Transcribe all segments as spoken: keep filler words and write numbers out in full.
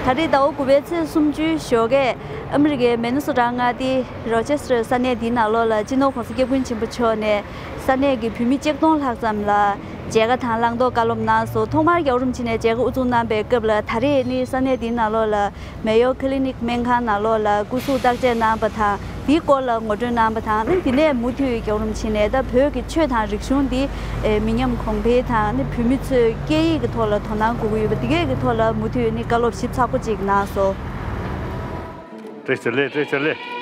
ད་རེས་ཟླ་བ་དགུ་པའི་ཚེས་སུམ་ཅུའི་ཞོགས་ཀས་ཨ་མི་རི་ཀའི་མི་ནི་སོ་ཊ་མངའ་སྡེའི་རོ་ཆེ་སི་ཊར་ས་གནས་འདིའི་ནང་ལོགས་ལ་སྤྱི་ནོར་༧གོང་ས་༧སྐྱབས་མགོན་ཆེན་པོ་མཆོག་ནས་ས་གནས་ཀྱི་བོད་མི་གཅིག་སྟོང་ལྷག་ཙམ་ལ་མཇལ་ཁ་དང་བླང་དོར་བཀའ་སློབ་གནང་སོང་། ཐོག་མར་རྒྱལ་བ་རིན་པོ་ཆེ་ནས་མཇལ་ཁ་དབུ་འཛུགས་གནང་པའི་སྐབས་ལ་ད་རེས་ནི་ས་གནས་འདིའི་ནང་ལོགས་ལ་མེ་ཡོ་ཁི་ལི་ནིག་སྨན་ཁང་ནང་ལོགས་ལ་སྐུ་གཟུགས་བརྟག་དཔྱད་གནང་པ་དང་། དེའི་སྐོར་ལ་ངོ་སྤྲོད་གནང་པ་དང་། ཨ་ནི་དེ་ནས་མུ་མཐུད་རྒྱལ་བ་རིན་པོ་ཆེ་ནས་ད་བོད་ཀྱི་ཆོས་དང་རིག་གཞུང་འདི་ཨེ་མི་ཉམས་གོང་འཕེལ་དང་། ཨ་ནི་བོད་མི་ཚོས་སྐད་ཡིག་གི་ཐོག་ལ་དོ་སྣང་དགོས་ཀྱི་ཡོད་པ་འདི་གའི་གི་ཐོག་ལ་མུ་མཐུད་ནས་བཀའ་སློབ་ཞིབ་ཚགས་པོ་ཅིག་གནང་སོང་། བཀྲ་ཤིས་བདེ་ལེགས། བཀྲ་ཤིས་བདེ་ལེགས།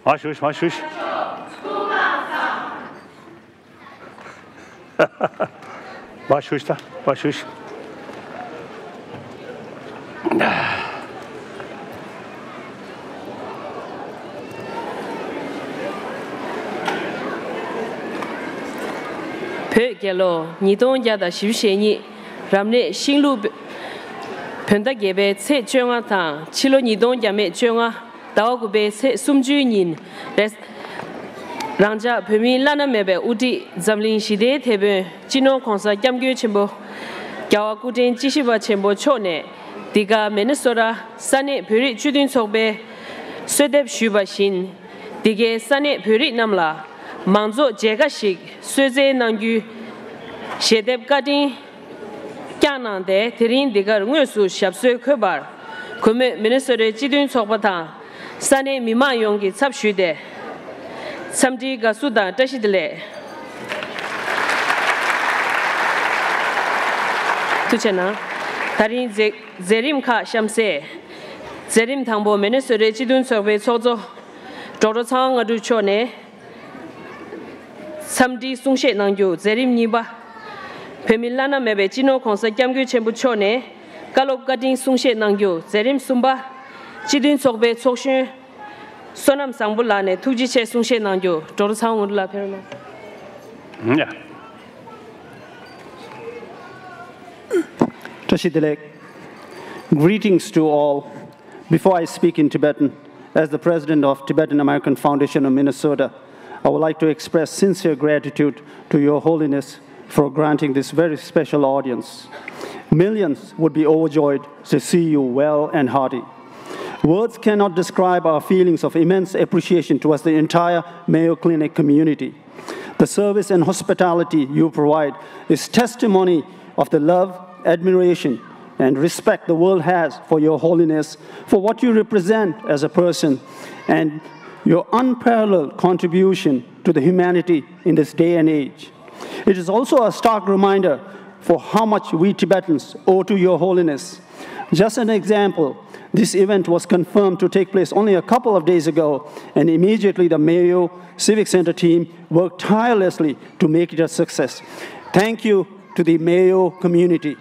མར་བཞུགས། མར་བཞུགས། མར་བཞུགས་ཤིག་ད། མར་བཞུགས་ཤིག་བོད་རྒྱལ་ལོ་ཉིས་སྟོང་བརྒྱ་དང་བཞི་བཅུ་ཞེ་གཉིས། རབ་གནས་ཤིང་ལུག་བོད་ཟླ་བརྒྱད་པའི་ཚེས་བཅོ་ལྔ་དང་ཕྱི་ལོ་ཉིས་སྟོང་བརྒྱ་མེད་བཅོ་ལྔ། ཟླ་བ་དགུ་པའི་ཚེས་སུམ་ཅུའི་ཉིན་རེས། རང་ཅག་བོད་མིའི་བླ་ན་མེད་པའི་དབུ་ཁྲིད་འཛམ་གླིང་ཞི་བདེའི་དེད་དཔོན་སྤྱི་ནོར་༧གོང་ས་༧སྐྱབས་མགོན་ཆེན་པོ་རྒྱལ་བ་སྐུ་ཕྲེང་བཅུ་བཞི་པ་ཆེན་པོ་མཆོག་ནས་འདི་ག་མི་ནི་སོ་ཊ་ས་གནས་བོད་རིགས་སྤྱི་མཐུན་ཚོགས་པའི་གསོལ་འདེབས་ཞུས་པ་བཞིན། འདི་གའི་ས་གནས་བོད་རིགས་རྣམས་ལ་མང་ཚོགས་མཇལ་ཁ་ཞིག་གསོལ་སྩལ་གནང་རྒྱུའི་ཞལ་འདེབས་བཀའ་དྲིན་བསྐྱངས་གནང་སྟེ། དེ་རིང་འདི་གར་དངོས་སུ་ཞབས་སོར་འཁོད་པར་གུས་མོས་མི་ནི་སོ་ཊའི་སྤྱི་མཐུན་ཚོགས་པ་དང་ས་གནས་མི་མང་ཡོངས་ཀྱི་ཚབ་ཞུས་ཏེ་འཚམས་འདྲིའི་དགའ་བསུ་དང་བཀྲ་ཤིས་བདེ་ལེགས། ཐུགས་རྗེ་གནང་། ད་རིང་མཛད་མཛད་རིམ་ཁག་གཤམ་གསལ། མཛད་རིམ་དང་པོ། མི་ནི་སོ་ཊའི་སྤྱི་མཐུན་ཚོགས་པའི་ཚོགས་གཙོ་ཌོག་ཊར་ཚངས་དབང་དངོས་གྲུབ་མཆོག་ནས། འཚམས་འདྲིའི་གསུང་བཤད་གནང་རྒྱུ། མཛད་རིམ་གཉིས་པ། བོད་མི་བླ་ན་མེད་པའི་སྤྱི་ནོར་༧གོང་ས་༧སྐྱབས་མགོན་ཆེན་པོ་མཆོག་ནས་བཀའ་སློབ་བཀའ་དྲིན་གསུང་བཤད་གནང་རྒྱུ། མཛད་རིམ་གསུམ་པ། སྤྱི་མཐུན་ཚོགས་པའི་ཚོགས་གཞོན་བསོད་ནམས་བཟང་པོ་ལགས་ནས་ཐུགས་རྗེ་ཆེ་གསུང་བཤད་གནང་རྒྱུ། ཌོག་ཊར་ཚངས་དབང་དངོས་གྲུབ་ལགས་ཕེབས་རོགས་གནང་། ཡ། བཀྲ་ཤིས་བདེ་ལེགས། Greetings to all. Before I speak in Tibetan, as the president of Tibetan American Foundation of Minnesota, I would like to express sincere gratitude to Your Holiness for granting this very special audience. Millions would be overjoyed to see you well and hearty. Words cannot describe our feelings of immense appreciation towards the entire Mayo Clinic community. The service and hospitality you provide is testimony of the love, admiration, and respect the world has for Your Holiness, for what you represent as a person, and your unparalleled contribution to the humanity in this day and age. It is also a stark reminder for how much we Tibetans owe to Your Holiness. Just an example, this event was confirmed to take place only a couple of days ago, and immediately the Mayo Civic Center team worked tirelessly to make it a success. Thank you to the Mayo community.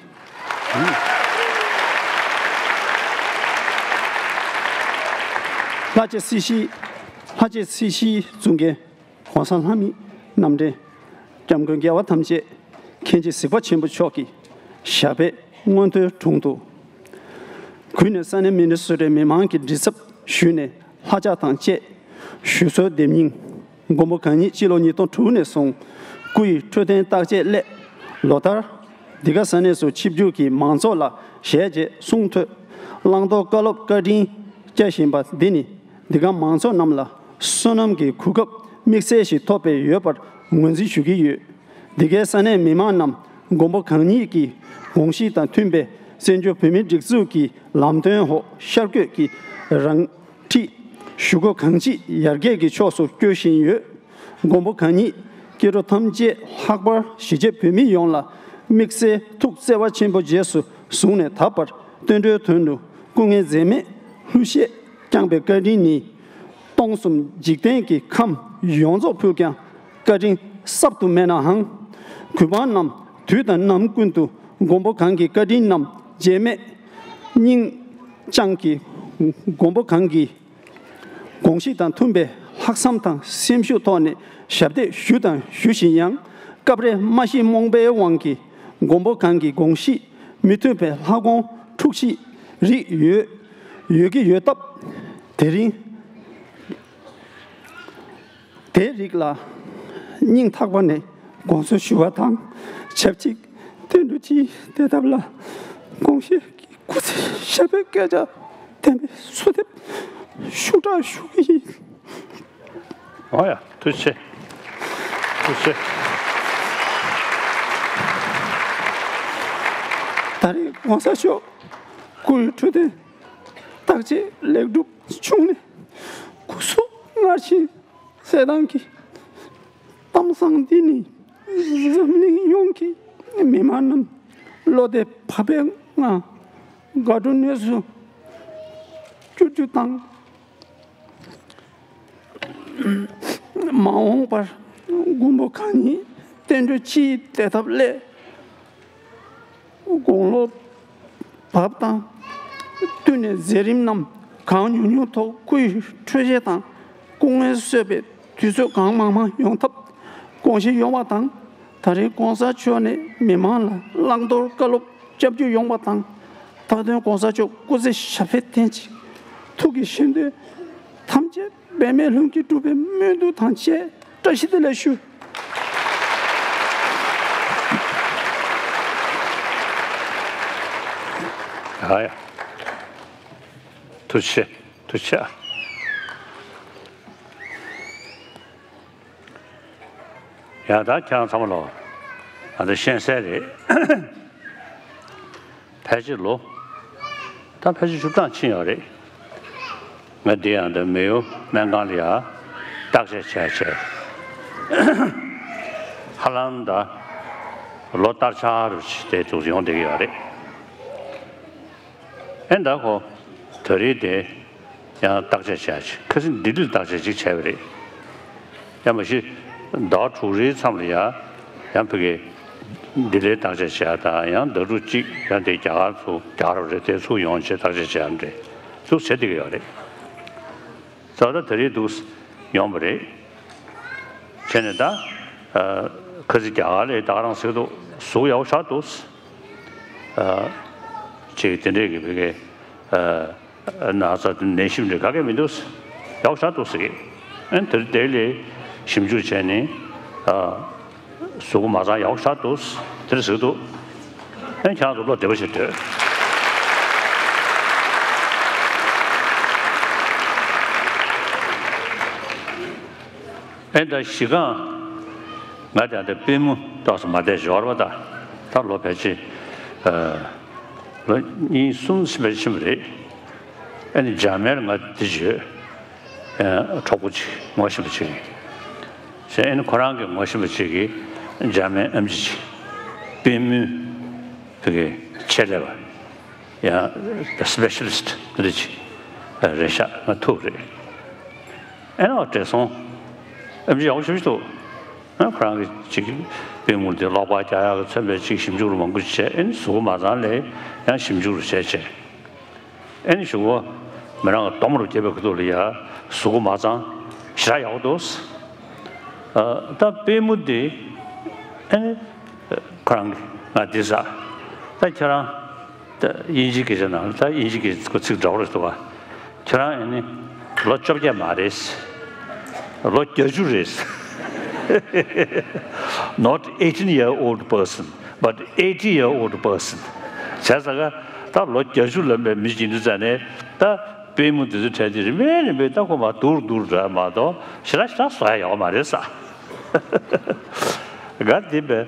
ལྷ་རྗེ་སྲིད་ཞིའི་ལྷ་རྗེ་སྲིད་ཞིའི་གཙུག་རྒྱན་༧གོང་ས་ལྷ་མིའི་རྣམ་འདྲེན་༧སྐྱབས་མགོན་རྒྱལ་བ་ཐམས་ཅད་མཁྱེན་ཅིང་གཟིགས་པ་ཆེན་པོ་མཆོག་གི་ཞབས་པད་མངོན་མཐོའི་དྲུང་དུ། གུས་ནས་ས་གནས་མི་ནི་སོ་ཊའི་མི་མང་གི་མགྲིན་ཚབ་ཞུས་ནས་ལྷ་ལྕགས་དང་བཅས་ཞུ་གསོལ་འདེབས་སྙིང་། མགོན་པོ་གང་ཉིད་སྤྱི་ལོ་ཉིས་སྟོང་དྲུག་ནས་བཟུང་སྐུ་ཡི་འཕྲོད་བསྟེན་བརྟག་དཔྱད་སླད་ལོ་ལྟར་འདི་ག་ས་གནས་སུ་ཆིབས་བསྒྱུར་གྱིས་མང་ཚོགས་ལ་ཞལ་མཇལ་གསུང་ཐོས་བླང་དོར་བཀའ་སློབ་བཀའ་དྲིན་བསྐྱངས་བཞིན་པ་འདི་ནི་འདི་ག་མང་ཚོགས་རྣམས་ལ་བསོད་ནམས་ཀྱི་གོ་སྐབས་དམིགས་བསལ་ཞིག་ཐོབ་པའི་ཡོད་པར་ངོས་འཛིན་ཞུ་གི་ཡོད། འདི་གའི་ས་གནས་མི་མང་རྣམས་མགོན་པོ་གང་ཉིད་ཀྱི་དགོངས་གཞི་དང་མཐུན་པའི་བཙན་བྱོལ་བོད་མིའི་སྒྲིག་འཛུགས་ཀྱི་ལམ་སྟོན་འོག་ཤར་བསྐྱོད་ཀྱིས་རང་འཁྲིད་ཞུ་སྒོ་གང་ཅི་ཡར་རྒྱས་ཀྱི་ཕྱོགས་སུ་བསྐྱོད་བཞིན་ཡོད། མགོན་པོ་གང་ཉིད་སྐྱེ་འགྲོ་ཐམས་ཅད་ལྷག་པར་གཞིས་བྱེས་བོད་མི་ཡོངས་ལ་དམིགས་བསལ་ཐུགས་བརྩེ་བ་ཆེན་པོ་རྗེས་སུ་བཟུང་ནས་ད་བར་བསྟན་འགྲོའི་དོན་དུ་སྐུ་ངལ་འཛེམས་མེད་ལྷུར་བཞེས་བསྐྱངས་པའི་བཀའ་དྲིན་ནི། སྟོང་གསུམ་འཇིག་རྟེན་གྱི་ཁམས་ཡོངས་རྫོགས་ཕུལ་ཀྱང་བཀའ་དྲིན་གསབ་ཏུ་མེད་ནའང་ གུས་འབངས་རྣམས་དུས་དང་ནམ་ཀུན་ཏུ་མགོན་པོ་གང་གི་བཀའ་དྲིན་རྣམས་བརྗེད་མེད་སྙིང་བཅངས་ཀྱིས། མགོན་པོ་གང་གི་དགོངས་གཞི་དང་མཐུན་པའི་ལྷག་བསམ་དང་སེམས་ཤུགས་ཐོག་ནས་ཞབས་འདེགས་ཞུ་དང་ཞུ་བཞིན་ཡང་། སྐབས་རེ་སྨྲ་ཤེས་རྨོངས་པའི་དབང་གིས་མགོན་པོ་གང་གི་དགོངས་གཞི་མི་མཐུན་པའི་ལྷ་དགོངས་འཁྲུག་གཞིའི་རིགས་ཡོད་ཡོད་ཀྱི་ཡོད་སྟབས། དེ་རིང་དེའི་རིགས་ལ་སྙིང་ཐག་པ་ནས་དགོངས་སེལ་ཞུ་བ་དང་ཆབས་ཅིག་བསྟན་འགྲོ་སྤྱིའི་བདེ་ཐབས་ལ་དགོངས་བཞེས་ཀྱི་སྐུ་ཚེ་ཞབས་པད་བསྐལ་བརྒྱར་བརྟན་པའི་གསོལ་འདེབས་ཤུགས་དྲག་ཞུ་གི་ཡིན། ཨོ་ཡ། ཐུགས་རྗེ་ཆེ། ཐུགས་རྗེ་ཆེ། ད་རེས་༸གོང་ས་མཆོག་སྐུའི་འཕྲོད་བསྟེན་བརྟག་དཔྱད་ལེགས་གྲུབ་བྱུང་ནས་སྐུ་གཟུགས་སྔར་བཞིན་གསལ་ཐང་གི་གཏམ་བཟང་འདི་ནི་འཛམ་གླིང་ཡོངས་ཀྱི་མི་མང་རྣམས་བློ་བདེ་བག་ཕེབས་ངང་དགའ་སྤྲོའི་གནས་སུ་འགྱུར་རྒྱུ་དང་། མ་འོངས་པར་མགོན་པོ་གང་ཉིད་བསྟན་འགྲོའི་སྤྱིའི་བདེ་ཐབས་སླད་དགུང་ལོ་བབས་དང་བསྟུན་ནས་མཛད་རིམ་རྣམས་གང་མྱུར་མྱུར་ཐོག་སྐུའི་འཕྲོད་བཞེས་དང་སྐུ་ངལ་གསོས་པའི་དུས་ཚོད་གང་མང་མང་ཡོང་ཐབས་དགོངས་བཞེས་ཡོང་བ་དང་། ད་རེས་༸གོང་ས་མཆོག་ནས་མི་མང་ལ་བླང་དོར་བཀའ་སློབ་སྐྱབས་འཇུག་ཡོང་བ་དང་། མཐའ་དོན་༸གོང་ས་མཆོག་སྐུ་ཚེ་ཞབས་པད་བརྟན་ཅིང་ཐུགས་ཀྱི་བཞེད་དོན་ཐམས་ཅད་འབད་མེད་ལྷུན་གྱིས་གྲུབ་པའི་སྨོན་འདུན་དང་བཅས་བཀྲ་ཤིས་བདེ་ལེགས་ཞུ། ཡ་ཡ། ཐུགས་རྗེ་ཆེ། ཐུགས་རྗེ་ཆེ། ཡ་ད་ཁྱེད་རང་ཚང་མ་ལོ། ང་ཚོ་ཤེས་གསལ་རེད། ཕལ་ཆེར་ལོ། ད་ཕལ་ཆེར་བཅུ་གྲངས་ཕྱིན་ཡོད་རེད། ང་འདི་ཡང་ད་མེ་ཡོ་སྨན་ཁང་ལ་ཡ་བརྟག་དཔྱད་བྱས་བྱས། ཧ་ལམ་ད་ལོ་བསྟར་ཆགས་རུ་དེ་འདུག་ཡོང་བསྡད་ཀྱི་ཡོད་རེད། ཨེ་ད་ཁོ་ད་རེས་དེ་ཡང་བརྟག་དཔྱད་བྱས་ཅིག་ཁ་སང་ལྡི་ལིར་བརྟག་དཔྱད་ཅིག་བྱས་པ་རེད། ཡང་མ་གཞི་ཟླ་བ་དྲུག་རེའི་མཚམས་ལ་ཡ་ཡང་ཕ་གི་ལྡི་ལིར་བརྟག་དཔྱད་བྱས་དང་ཡང་ཟླ་དྲུག་གཅིག་ཡང་དེ་རྒྱ་གར་ཚུར་རྒྱ་གར་རེད་དེ་ཚུར་ཡོང་བྱས་བརྟག་དཔྱད་བྱས་ཡང་འདྲེ་འདུག་བྱས་བསྡད་ཀྱི་ཡོད་རེད། ད་ལྟ་ད་རེས་འདུག་ཡོང་བ་རེད། བྱས་ནས་ད་ཨ་ཁ་སང་རྒྱ་གར་ལ་ད་ག་རང་ཟེར་འདུག་གཟུགས་ཡག་པོ་ཆགས་འདུག་ཨ་ཅིག་དེ་འདྲས་ཀྱི་བི་གའི་ཨ་ན་ཚ་ནད་གཞི་འདྲ་ག་གེ་མི་འདུག་ཡག་པོ་ཆགས་འདུག་ཟེར་གི། ཨ་དེ་དེ་ལས་ཞིབ་འཇུག་བྱས་ནས་ཨ་གཟུགས་པོ་མ་ཚང་ཡག་པོ་ཆགས་འདུག་དེ་འདྲ་ཟེར་གི་འདུག་ཨ་ཁྱེད་རང་ཚོ་བློ་བདེ་པོ་བྱེད་འདོད། ཨེ་ད་གཞི་གང་ང་དང་དེ་པུས་མོ་ཏོག་ཙམ་མ་བསྡད་འབྱོར་བ་ད་ད་ལོ་ཕལ་ཆེར་ལོ་གཉིས་གསུམ་ཕལ་ཆེར་ཕྱིན་པ་རེད། ཨེ་ནི་འཇར་མན་ལ་ང་འདི་བརྗོད་གྲོགས་པོ་ཅིག་ངོ་ཤེས་པ་ཅིག་ཡིན། ཨེ་ནི་ཁོ་རང་གི་ངོ་ཤེས་པ་ཅིག་གིས་འཇར་མན་ཨེམ་ཆི་ཅིག་པུས་མོའི་བུ་གའི་ཆེད་ལས་པ། ཡང་specialist་འདི་ཅིག་རེད་ཤག་ང་ཐུག་རེད། ཨེ་ནོ་བགྲེས་སོང་ཨེམ་ཆི་ཡག་པོ་ཞེ་པོ་ཅིག་འདུག་ཨ་ཁོ་རང་གི་ཅིག་པུས་མོ་འདི་ཀློག་པ་རྒྱག་ཡག་གི་མཚོན་པའི་ཅིག་ཞིབ་འཇུག་རུ་མང་པོ་ཅིག་བྱས། ཨེ་ནི་གཟུགས་པོ་མ་ཚང་ལས་ཡང་ཞིབ་འཇུག་རུ་བྱས་བྱས། ཨེ་ནི་གཞུག་གུ་མི་རང་གི་སྡོམ་རུ་བརྒྱབ་པའི་ཁ་ཐུག་ལ་ཡ་གཟུགས་པོ་མ་ཚང་ཞེ་དྲག་ཡག་པོ་འདུག་ཨ་ད་པུས་མོ་འདི་ཨེ་ནི་ཁོ་རང་གི་ང་འདི་ཟ་ད་ཁྱེད་རང་། ད་དབྱིན་ཇི་སྐད་ཆ་ནང་ད་དབྱིན་ཇི་སྐད་ཁོ་ཚིག་འདྲ་བོ་རེད་འདུག་ག་ཁྱེད་རང་ཨེ་ནི་ལོ་བཅོ་བརྒྱད་མ་རེད། ལོ་བརྒྱད་ཅུ་རེད། Not eighteen year old person, but eighty year old person. བྱས་ཙང་ཀ་ད་ལོ་བརྒྱད་ཅུ་ལོན་པའི་མི་ཅིག་ཡིན་དུས་ཙང་ནས་ད་པུས་མོ་འདི་ཚོ་བྲལ་ཏེ་རིམ་པས་རིམ་པས་ད་ཁོ་མར་སྡུག་རུ་སྡུག་རུ་འགྲོ་ཡ་མ་གཏོགས་ཞེ་དྲག་ཞེ་དྲག་བཟོ་ཡ་ཡོད་མ་རེད་ས། ག་འདི་པའི་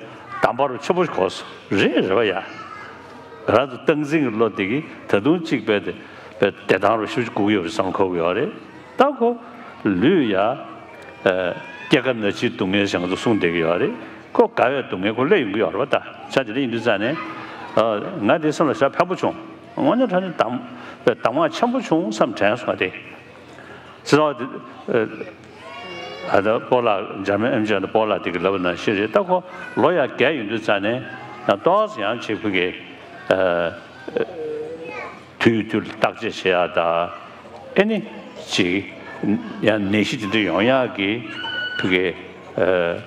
དམ་པ་རུ་ཆེན་པོ་ཞིག་གོ་སོང་། རེད་རེད་བ་ཡ། ང་རང་ཚོ་སྟངས་འཛིན་གྱི་བློ་དེ་གིས་ད་དུང་གཅིག་པའི་དེ་པའི་བདེ་ཐང་རུ་ཤུགས་ཀྱིས་སྒུག་ཡོད་རེད་བསམ་གོ་གི་ཡོད་རེད། ད་ཁོ་ལུས་ཡ་སྐྱེ་རྒ་ན་འཆིའི་སྡུག་བསྔལ་ཞིག་ང་ཚོ་གསུངས་བསྡད་ཀྱི་ཡོད་རེད། ཁོ་དགའ་བའི་སྡུག་བསྔལ་ཁོ་སླེབས་ཡོང་གི་ཡོད་རེད་བ། ད་ཆ་དེ་འདྲ་ཡིན་དུས་ཙང་ནས་ང་དེ་སེམས་ལ་ཞེ་དྲག་ཕན་པོ་བྱུང་། དངོས་གནས་དྲང་གནས་གདམས་གདམས་ངག་ཆེན་པོ་བྱུང་བསམ་དྲན་སོང་བ་དེ། ཟེར་བ་དེ། ད་ལྟ་སྤོ་ལགས་འཇར་མན་ཨེམ་ཆི་ཡང་ད་སྤོ་ལགས་དེ་གི་ལབ་པ་ནང་བཞིན་རེད། ད་ཁོ་ལོ་ཡང་རྒས་ཡོང་དུས་ཙང་ནས་ཡང་ཏོག་ཙམ་ཡང་ཅིག་ཕ་གི་ཨ་དུས་དུས་ལ་བརྟག་དཔྱད་བྱེད་ཡག་དང་། ཨེ་ནི་ཅིག་ཡང་ནད་གཞི་དེ་འདྲ་ཡོང་ཡག་གི་ཕ་གི་ཨ་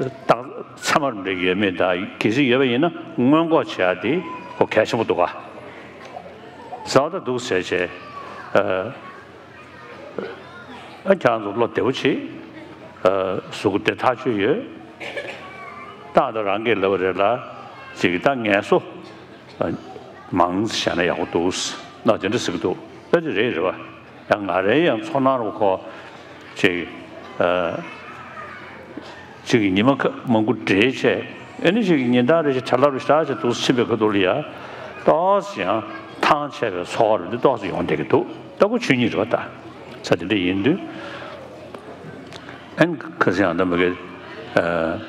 རྟགས་མཚན་མ་འདྲ་ཡོད་མེད་དང་། གལ་སྲིད་ཡོད་པ་ཡིན་ན་སྔོན་འགོག་བྱེད་ཡག་དེ་ཁོ་གལ་ཆེན་པོ་འདུག་ག་ཟེར་བ་ད་འདུག་ཟེར་བྱས། ཨ། ཨ། ཁྱེད་རང་ཚོ་བློ་བདེ་པོ་བྱེད། ཨ། གཟུགས་པོ་བདེ་ཐག་ཆོད་ཡོད། ད་ད་རང་གིས་ལབ་པ་རེད་ལ། ཅིག་ད་ངལ་གསོ་ཨ་མང་ཙམ་བྱས་ན་ཡག་པོ་འདུག་ན་དེ་འདྲ་ཟེར་གི་འདུག་ད་དེ་རེད་རེད་པ། ཡང་ང་རའི་ཡང་ཚོར་སྣང་རུ་ཁོ་ཅིག་ཨ། ཅིག་གི་ཉི་མ་ཁ་མང་པོ་བསྡད་བྱས། ཨེ་ནི་ཅིག་གི་ཉིན་ལྟར་རེ་བཞིན་བྲེལ་བ་རུ་ཞེ་དྲག་ཅིག་འདུག་ཕྱིན་པའི་ཁ་ཐུག་ལ་ཡ། ཏོག་ཙམ་ཡང་ཐང་ཆད་པའི་ཚོར་བ་འདི་ཏོག་ཙམ་ཡོང་བསྡད་ཀྱི་འདུག་ད་ཁོ་ཆོས་ཉིད་རེད་པ། ད་ས་དེ་འདྲ་ཡིན་དུས། ཨེ་ནི་ཁ་སང་ཡང་ད་མ་གི་ཨ།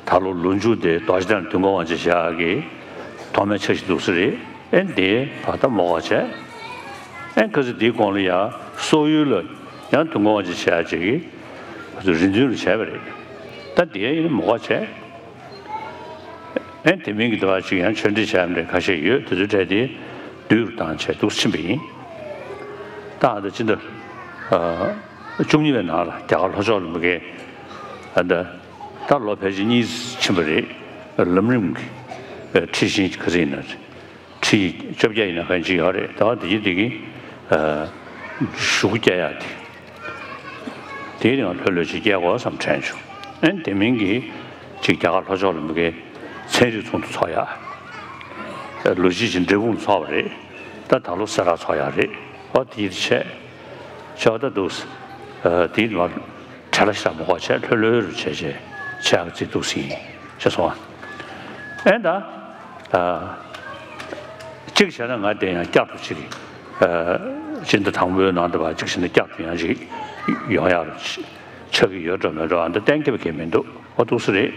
ད་ལོ་ལོ་མཇུག་དེ་རྡོ་རྗེ་གདན་དུས་འཁོར་དབང་ཆེན་ཞབས་ཀྱི་ཐོག་མའི་ཕྱག་བཞེས་འདུག་ས་རེད། ཨེ་ནི་དེ་བར་ད་མོ་ག་བྱས། ཨེ་ནི་ཁ་སང་དེའི་གོང་ལ་ཡ་སོག་ཡུལ་ལ་ཡང་དུས་འཁོར་དབང་ཆེན་ཞབས་ཀྱི་རེ་འདུན་རུ་བྱས་པ་རེད། ད་དེ་ཡིན་ན་མོ་ག་བྱས། ཨེ་དེ་མིན་གྱི་དུ་བ་ཅིག་ཡང་ཆོས་འབྲེལ་བྱ་ཡ་འདྲ་ཁ་ཤས་ཡོད། དེ་ཚོའི་གྲས་དེ་བསྡུས་རུ་བཏང་བྱས་འདུག་ཕྱིན་པ་ཡིན། ད་ཨ་ད་ཕྱི་ཟླ་ཨ་བཅུ་གཉིས་པའི་ནང་ལ་རྒྱ་གར་ལྷོ་ཕྱོགས་ལ་མ་གི་ཨ་ད་ད་ལོ་ཕལ་ཆེར་གཉིས་ཕྱིན་པ་རེད། ལམ་རིམ་གྱི་ཨ་ཁྲིད་ཤིང་ག་ཚོད་ཡིན་ན་ཁྲིད་བཅོ་བརྒྱད་ཡིན་ན་གང་ཅི་ཡོད་རེད། ད་དེ་ཡིན་དེ་གི་ཨ་ཞུ་སྐྱེལ་ཡ་དེ། དེའི་རིང་ལྷོད་ལྷོད་ཅིག་སྐྱེལ་དགོས་བསམ་དྲན་བྱུང་། ཨེ་དེ་མིན་གྱི་ཅིག་རྒྱ་གར་ལྷོ་ཕྱོགས་ལ་མ་གི་ཚན་རིག་ཚོགས་འདུ་ཚོགས་ཡག་ལོ་གཅིག་ཅིག་འབྲས་སྤུངས་ཚོགས་པ་རེད། ད་ད་ལོ་སེ་ར་ཚོགས་ཡག་རེད། ཨོ་དེ་ཡིན་བྱས། བྱས་པ་ད་འདུག་ཨ་དེའི་མ་བྲེལ་བ་ཞེ་དྲག་མ་དགོས་བྱས་ལྷོད་ལྷོད་རུ་བྱས་བྱས་བྱས་ཡག་ཅིག་འདུག་ཟིན་བྱས་སོང་ཨ། ཨེ་ད། ཨ། གཅིག་བྱས་ན་ང་དེ་ཡང་བསྐྱར་དུ་ཅིག་ཨ་སྤྱི་ཟླ་དང་པོའི་ནང་དུ་བ་གཅིག་བྱས་ན་བསྐྱར་དུ་ཡང་ཅིག་ཡོང་ཡག་ཆགས་ཀྱི་ཡོད་འགྲོ་མེད་འགྲོ་ཨ་འདི་གཏན་འཁེལ་བ་གང་ཡང་མི་འདུག་ཨོ་འདུག་སེ་རེད།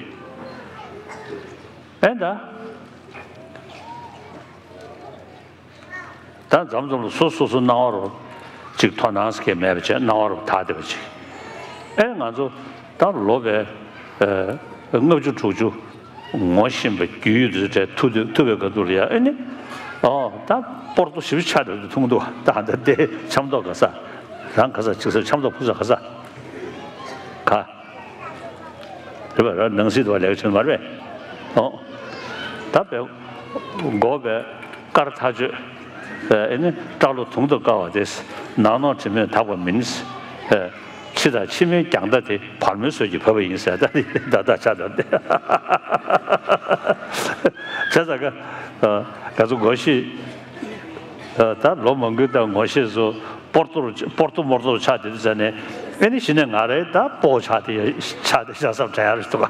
ཨེ་ད། ད་མཚམས་མཚམས་ལ་སོ་སོ་སོ་སྣང་བ་རུ་ཅིག་དོ་སྣང་ཟེར་མཁན་མེད་པ་བྱས་སྣང་བ་རུ་དག་བསྡད་པ་ཅིག་ཨེ་ང་ཚོ་ད་ལོ་བའི་ཨ་ལྔ་བཅུ་དྲུག་ཅུ་ངོ་ཤེས་པའི་རྒྱུས་ཡོད་དུས་ཐུག་དུས་ཐུག་པའི་སྐབས་དུ་ལ་ཡ་ཨེ་ནི་ཨོ་ད་སྤོར་ཏོ་ཞིབ་ཆགས་འགྲོ་དུས་མཐོང་འདུག་ད་ད་དེ་འཆམ་ཏོག་ག་ས་རང་ག་ས་ཅིག་ས་འཆམ་ཏོག་ཕུག་ས་ག་ས་ག་རེད་པ། རང་ནང་སྲིད་དུ་བ་ལེགས་ཆེན་མ་རེད་པས། ཨོ་ད་བས་མགོ་བས་དཀར་ཐག་ཆོད། ཨེ་ནི་སྐྲ་ལོ་དུང་དུ་དཀར་བ་དེ། ནག་ནོག་དྲི་མས་དག་པ་མིན། ཨེ་ཕྱི་དང་ཕྱི་མའི་རྒྱང་མཐའ་དེ་བར་མོའི་ཟོལ་གྱིས་བབས་པ་ཡིན་ཟེར་ད་ད་ད་ཆ་དང་དེ། བྱས་ཙང་ཀ་ཨ་ང་ཚོ་མགོ་ཤེས། ཨ་ད་ལོ་མང་པོའི་ད་ངོ་ཤེས་སུ་སྤོར་ཏོ་རུ་སྤོར་ཏོ་མོར་ཏོ་རུ་ཆགས་བསྡད་དུས་ཙ་ནས་ཨེ་ནི་གཞི་ནས་ང་རའི་ད་སྤོ་བོ་ཆགས་བསྡད་ཡ་ཆགས་བསྡད་ཤག་བསམ་དྲན་ཡ་རེད་འདུག་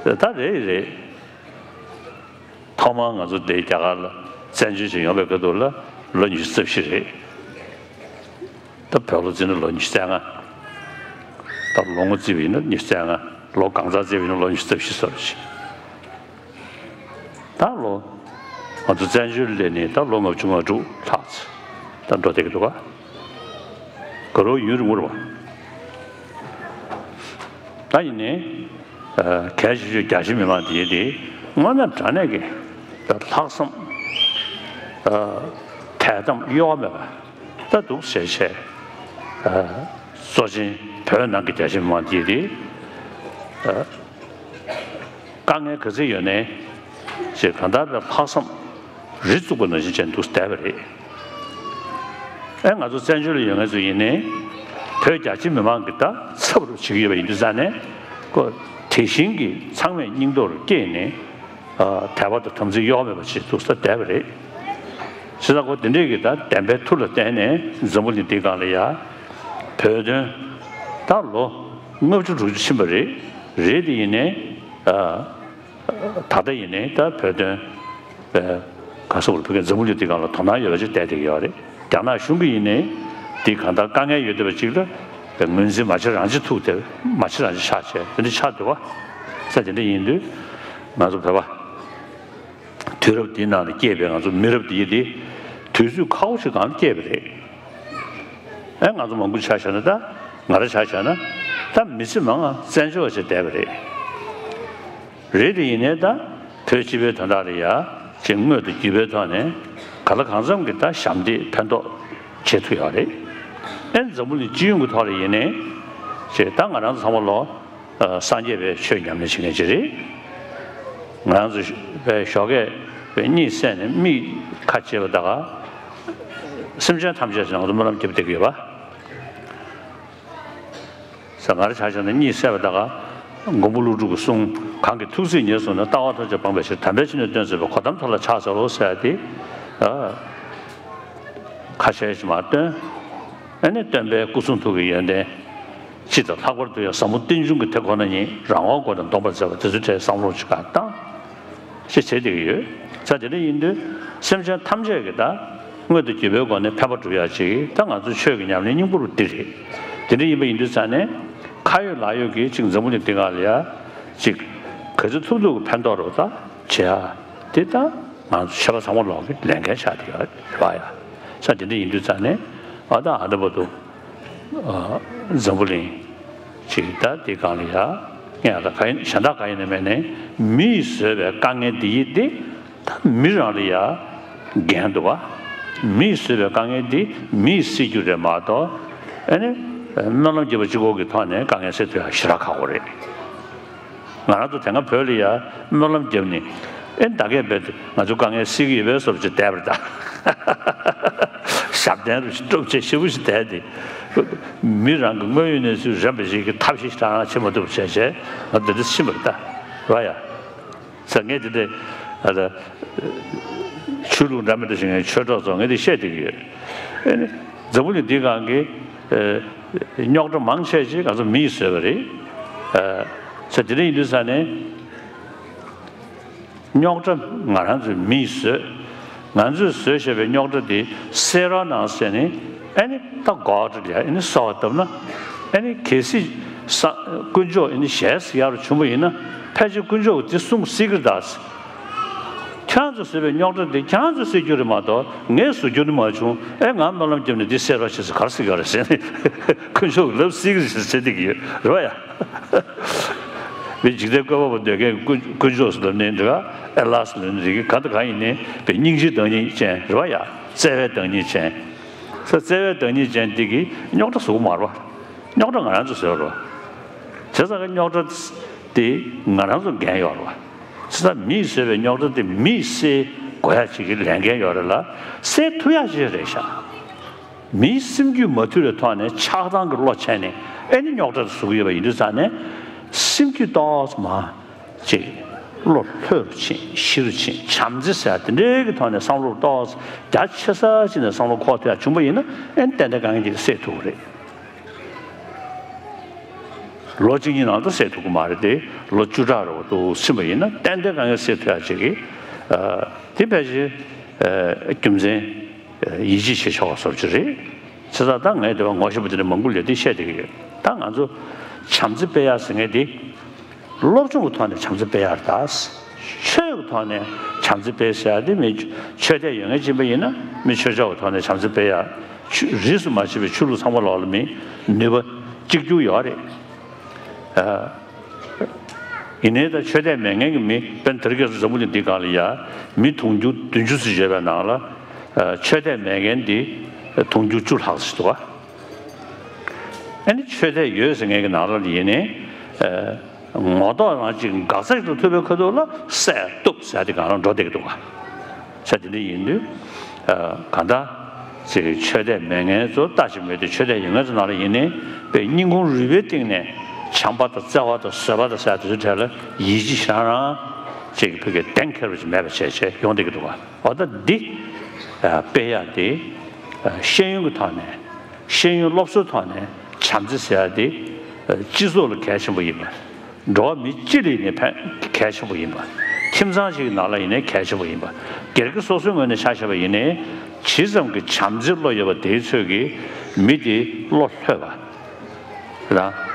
ག་ད་རེད་རེད། ཐོག་མར་ང་ཚོ་འདི་རྒྱ་གར་ལ་བཙན་བྱོལ་ཞིག་ཡོང་བའི་སྐབས་དུ་ལ་ལོ་ཉི་ཤུ་རྩ་བཞི་རེད། ད་བོད་ལོ་བརྩིས་ན་ལོ་ཉི་ཤུ་རྩ་ལྔ། ད་ལོ་ངོ་བརྩིས་པ་ཡིན་ན་ཉི་ཤུ་རྩ་ལྔ། ལོ་གང་ཚང་བརྩིས་པ་ཡིན་ན་ལོ་ཉི་ཤུ་རྩ་བཞི་སོ་རེད། ད་ལོ་ང་ཚོ་བཙན་བྱོལ་སླེབས་ནས་ད་ལོ་ལྔ་བཅུ་ང་དྲུག་ལྷག་ཙམ་ད་འགྲོ་བསྡད་ཀྱི་འདུག་ག་དགའ་རབ་ཡུན་རིང་པོ་རེད་པ། ད་ཡིན་ནའི་གལ་ཆེ་ཤོས་རྒྱ་ཆེ་མི་མང་དེ་དེ་དངོས་གནས་དྲང་གནས་ཀྱི་ད་ལྷག་བསམ་དད་དམ་གཡོ་བ་མེད་པ་ད་འདུག་ཟེར་བྱས། གཙོ་ཆེན་བོད་ནང་གི་རྒྱ་ཆེ་མི་མང་དེ་དེ། དཀའ་ངལ་ག་ཚོད་ཡོད་ནའི་ཞེས་གང་ལྟར་བའི་ལྷག་བསམ་རི་བཙུགས་པ་ནང་བཞིན་བྱས་འདུག་བསྡད་པ་རེད། ཨེ་ང་ཚོ་བཙན་བྱོལ་ལ་ཡོད་མཁན་ཚོ་ཡིན་ནའི་བོད་རྒྱ་ཆེ་མི་མང་གི་ད་ཚབ་རུ་བྱེད་ཀྱི་ཡོད་པ་ཡིན་དུས་ཙང་ནས་ཁོ་དེ་བཞིན་གྱི་ཚང་མས་སྙིང་སྟོབས་རུ་བསྐྱེད་ནས་དད་པ་དང་དམ་ཚིག་གཡོ་བ་མེད་པ་བྱེད་འདུག་ས་བསྡད་པ་རེད། བྱས་ཙང་ཁོ་དེ་འདྲས་ཀྱི་ད་བདེན་པའི་མཐུ་ལ་བརྟེན་ནས་འཛམ་བུ་གླིང་འདིའི་སྒང་ལ་ཡ་བོད་དོན་ད་ལོ་ལྔ་བཅུ་དྲུག་ཅུ་ཕྱིན་པ་རེད། རེད་དེ་ཡིན་ནའི། ད་ལྟ་ཡིན་ནའི་ད་བོད་དོན་པའི་ག་ས་བོར་བོད་ཀྱི་འཛམ་བུ་གླིང་འདི་སྒང་ལ་དོ་སྣང་ཡོད་པ་ཅིག་བལྟས་བསྡད་ཀྱི་ཡོད་རེད། རྒྱ་ནག་གཞུང་གིས་ཡིན་ནའི་འདི་གང་ལྟར་དཀའ་ངལ་ཡོད་བསྡད་པ་ཅིག་ལ་ངོས་འཛིན་མ་བྱེད་རང་བྱེད་ཐུག་སྟེ་མ་བྱེད་རང་བྱེད་ཆགས་བྱས་དེ་འདྲ་ཆགས་འདུག་བ། ས་དེ་འདྲ་ཡིན་དུས་ང་ཚོ་བོད་པ་དུས་རབས་འདིའི་ནང་ལ་སྐྱེས་པའི་ང་ཚོ་མི་རབས་འདི་ཡི་འདི་དུས་ཚོད་ཁག་པོ་ཞིག་སྒང་ལ་སྐྱེས་པ་རེད། ཨེ་ང་ཚོ་མང་པོ་ཆ་བཞག་ན། ད་ང་རང་ཆ་བཞག་ན་ད་མི་ཚེ་མང་ང་བཙན་བྱོལ་བ་ཞིག་བསྡད་པ་རེད། རེད་དེ་ཡིན་ནའི་ད་བོད་སྤྱི་པའི་དོན་དག་ལ་ཡ་ཅིག་དངོས་དང་བརྒྱུད་པའི་ཐོག་ནས་གང་ལ་གང་འཚམ་གྱི་ད་ཞབས་འདེགས་ཕན་ཐོགས་བྱེད་ཐུབ་ཡོད་རེད། ཨེ་འཛམ་བུ་གླིང་སྤྱི་ཡོངས་ཀྱི་ཐོག་ལ་ཡིན་ནའི་ཅིག་ད་ང་རང་ཚོ་ཚང་མ་ལོ་སངས་རྒྱས་པའི་ཆོས་ཉམས་ལེན་བྱེད་མཁན་ཅིག་རེད། ང་རང་ཚོ་པའི་ཞོགས་ཀས་པའི་གཉིད་སད་ནས་མིག་ཁ་ཕྱེ་བ་ད་ག་སེམས་ཅན་ཐམས་ཅད་ཀྱིས་ང་ཚོ་སྨོན་ལམ་རྒྱབ་བསྡད་ཀྱི་ཡོད་པ། ས་ང་རང་ཆ་བཞག་ན་གཉིད་སད་པ་ད་ག་མགོན་པོ་ཀླུ་སྒྲུབ་ཀྱི་གསུང་གང་གི་ཐུགས་སྲས་ཉེར་བཟུང་ནས། ལྟ་བ་ཐམས་ཅད་སྤངས་པའི་ཕྱིར། དམ་པའི་ཆོས་ནི་སྟོན་མཛད་པའི། གོ་ཏམ་མཐའ་ལ་ཕྱག་འཚལ་ལོ་ཟེར་ཏེ། ཨ། ཁ་ཤས་ཤིག་མར་བཏོན། ཨ་ནི་སྟོན་པའི་སྐུ་གསུང་ཐུགས་ཀྱི་ཡོན་ཏན་སྤྱི་དང་ལྷག་པར་དུ་ཡང་ཟབ་མོ་རྟེན་འབྱུང་གི་དེ་ཁོ་ན་ཉིད་རང་དབང་སྒོ་ནས་འདོམས་པར་མཛད་པ་དེ་ཚོའི་གྲས་བསམ་བློ་ཅིག་ག་བཏང་། ཞེས་བྱེད་བསྡད་ཀྱི་ཡོད། ས་དེ་འདྲ་ཡིན་དུས་སེམས་ཅན་ཐམས་ཅད་ཀྱིས་ད་དངོས་དང་བརྒྱུད་པའི་སྒོ་ནས་ཕན་པ་སྒྲུབ་ཡག་ཅིག་ད་ང་ཚོ་ཆོས་ཀྱི་ཉམས་ལེན་སྙིང་པོ་རུ་འདི་རེད། དེ་འདྲ་ཡིན་པ་ཡིན་དུས་ཙང་ནས་ཁ་ཡོད་ལག་ཡོད་ཀྱིས་ཅིག་འཛམ་བུ་གླིང་འདི་སྒང་ལ་ཡ་ཅིག་ག་ཚོད་ཐུབ་ཐུབ་ཀྱི་ཕན་ཐོགས་རུ་ད་བྱེད་ཡག་དེ་ད་ང་ཚོ་ཆོལ་ཁ་ཚང་མ་ལོག་གི་ལས་འགན་ཆགས་བསྡད་ཡོད་རེད་པ་ཡ། ས་དེ་འདྲ་ཡིན་དུས་ཙང་ནས་ཨ་ད་ཨ་ད་བར་དུ། ཨ། འཛམ་བུ་གླིང་ཅིག་ད་འདི་སྒང་ལ་ཡ་ངས་ད་ག་ཡིན་གཞན་དག་ག་ཡིན་ན་མེད་ནས། མི་ཡིས་བཟོས་པའི་དཀའ་ངལ་འདི་ཡིས་ཏེ་ད་མི་རང་ལ་ཡ་འགན་འདུག་བ། མི་ཡིས་བཟོས་པའི་དཀའ་ངལ་འདི་མི་ཡིས་སེལ་རྒྱུ་རེད་མ་གཏོགས། ཨ་ནི་སྨོན་ལམ་རྒྱབ་པ་གཅིག་པོ་གི་ཐོག་ནས་དཀའ་ངལ་སེལ་ཐུབ་ཡ་ཞེ་དྲག་ཁག་པོ་རེད། ང་རང་ཚོ་དེ་སྔ་བོད་ལ་ཡ་སྨོན་ལམ་བརྒྱབ་ནས། ཨེ་ད་གས་རྦད་དེ་ང་ཚོ་དཀའ་ངལ་སེལ་གྱི་ཡོད་པའི་བཟོ་ཅིག་བསྡད་པ་རེད་ད། ཞབས་བརྟན་རུ་ཞིག་སྟོབས་ཆེ་ཞེ་པོ་ཞིག་བསྡད་དེ། མི་རང་གི་དངོས་ཡོད་གནས་ཚུལ་རན་པ་ཞིག་གི་ཐབས་ཤེས་ཤིག་རང་རང་བྱེད་མ་ཐུབ་པ་བྱས་བྱས་ང་འདི་འདྲ་ཕྱིན་པ་རེད་ད། རེད་བ་ཡ། ས་ངས་འདི་འདྲ་ཨ་ད་ཆོས་ལུགས་འདྲ་མི་འདྲ་ཞིག་ངའི་ཆོས་གྲོགས་ཚོ་ངས་འདི་བཤད་བསྡད་ཀྱི་ཡོད། ཨེ་ནི་འཛམ་བུ་གླིང་འདིའི་སྒང་གི་ཨེ་རྙོག་དྲ་མང་ཆེ་ཅིག་ང་ཚོ་མི་ཡིས་བཟོས་པ་རེད། ཨ་ས་དེ་འདྲ་ཡིན་དུས་ས་ནས། རྙོག་དྲ་ང་རང་ཚོའི་མིས་བཟོས། ང་ཚོས་བཟོས་བཞག་པའི་རྙོག་དྲ་དེ་སེལ་རོགས་གནང་ཟེར་ནས། ཨ་ནི་ད་གོ་ཏྲ་ལ་ཨ་ནི་གསོལ་བ་བཏབ་ན། ཨ་ནི་གལ་སྲིད་ས་དཀོན་མཆོག་ཨ་ནི་ཞལ་གཟིགས་ཡག་རུ་བྱུང་བ་ཡིན་ན། ཕལ་ཆེར་དཀོན་མཆོག་གིས་དེ་གསུང་སྲིད་ཀྱི་རེད་ད། ཁྱེད་རང་ཚོས་བཟོས་པའི་རྙོག་དྲ་དེ་ཁྱེད་རང་ཚོས་སེལ་རྒྱུ་རེད་མ་གཏོགས་ངས་བཟོ་རྒྱུ་ནི་མ་བྱུང་། ཨེ་ང་སྨོན་ལམ་བརྒྱབ་ནས་དེ་སེལ་རོགས་བྱེད་ཟེར་ག་རེ་ཟེར་གྱི་ཡོད་རེད་ཟེར་ནས། དཀོན་མཆོག་གིས་ལབ་སྲིད་ཀྱི་རེད་ཟེར་བྱེད་བསྡད་ཀྱི་ཡོད་རེད་བ་ཡ། བའི་འཇིག་རྟེན་བཀོད་པ་པོ་འདོད་མཁན་དཀོན་དཀོན་མཆོག་ཟེར་ལབ་ནས་འདྲ། ཨེ་ལ་ཟེར་ལབ་ནས་འདྲ་གི་གང་དང་གང་ཡིན་ནའི་བའི་སྙིང་རྗེའི་བདག་ཉིད་ཅན་རེད་བ་ཡ། བརྩེ་བའི་བདག་ཉིད་ཅན། ས་བརྩེ་བའི་བདག་ཉིད་ཅན་འདི་གིས་རྙོག་དྲ་བཟོ་གི་མ་རེད་བ། རྙོག་དྲ་ང་རང་ཚོས་བཟོས་རེད་བ། བྱས་ཙང་གི་རྙོག་དྲ་དེ་ང་རང་ཚོ་འགན་ཡོད་རེད་བ། བྱས་ཙང་མིས་བཟོས་པའི་རྙོག་དྲ་དེ་མིས་སེལ་དགོས་ཡ་ཅིག་གི་ལས་འགན་ཡོད་རེད་ལ། སེལ་ཐུབ་ཡ་ཅིག་རེད་ཤག་མིའི་སེམས་རྒྱུད་མ་ཐུལ་བའི་ཐོག་ནས་ཆགས་སྡང་གི་བློ་བྱས་ནས་ཨེ་ནི་རྙོག་དྲ་དེ་བཟོ་གི་ཡོད་པ་ཡིན་དུས་ཙང་ནས། སེམས་རྒྱུད་ཏོག་ཙམ་ཅིག་བློ་ལྷོད་རུ་ཕྱིན་ཞི་རུ་ཕྱིན། བྱམས་བརྩེ་ཟེར་ཡ་དེ་འདྲའི་གི་ཐོག་ནས་བསམ་བློ་ཏོག་ཙམ་རྒྱ་ཆེ་ས་ཅིག་ནས་བསམ་བློ་འཁོར་ཐུབ་ཡ་བྱུང་བ་ཡིན་ན། ཨེ་ནི་ཏན་ཏན་དཀའ་ངལ་འདི་སེལ་ཐུབ་ཀྱི་རེད། ལོ་གཅིག་གཉིས་ནང་དུ་སེལ་ཐུབ་ཀྱི་མ་རེད་དེ། ལོ་བཅུ་ཕྲག་རེ་བ་འདུག་ཕྱིན་པ་ཡིན་ན་ཏན་ཏན་དཀའ་ངལ་སེལ་ཐུབ་ཡ་ཅིག་གི་ཨ་དེ་ཕལ་ཆེར་ཨ་རྒྱུ་མཚན་ཡིད་ཆེས་བྱེད་ཆོག་པ་བཟོ་ཅིག་རེད། བྱས་ཙང་ད་ངས་དེ་བ་ངོ་ཤེས་པ་དེ་འདྲ་མང་པོ་ལས་དེ་བཤད་བསྡད་ཀྱི་ཡོད། ད་ང་ཚོ་བྱམས་བརྩེ་སྤེལ་ཡག་ཟེར་མཁན་དེ་སློབ་སྦྱོང་གི་ཐོག་ནས་བྱམས་བརྩེ་སྤེལ་ཡག་རེད་ད། ཆོས་ཀྱི་ཐོག་ནས་བྱམས་བརྩེ་སྤེལ་ཟེར་ཡག་དེ་མི་ཆོས་དད་ཡོད་མཁན་ཅིག་ཡིན་པ་ཡིན་ན། མི་ཆོས་ཕྱོགས་ཀྱི་ཐོག་ནས་བྱམས་བརྩེ་སྤེལ་ཡག་ཆོས་རིས་སུ་མ་ཆད་པའི་ཆོས་ལུགས་ཚང་མ་ལོག་ལ་མི་ནུས་པ་གཅིག་གྱུར་ཡོད་རེད། ཨ། ཡིན་ནའི་ད་ཆོས་དད་མེད་མཁན་གྱི་མི་དཔེར་ན་དེ་རིང་ཁ་སང་འཛམ་བུ་གླིང་འདི་སྒང་ལ་ཡ་མི་དུང་ཕྱུར་བདུན་ཅུ་ཙམ་ཡོད་པའི་ནང་ལ། ཨ། ཆོས་དད་མེད་མཁན་འདི་དུང་ཕྱུར་བཅུ་ལྷག་ཙམ་འདུག་ག་ཨ་ནི་ཆོས་དད་ཡོད་ཟེར་མཁན་གྱི་ནང་ལོགས་ལ་ཡིན་ནའི། ཨ། ངོ་ཐོག་རང་གཅིག་འགག་རྩ་ཞིག་ཏུ་ཐུག་པའི་ཁ་ཐུག་ལ་བསད་གཏུབ་ཟེར་ཡ་དེ་སྒང་ལ་འགྲོ་བསྡད་ཀྱི་འདུག་ག་ས་དེ་འདྲ་ཡིན་དུས། ཨ། གང་ལྟར་ཅིག་ཆོས་དད་མེད་མཁན་ཚོ་ལྟ་ཞིག་མེད་དུས་ཆོས་དད་ཡོད་མཁན་ཚོ་ནང་ལ་ཡིན་ནའི་དཔེ་སྙིང་ཁུང་རུས་པའི་གཏིང་ནས་བྱམས་པ་དང་བརྩེ་བ་དང་བཟོད་པ་དང་ཟེར་ཡ་དེ་ཚོའི་གྲས་ལ་ཡིད་ཆེས་རང་རང་ཅིག་ཕ་གིར་གཏན་འཁེལ་བ་ཅིག་མེད་པ་བྱས་བྱས་ཡོང་བསྡད་ཀྱི་འདུག་ག་འོ་ད་འདི་ཨ་སྤེལ་ཡག་དེ་ཨ་ཤེས་ཡོན་གྱི་ཐོག་ནས། ཤེས་ཡོན་སློབ་གསོའི་ཐོག་ནས་བྱམས་བརྩེ་ཟེར་ཡག་དེ་ཨ་སྤྱི་ཚོགས་ལ་གལ་ཆེན་པོ་ཡིན་པ། འགྲོ་བ་མི་སྤྱི་ལ་ཡིན་ནའི་ཕན་གལ་ཆེན་པོ་ཡིན་པ། ཁྱིམ་ཚང་ཞིག་གི་ནང་ལ་ཡིན་ནའི་གལ་ཆེན་པོ་ཡིན་པ། སྒེར་གྱི་སོ་སོའི་ངོས་ནས་ཆ་བཞག་པ་ཡིན་ནའི། ཇི་ཙམ་གྱི་བྱམས་བརྩེའི་བློ་ཡོད་པ་དེའི་ཚོད་ཀྱིས་མི་དེ་བློ་ལྷོད་པ། རང་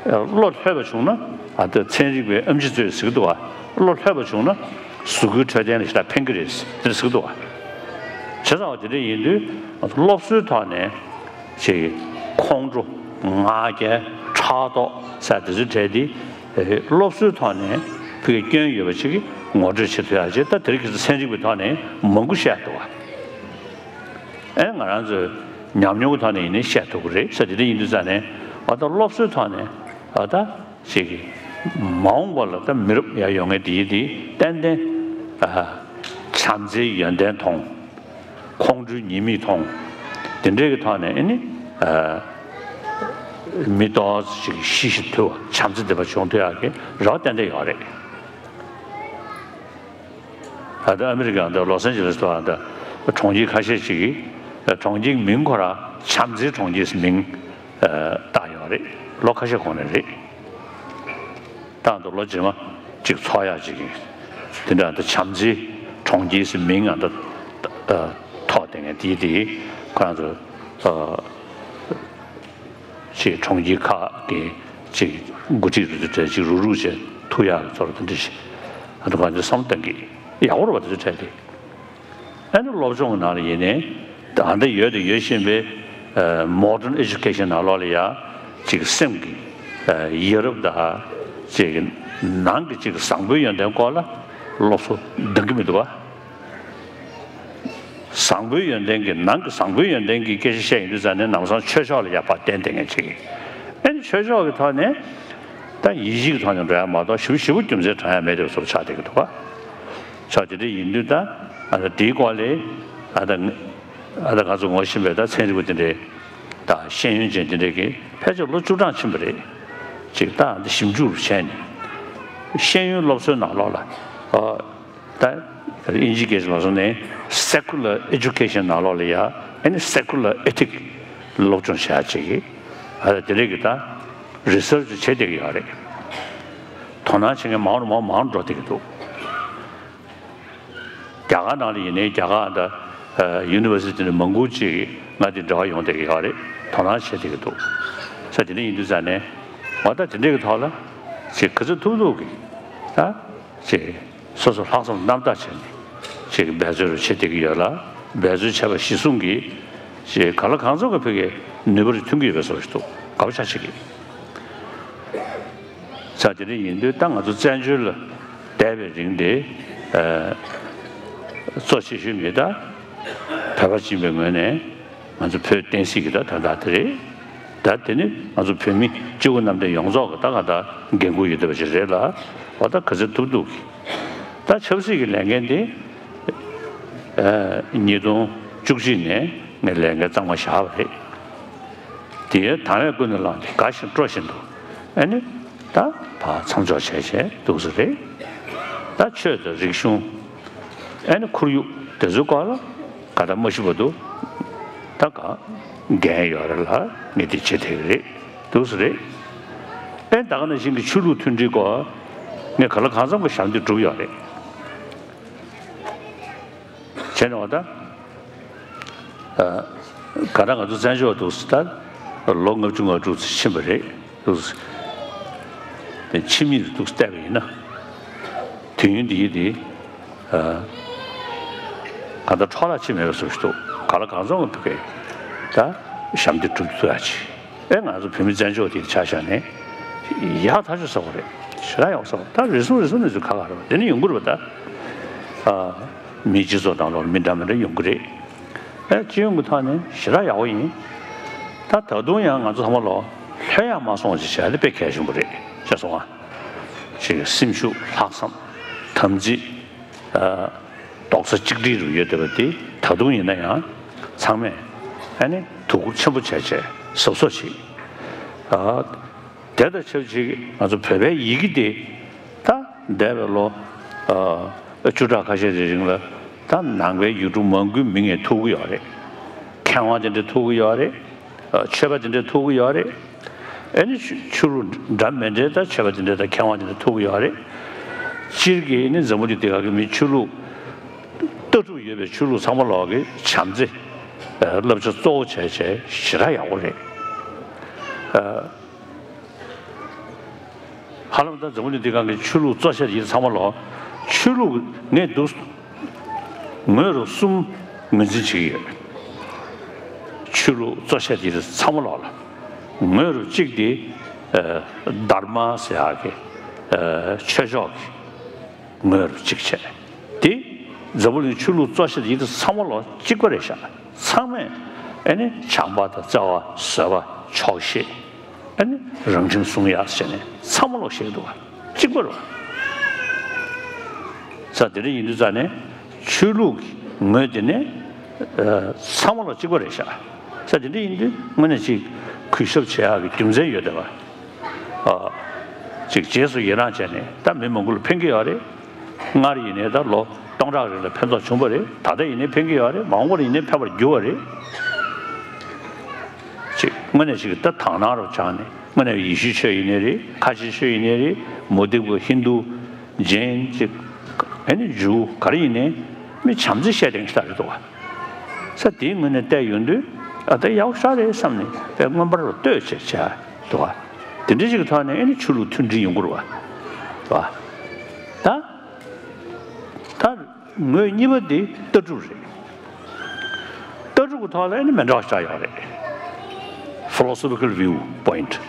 བློ་ལྷོད་པ་བྱུང་ན། ཨ་ད་ཚན་རིག་པའི་ཨེམ་ཆི་ཚོས་ཟེར་གྱི་འདུག་ག་སློབ་ལྷོད་པ་བྱུང་ན་གཟུགས་པོའི་འཕྲོད་བསྟེན་ལ་ཞེ་དྲག་ཕན་གྱི་རེད་ཟེར་ཟེར་གྱི་འདུག་ག་བྱས་ཙང་བ་དེ་འདྲ་ཡིན་དུས་སློབ་གསོའི་ཐོག་ནས་ཅིག་ ཁོང་ཁྲོ། ང་རྒྱལ། ཕྲག་དོག་ཟེར་དེ་ཚོའི་གྲས་དེ་སློབ་གསོའི་ཐོག་ནས་ཕ་གིའི་སྐྱོན་ཡོད་པ་ཅིག་གིས་ངོ་སྤྲོད་བྱེད་ཐུབ་ཡག་ཅིག་ད་དེ་རིང་ཁ་སང་ཚན་རིག་པའི་ཐོག་ནས་མང་པོ་བཤད་འདུག་བ། ཨེ་ང་རང་ཚོའི་ཉམས་མྱོང་གི་ཐོག་ནས་ཡིན་ནའི་བཤད་ཐུབ་ཀྱི་རེད་ཟེར། དེ་འདྲ་ཡིན་དུས་ཙང་ནས་ཨ་ད་སློབ་གསོའི་ཐོག་ནས་ཨ་ད་ཅིག་མ་འོངས་པ་ལ་ད་མི་རབས་ཡར་ཡོང་མཁན་དེ་ཡིན་དེ་ཏན་ཏན་ཨ་བྱམས་བརྩེའི་ཡོན་ཏན་མཐོང་། ཁོང་ཁྲོའི་ཉེས་དམིགས་མཐོང་། དེ་འདྲའི་གི་ཐོག་ནས་ཨ་ནི་ཨ་མི་ཏོག་ཙམ་ཞིག་ཤི་ཤི་ཐུབ་པ་བྱམས་བརྩེ་ལྡན་པ་བྱུང་ཐུབ་ཡག་གི་རེ་བ་ཏན་ཏན་ཡོད་རེད། ད་ལྟ་ཨ་མི་རི་ཀའི་འདི་ལོ་སན་ཇི་ལེས་ཐོག་ད་གྲོང་ཁྱེར་ཁ་ཤས་ཤིག་གིས་གྲོང་ཁྱེར་མིང་ཁོ་རང་བྱམས་བརྩེའི་གྲོང་ཁྱེར་ཟེར་མིང་བཏགས་ཡོད་རེད། ལོ་ཁ་ཤས་གོང་ནས་རེད། ཏང་དུ་ལོ་རྗེས་མ་ཅིག་ཚོགས་ཡག་ཅིག་ཡིན། དེ་འདྲ་ད་བྱམས་བརྩེའི་གྲོང་ཁྱེར་ཟེར་མིང་ང་ད་ཐོགས་བསྡད་མཁན་དེ་དེ་ཁོ་རང་ཚོ་ཅིག་གྲོང་ཁྱེར་ཁག་གི་ཅིག་འགོ་ཁྲིད་རུ་དེ་གྲས་ཅིག་རུག་རུག་བྱས་ཐུག་ཡག་གི་ཚོར་དེ་འདྲ་ཞིག་ཨ་ད་ཁོ་རང་ཚོ་བསམ་བློ་གཏང་གི་ཡག་པོ་རེད་བ། དེ་ཚོ་གྲས་དེ། ཨ་ནི་སློབ་སྦྱོང་གི་ནང་ལ་ཡིན་ནའི་ད་ལྟ་ཡོད་དང་ཡོད་བཞིན་པའི་ཨ་modern education ནང་ལོགས་ལ་ཡ་ཅིག་སེམས་ཀྱི་ཨ་ཡ་རབས་དང་ཅིག་ནང་གི་ཅིག་བཟང་པོའི་ཡོན་ཏན་སྐོར་ལ་སློབ་གསོ་འདང་གི་མི་འདུག་བ། བཟང་པོའི་ཡོན་ཏན་གྱི་ནང་གི་བཟང་པོའི་ཡོན་ཏན་གྱི་སྐད་ཆ་བཤད་ཡོང་དུས་ཙང་ནས་ནམ་སང་ཆོས་ཕྱོགས་ལ་ཡ་ཕར་བརྟེན་བསྡད་མཁན་ཅིག་ཨ་ནི་ཆོས་ཕྱོགས་ཀྱི་ཐོག་ནས་ད་ཡིད་ཆེས་ཀྱི་ཐོག་ནས་འགྲོ་ཡ་མ་གཏོགས་ཞེ་པོ་ཞེ་པོ་རྒྱུ་མཚན་དྲང་ཡ་མེད་དེ་བཟོ་ཆགས་བསྡད་ཀྱི་འདུག་བ། ཆོག་དེ་འདྲ་ཡིན་དུས་ད་ཨ་ད་དེའི་སྐོར་ལས་ཨ་ད་ཨ་ད་ང་ཚོ་ངོ་ཤེས་པའི་ད་ཚན་རིག་པ་དེ་འདྲའི་ད་ཤེས་ཡོན་ཅན་དེ་འདྲས་ཀྱིས་ཕལ་ཆེར་ལོ་བཅུ་གྲངས་ཕྱིན་པ་རེད། ཅིག་ད་ཨ་ད་ཞིབ་འཇུག་བྱས་ནས་ཤེས་ཡོན་སློབ་གསོའི་ནང་ལོགས་ལ་ཨ་ད་དབྱིན་ཇིའི་སྐད་ཆ་ལ་སོང་ནས་secular education ནང་ལོགས་ལ་ཡ་ཨ་ནི་secular ethic སློབ་སྦྱོང་བྱེད་ཡ་ཅིག་གིས་ཨ་ད་དེ་འདྲས་ཀྱི་ད་research བྱེད་བསྡད་ཀྱི་ཡོད་རེད། དོ་སྣང་བྱེད་མཁན་མང་རུ་མང་མང་རུ་འགྲོ་བསྡད་ཀྱི་འདུག་རྒྱ་གར་ནང་ལ་ཡིན་ནའི་རྒྱ་གར་ད་ཨ་university ནས་མང་པོ་ཅིག་ང་དེ་འབྲེལ་བ་ཡོང་བསྡད་ཀྱི་ཡོད་རེད། དོ་སྣང་བྱེད་བསྡད་ཀྱི་འདུག་ས་དེ་འདྲ་ཡིན་དུས་ཙང་ནས་འོ་ད་དེ་འདྲའི་གི་ཐོག་ལ་ཅིག་ག་ཚོད་ཐུབ་ཐུབ་གི་ད་ཅིག་སོ་སོ་ལྷག་བསམ་རྣམ་དག་བྱས་ནས་ཅིག་འབད་རྩོལ་རུ་བྱེད་བསྡད་ཀྱི་ཡོད་ལ། འབད་རྩོལ་བྱས་པ་གཞིར་བཟུང་གིས་ཅིག་གང་ལ་གང་འཚམ་གྱི་ཕ་གིའི་ནུས་པ་རེ་ཐོན་གྱི་ཡོད་པའི་བཟོ་ཞིག་འདུག་དགའ་པོ་ཆགས་བྱེད་ཀྱི། ས་དེ་འདྲ་ཡིན་དུས་ད་ང་ཚོ་བཙན་བྱོལ་ལ་བསྡད་པའི་རིང་དེ་ཨ་གཙོ་ཆེ་ཤོས་མི་ད་བོད་པ་ཡིན་པའི་ངོས་ནས་ང་ཚོ་བོད་བསྟན་སྲིད་ཀྱི་ད་དོན་དག་དེ་རེད། ད་དེ་ནི་ང་ཚོ་བོད་མི་སྤྱི་བོ་གནམ་བསྟན་ཡོངས་རྫོགས་ཀྱི་ད་ག་ད་འགན་ཁུར་ཡོད་བསྡད་པ་ཞིག་རེད་ལ། འོ་ད་ག་ཚོད་ཐུབ་ཐུབ་ཀྱིས་ད་ཆབ་སྲིད་ཀྱི་ལས་འགན་དེ་ཨ་ཉིས་སྟོང་བཅུ་གཅིག་ནས་ངས་ལས་འགན་གཙང་མ་བཞག་པ་རེད། དེ་དང་བས་ཀུན་ནས་བསླངས་ཏེ་དགའ་བཞིན་སྤྲོ་བཞིན་དུ་ཨ་ནི་ད་ཕར་མཚམས་འཇོག་བྱས་བྱས་འདུག་ས་རེད། ད་ཆོས་དང་རིག་གཞུང་ཨ་ནི་ཁོར་ཡུག་དེ་ཚོའི་སྐོར་ལ་ག་ད་མ་ཤི་བར་དུ་ད་ག་འགན་ཡོད་རེད་ལ་ངས་དེ་བྱེད་བསྡད་ཀྱི་རེད་འདུག་ས་རེད། ཨེ་ད་ག་ནང་བཞིན་གྱི་ཆོས་ལུགས་མཐུན་སྒྲིལ་སྐོར་ངས་གང་ལ་གང་འཚམ་གྱི་ཞབས་འདེགས་བསྒྲུབས་ཡོད་རེད། བྱས་ནས་འོ་ད། ཨ་ག་ད་ང་ཚོ་བཙན་བྱོལ་འདུག་ས་ད་ལོ་ལྔ་བཅུ་ང་དྲུག་ཙམ་ཕྱིན་པ་རེད་འདུག་ས། དེ་ཕྱི་མིག་ཏུ་བལྟས་པ་ཡིན་ན། དུས་ཡུན་འདི་ཡིན་དེ་ཨ་ག་ད་འཕྲོ་བརླག་ཕྱིན་མེད་པ་བཟོ་ཞིག་འདུག་གང་ལ་གང་འཚམ་གྱི་ཕ་གིའི་ད་ཞབས་འདེགས་བསྒྲུབ་ཐུབ་ཡ་ཅིག་ཨེ་ང་ཚོ་བོད་མི་བཙན་བྱོལ་དེ་ཆ་བཞག་ནས་ཡག་ཐག་ཆོད་ཟེར་བ་རེད། ཞེ་དྲག་ཡག་ཟེར་བ་ད་རེ་ཟུང་རེ་ཟུང་ནས་ཚུར་ཁ་ཁ་རེད་བ། དེ་ནི་ཡོང་གི་རེད་བ། ད་ཨ་མི་སྤྱི་ཚོགས་ནང་ལོགས་མི་འདྲ་མི་འདྲ་ཡོང་གི་རེད། ཨེ་སྤྱི་ཡོངས་ཀྱི་ཐོག་ནས་ཞེ་དྲག་ཡག་པོ་ཡིན། ད་ད་དུང་ཡང་ང་ཚོ་ཚང་མ་ལོ་ལྷོད་ཡག་མ་སོང་ཅིག་བྱས་ཏེ་དཔེ་གལ་ཆེན་པོ་རེད་ཤེས་སོང་ཨ། ཅིག་སེམས་ཤུགས་ལྷག་བསམ་དམ་ཚིག་ཨ་རྡོག་རྩ་གཅིག་སྒྲིལ་རུ་ཡོད་བསྡད་པ་དེ་ད་དུང་ཡིན་ན་ཡང་ཚང་མས་ཨ་ནི་དོ་ཁུར་ཆེན་པོ་བྱས་བྱས་གཟབ་གཟབ་བྱེད། ཨ་དེ་དང་ཆབས་ཅིག་ང་ཚོ་བོད་པའི་ཡི་གེ་དེ་ད་འདས་པའི་ལོ་ཨ་བཅུ་ཕྲག་ཁ་ཤས་ཀྱི་རིང་ལ་ད་ནང་པའི་ཡུལ་གྲུ་མང་པོའི་མི་ངས་ཐུག་གི་ཡོད་རེད། མཁས་དབང་དེ་འདྲ་ཐུག་གི་ཡོད་རེད། ཨ་ཆོས་པ་དེ་འདྲ་ཐུག་གི་ཡོད་རེད། ཨ་ནི་ཆོས་ཆོས་ལུགས་འདྲ་མི་འདྲའི་ད་ཆོས་པ་དེ་འདྲ་དང་མཁས་དབང་དེ་འདྲ་ཐུག་གི་ཡོད་རེད། སྤྱིར་གྱི་ནི་འཛམ་བུ་གླིང་འདི་ག་གི་མི་ཆོས་ལུགས་ལྟ་གྲུབ་ཡོད་པའི་ཆོས་ལུགས་ཚང་མ་ལོག་གི་བྱམས་བརྩེ་ཨ་བསླབ་བྱ་གཙོ་བོ་བྱས་བྱས་ཞེ་དྲག་ཡག་པོ་རེད། ཨ་ཧ་ལམ་ད་འཛམ་བུ་གླིང་འདི་སྒང་གི་ཆོས་ལུགས་གཙོ་ཆེ་ཡིན་ཚང་མ་ལོག་ཆོས་ལུགས་ངས་འདུག་ངོས་རུ་གསུམ་ངོས་འཛིན་བྱེད་ཀྱི་ཡོད། ཆོས་ལུགས་གཙོ་ཆེ་ཡིན་ཚང་མ་ལོག་ལ་ ངོས་རུ་གཅིག་དེ་ཨ་དྷརྨ་ཟེར་ཡག་གི་ཨ་ཆོས་ཕྱོགས་ཀྱི་ངོས་རུ་གཅིག་བྱས། དེ་འཛམ་བུ་གླིང་ཆོས་ལུགས་གཙོ་ཆེ་དེ་ཡིན་དུས་ཚང་མ་ལོག་གཅིག་པ་རེད་ཤག། ཚང་མས་ཨ་ནི་བྱམས་པ་དང་བརྩེ་བ་བཟོད་པ་ཆོག་ཤེས། ཨ་ནི་རང་ཁྲིམས་སྲུང་ཡག་བྱས་ནས་ཚང་མ་ལོག་བཤད་ཀྱི་འདུག་བ། གཅིག་པ་རེད་བ། ས་དེ་འདྲ་ཡིན་དུས་ཙ་ནས་ཆོས་ལུགས་ཀྱི་ངོས་དེ་ནས་ཨ་ཚང་མ་ལོག་གཅིག་པ་རེད་ཤག། ས་དེ་འདྲ་ཡིན་དུས་དངོས་གནས་ཅིག་གུས་ཞབས་བྱེད་ཡག་གི་རྒྱུ་མཚན་ཡོད་བསྡད་པ། ཨ་ཅིག་རྗེས་སུ་ཡི་རང་བྱས་ནས་ད་མི་མང་པོ་ལ་ཕན་གྱི་ཡོད་རེད། སྔར་ཡིན་ནའི་ད་ལོ་སྟོང་ཕྲག་རིང་ལ་ཕན་ཐོགས་བྱུང་བ་རེད། ད་ལྟ་ཡིན་ནའི་ཕན་གྱི་ཡོད་རེད། མ་འོངས་པར་ཡིན་ནའི་ཕན་པར་འགྱུར་བ་རེད། ཅིག་དངོས་གནས་ཅིག་ད་དག་སྣང་རུ་སྦྱངས་ནས་དངོས་གནས་ཡེ་ཤུའི་ཆོས་ཡིན་ནའི་རེད། ཁ་ཆེའི་ཆོས་ཡིན་ནའི་རེད། མུ་སྟེགས་པ་ཧིན་རྡུ་ཇེན་ཅིག་ཨ་ནི་ཇུ་ག་རེ་ཡིན་ནའི་མི་བྱམས་བརྩེ་བཤད་དེང་ཞིག་ད་རེད་འདུག་བ། ས་དེའི་ངོས་ནས་བལྟས་ཡོང་དུས་ཨ་ད་ཡག་ཤག་རེད་བསམ་ནས་དཔེ་མངོན་པར་རུ་ལྟོས་བྱས་བྱས་འདུག་བ། དེ་འདྲ་ཞིག་གི་ཐོག་ནས་ཨ་ནི་ཆོས་ལུགས་མཐུན་སྒྲིལ་ཡོང་གི་རེད་བ། ད་ད་ད་ངོས་གཉིས་པ་དེ་ལྟ་གྲུབ་རེད། ལྟ་གྲུབ་ཀྱི་ཐོག་ལ་ཨ་ནི་མི་འདྲ་བ་ཆགས་ཡོད་རེད། Philosophical view point།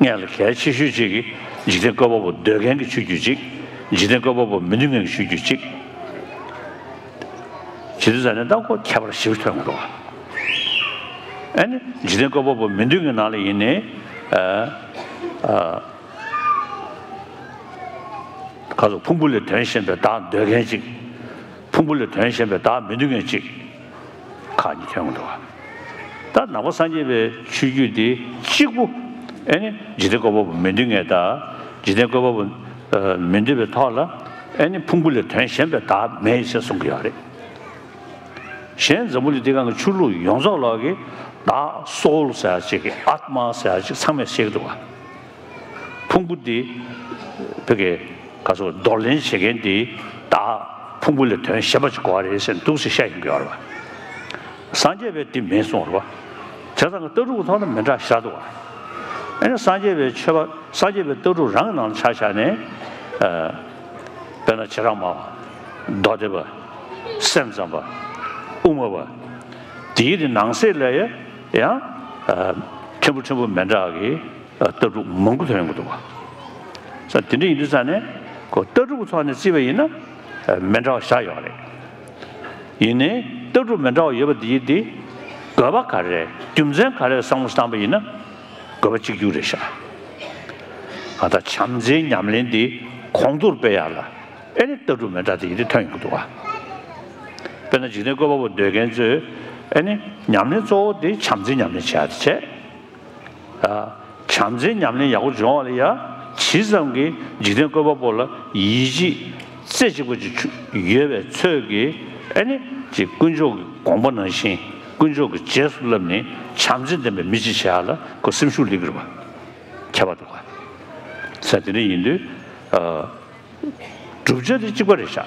སྔོན་ལ་གལ་ཆེ་ཤོས་གཅིག་གིས་འཇིག་རྟེན་བཀོད་པ་པོ་འདོད་མཁན་གྱི་ཆོས་བརྒྱུད་གཅིག། འཇིག་རྟེན་བཀོད་པ་པོ་མི་འདོད་མཁན་གྱི་ཆོས་བརྒྱུད་གཅིག། བྱེད་དུས་ཙ་ནས་ད་ཁོ་ཁྱད་པར་ཞེ་པོ་ཐོན་གྱི་འདུག། ཨ་ནི་འཇིག་རྟེན་བཀོད་པ་པོ་མི་འདོད་མཁན་ནང་ལ་ཡིན་ནའི་ཨ་ཨ་ག་ཚོད་ཕུང་པོ་ལས་དོན་གཞན་པའི་བདག་འདོད་མཁན་གཅིག། ཕུང་པོ་ལས་དོན་གཞན་པའི་བདག་མི་འདོད་མཁན་གཅིག། ཁག་གཉིས་ཐོན་གྱི་འདུག། ད་ནང་པ་སངས་རྒྱས་པའི་ཆོས་བརྒྱུད་འདི་གཅིག་པུ་ཨེ་ནི་འཇིག་རྟེན་བཀོད་པ་པོ་མི་འདོད་མཁན་དང་འཇིག་རྟེན་བཀོད་པ་པོ་ཨ་མི་འདོད་པའི་ཐོག་ལ་ཨེ་ནི་ཕུང་པོ་ལས་དོན་གཞན་པའི་བདག་མེད་ཟེར་གསུང་གི་ཡོད་རེད། གཞན་འཛམ་བུ་གླིང་འདི་སྒང་གི་ཆོས་ལུགས་ཡོངས་རྫོགས་ལོག་གི་བདག་སོའུལ་ཟེར་ཡག་ཅིག་གི་ཨཱཏྨ་ཟེར་ཡག་ཅིག་ཚང་མས་བཤད་ཀྱི་འདུག་བ། ཕུང་པོ་འདི་བོད་ཀྱི་ག་ཚོད་འདོར་ལེན་བྱེད་མཁན་འདི་བདག་ཕུང་པོ་ལས་དོན་གཞན་པ་ཅིག་དགོས་པ་རེད་ཟེར་འདུག་ཟེར་བཤད་ཡོང་གི་ཡོད་རེད་བ། སངས་རྒྱས་པས་འདི་མེད་གསུངས་རེད་བ། བྱས་ཙང་ལྟ་གྲུབ་ཀྱི་ཐོག་ནས་མི་འདྲ་ཤ་སྟག་བ། ཨ་ནི་སངས་རྒྱས་པའི་ཆོས་པ་སངས་རྒྱས་པའི་ལྟ་གྲུབ་རང་གི་ནང་ལ་ཆ་བཞག་ནས་ཨ་དཔེར་ན་ཁྱེད་རང་མ་མདོ་སྡེ་པ། སེམས་ཙམ་པ། དབུ་མ་པ། དེའི་དེ་ནང་གསེས་ལ་ཡང་ཡང་ཨ་ཕྲན་བུ་ཕྲན་བུ་མི་འདྲ་བ་གི་ལྟ་གྲུབ་མང་པོ་ཐོན་ཡོང་གི་འདུག་བ། ས་དེ་འདྲ་ཡིན་དུས་ཙང་ནས་ཁོ་ལྟ་གྲུབ་ཀྱི་ཐོག་ནས་བརྩིས་པ་ཡིན་ན་མི་འདྲ་བ་བཞག་ཡོད་རེད། ཡིན་ནའི་ལྟ་གྲུབ་མི་འདྲ་བ་ཡོད་པ་འདི་ཡིན་ཏེ་དགོས་པ་ག་རེ་རྒྱུ་མཚན་ག་རེ་བསམ་བློ་བཏང་པ་ཡིན་ན་དགོས་པ་གཅིག་གྱུར་རེད་ཤག། ང་ད་བྱམས་བརྩེའི་ཉམས་ལེན་འདི་གོང་མཐོར་སྤེལ་ཡག་ལ་ཨེ་ནི་ལྟ་གྲུབ་མི་འདྲ་དེ་ཡིན་ཏེ་ཐོན་ཡོང་གི་འདུག་བ། དཔེར་ན་འཇིག་རྟེན་བཀོད་པ་པོ་འདོད་མཁན་ཚོས་ཨེ་ནི་ཉམས་ལེན་གཙོ་བོ་དེ་བྱམས་བརྩེའི་ཉམས་ལེན་བྱེད་ཡག་དེ་བྱས། བྱམས་བརྩེའི་ཉམས་ལེན་ཡག་པོ་སྦྱོང་བ་ལ་ཡ་ཇི་ཙམ་གྱིས་འཇིག་རྟེན་བཀོད་པ་པོ་ལ་ཡིད་ཆེས་རྩེ་གཅིག་པ་ཅིག་ཡོད་པའི་ཚོད་ཀྱིས་ཨེ་ནི་ཅིག་དཀོན་མཆོག་གི་དགོངས་པ་ནང་བཞིན་དཀོན་མཆོག་གི་རྗེས་སུ་བསླབས་ནས་བྱམས་བརྩེ་ལྡན་པའི་མི་ཅིག་བྱེད་ཡག་ལ་ཁོ་སེམས་ཤུགས་སླེབས་ཀྱི་རེད་བ། ཁྱད་པར་འདུག་ག། ས་དེ་འདྲ་ཡིན་དུས་ཨ། བསྒྲུབ་བྱ་དེ་གཅིག་པ་རེད་ཤག།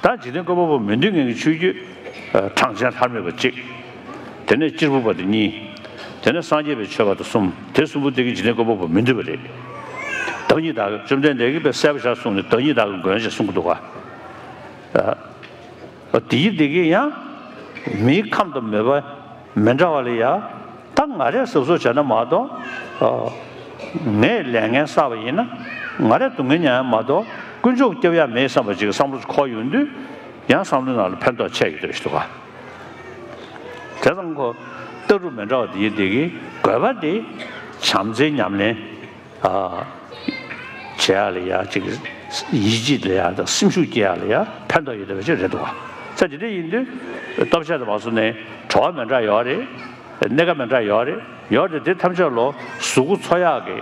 ད་འཇིག་རྟེན་བཀོད་པ་པོ་མི་འདོད་མཁན་གྱི་ཆོས་བརྒྱུད་ཨ་གྲངས་ཅན་ཐར་མེད་པ་གཅིག། དེ་ནས་གཅེར་བུ་པ་དེ་གཉིས། དེ་ནས་སངས་རྒྱས་པའི་ཆོས་པ་དེ་གསུམ། དེ་གསུམ་པོ་དེ་གིས་འཇིག་རྟེན་བཀོད་པ་པོ་མི་འདོད་པ་རེད། བདག་ཉིད་བདག་གི་བཅོམ་ལྡན་འདས་ཀྱིས་དཔེ་གསལ་པོ་ཞིག་གསུངས་ནས་བདག་ཉིད་བདག་གི་མགོན་ཞེས་གསུང་གི་འདུག་ག། ཨ། དེའི་དེ་གིས་ཡང་མིའི་ཁམས་དང་མོས་པ་མི་འདྲ་བ་ལ་ཡ། ད་ང་རས་གཟབ་གཟབ་བྱས་ན་མ་གཏོགས། ཨ། ངས་ལས་ངན་བསགས་པ་ཡིན་ན་ང་རས་སྡུག་བསྔལ་མྱངས་ཡ་མ་གཏོགས་དཀོན་མཆོག་གིས་སྐྱོབ་ཡ་མེད་བསམ་པ་ཅིག་བསམ་བློ་འཁོར་ཡོང་དུས་ཡང་བསམ་བློའི་ནང་ལ་ཕན་ཐོགས་ཆེ་ཡོད་འདོད་ཞིག་འདུག་ག། དེ་ཙང་ཁོ་ལྟ་གྲུབ་མི་འདྲ་བ་དེའི་དེ་གིས་དགོས་པ་དེ་བྱམས་བརྩེའི་ཉམས་ལེན། ཨ། བྱེད་ཡག་ལ་ཡ་ཅིག་ཡིད་ཆེས་ལ་ཡ་དང་སེམས་ཤུགས་སྐྱེ་ཡག་ལ་ཡ་ཕན་ཐོགས་ཡོད་བསྡད་པ་ཅིག་རེད་འདུག་བ། ས་དེ་འདྲ་ཡིན་དུས་སྟོབས་ཆེ་དང་མ་སོང་ནས་གྲོགས་མི་འདྲ་ཡོད་རེད། གནས་ཀ་མི་འདྲ་ཡོད་རེད། ཡོད་རེད་དེ་ཐམས་ཅད་ལོ་གཟུགས་པོ་འཚོ་ཡག་གི་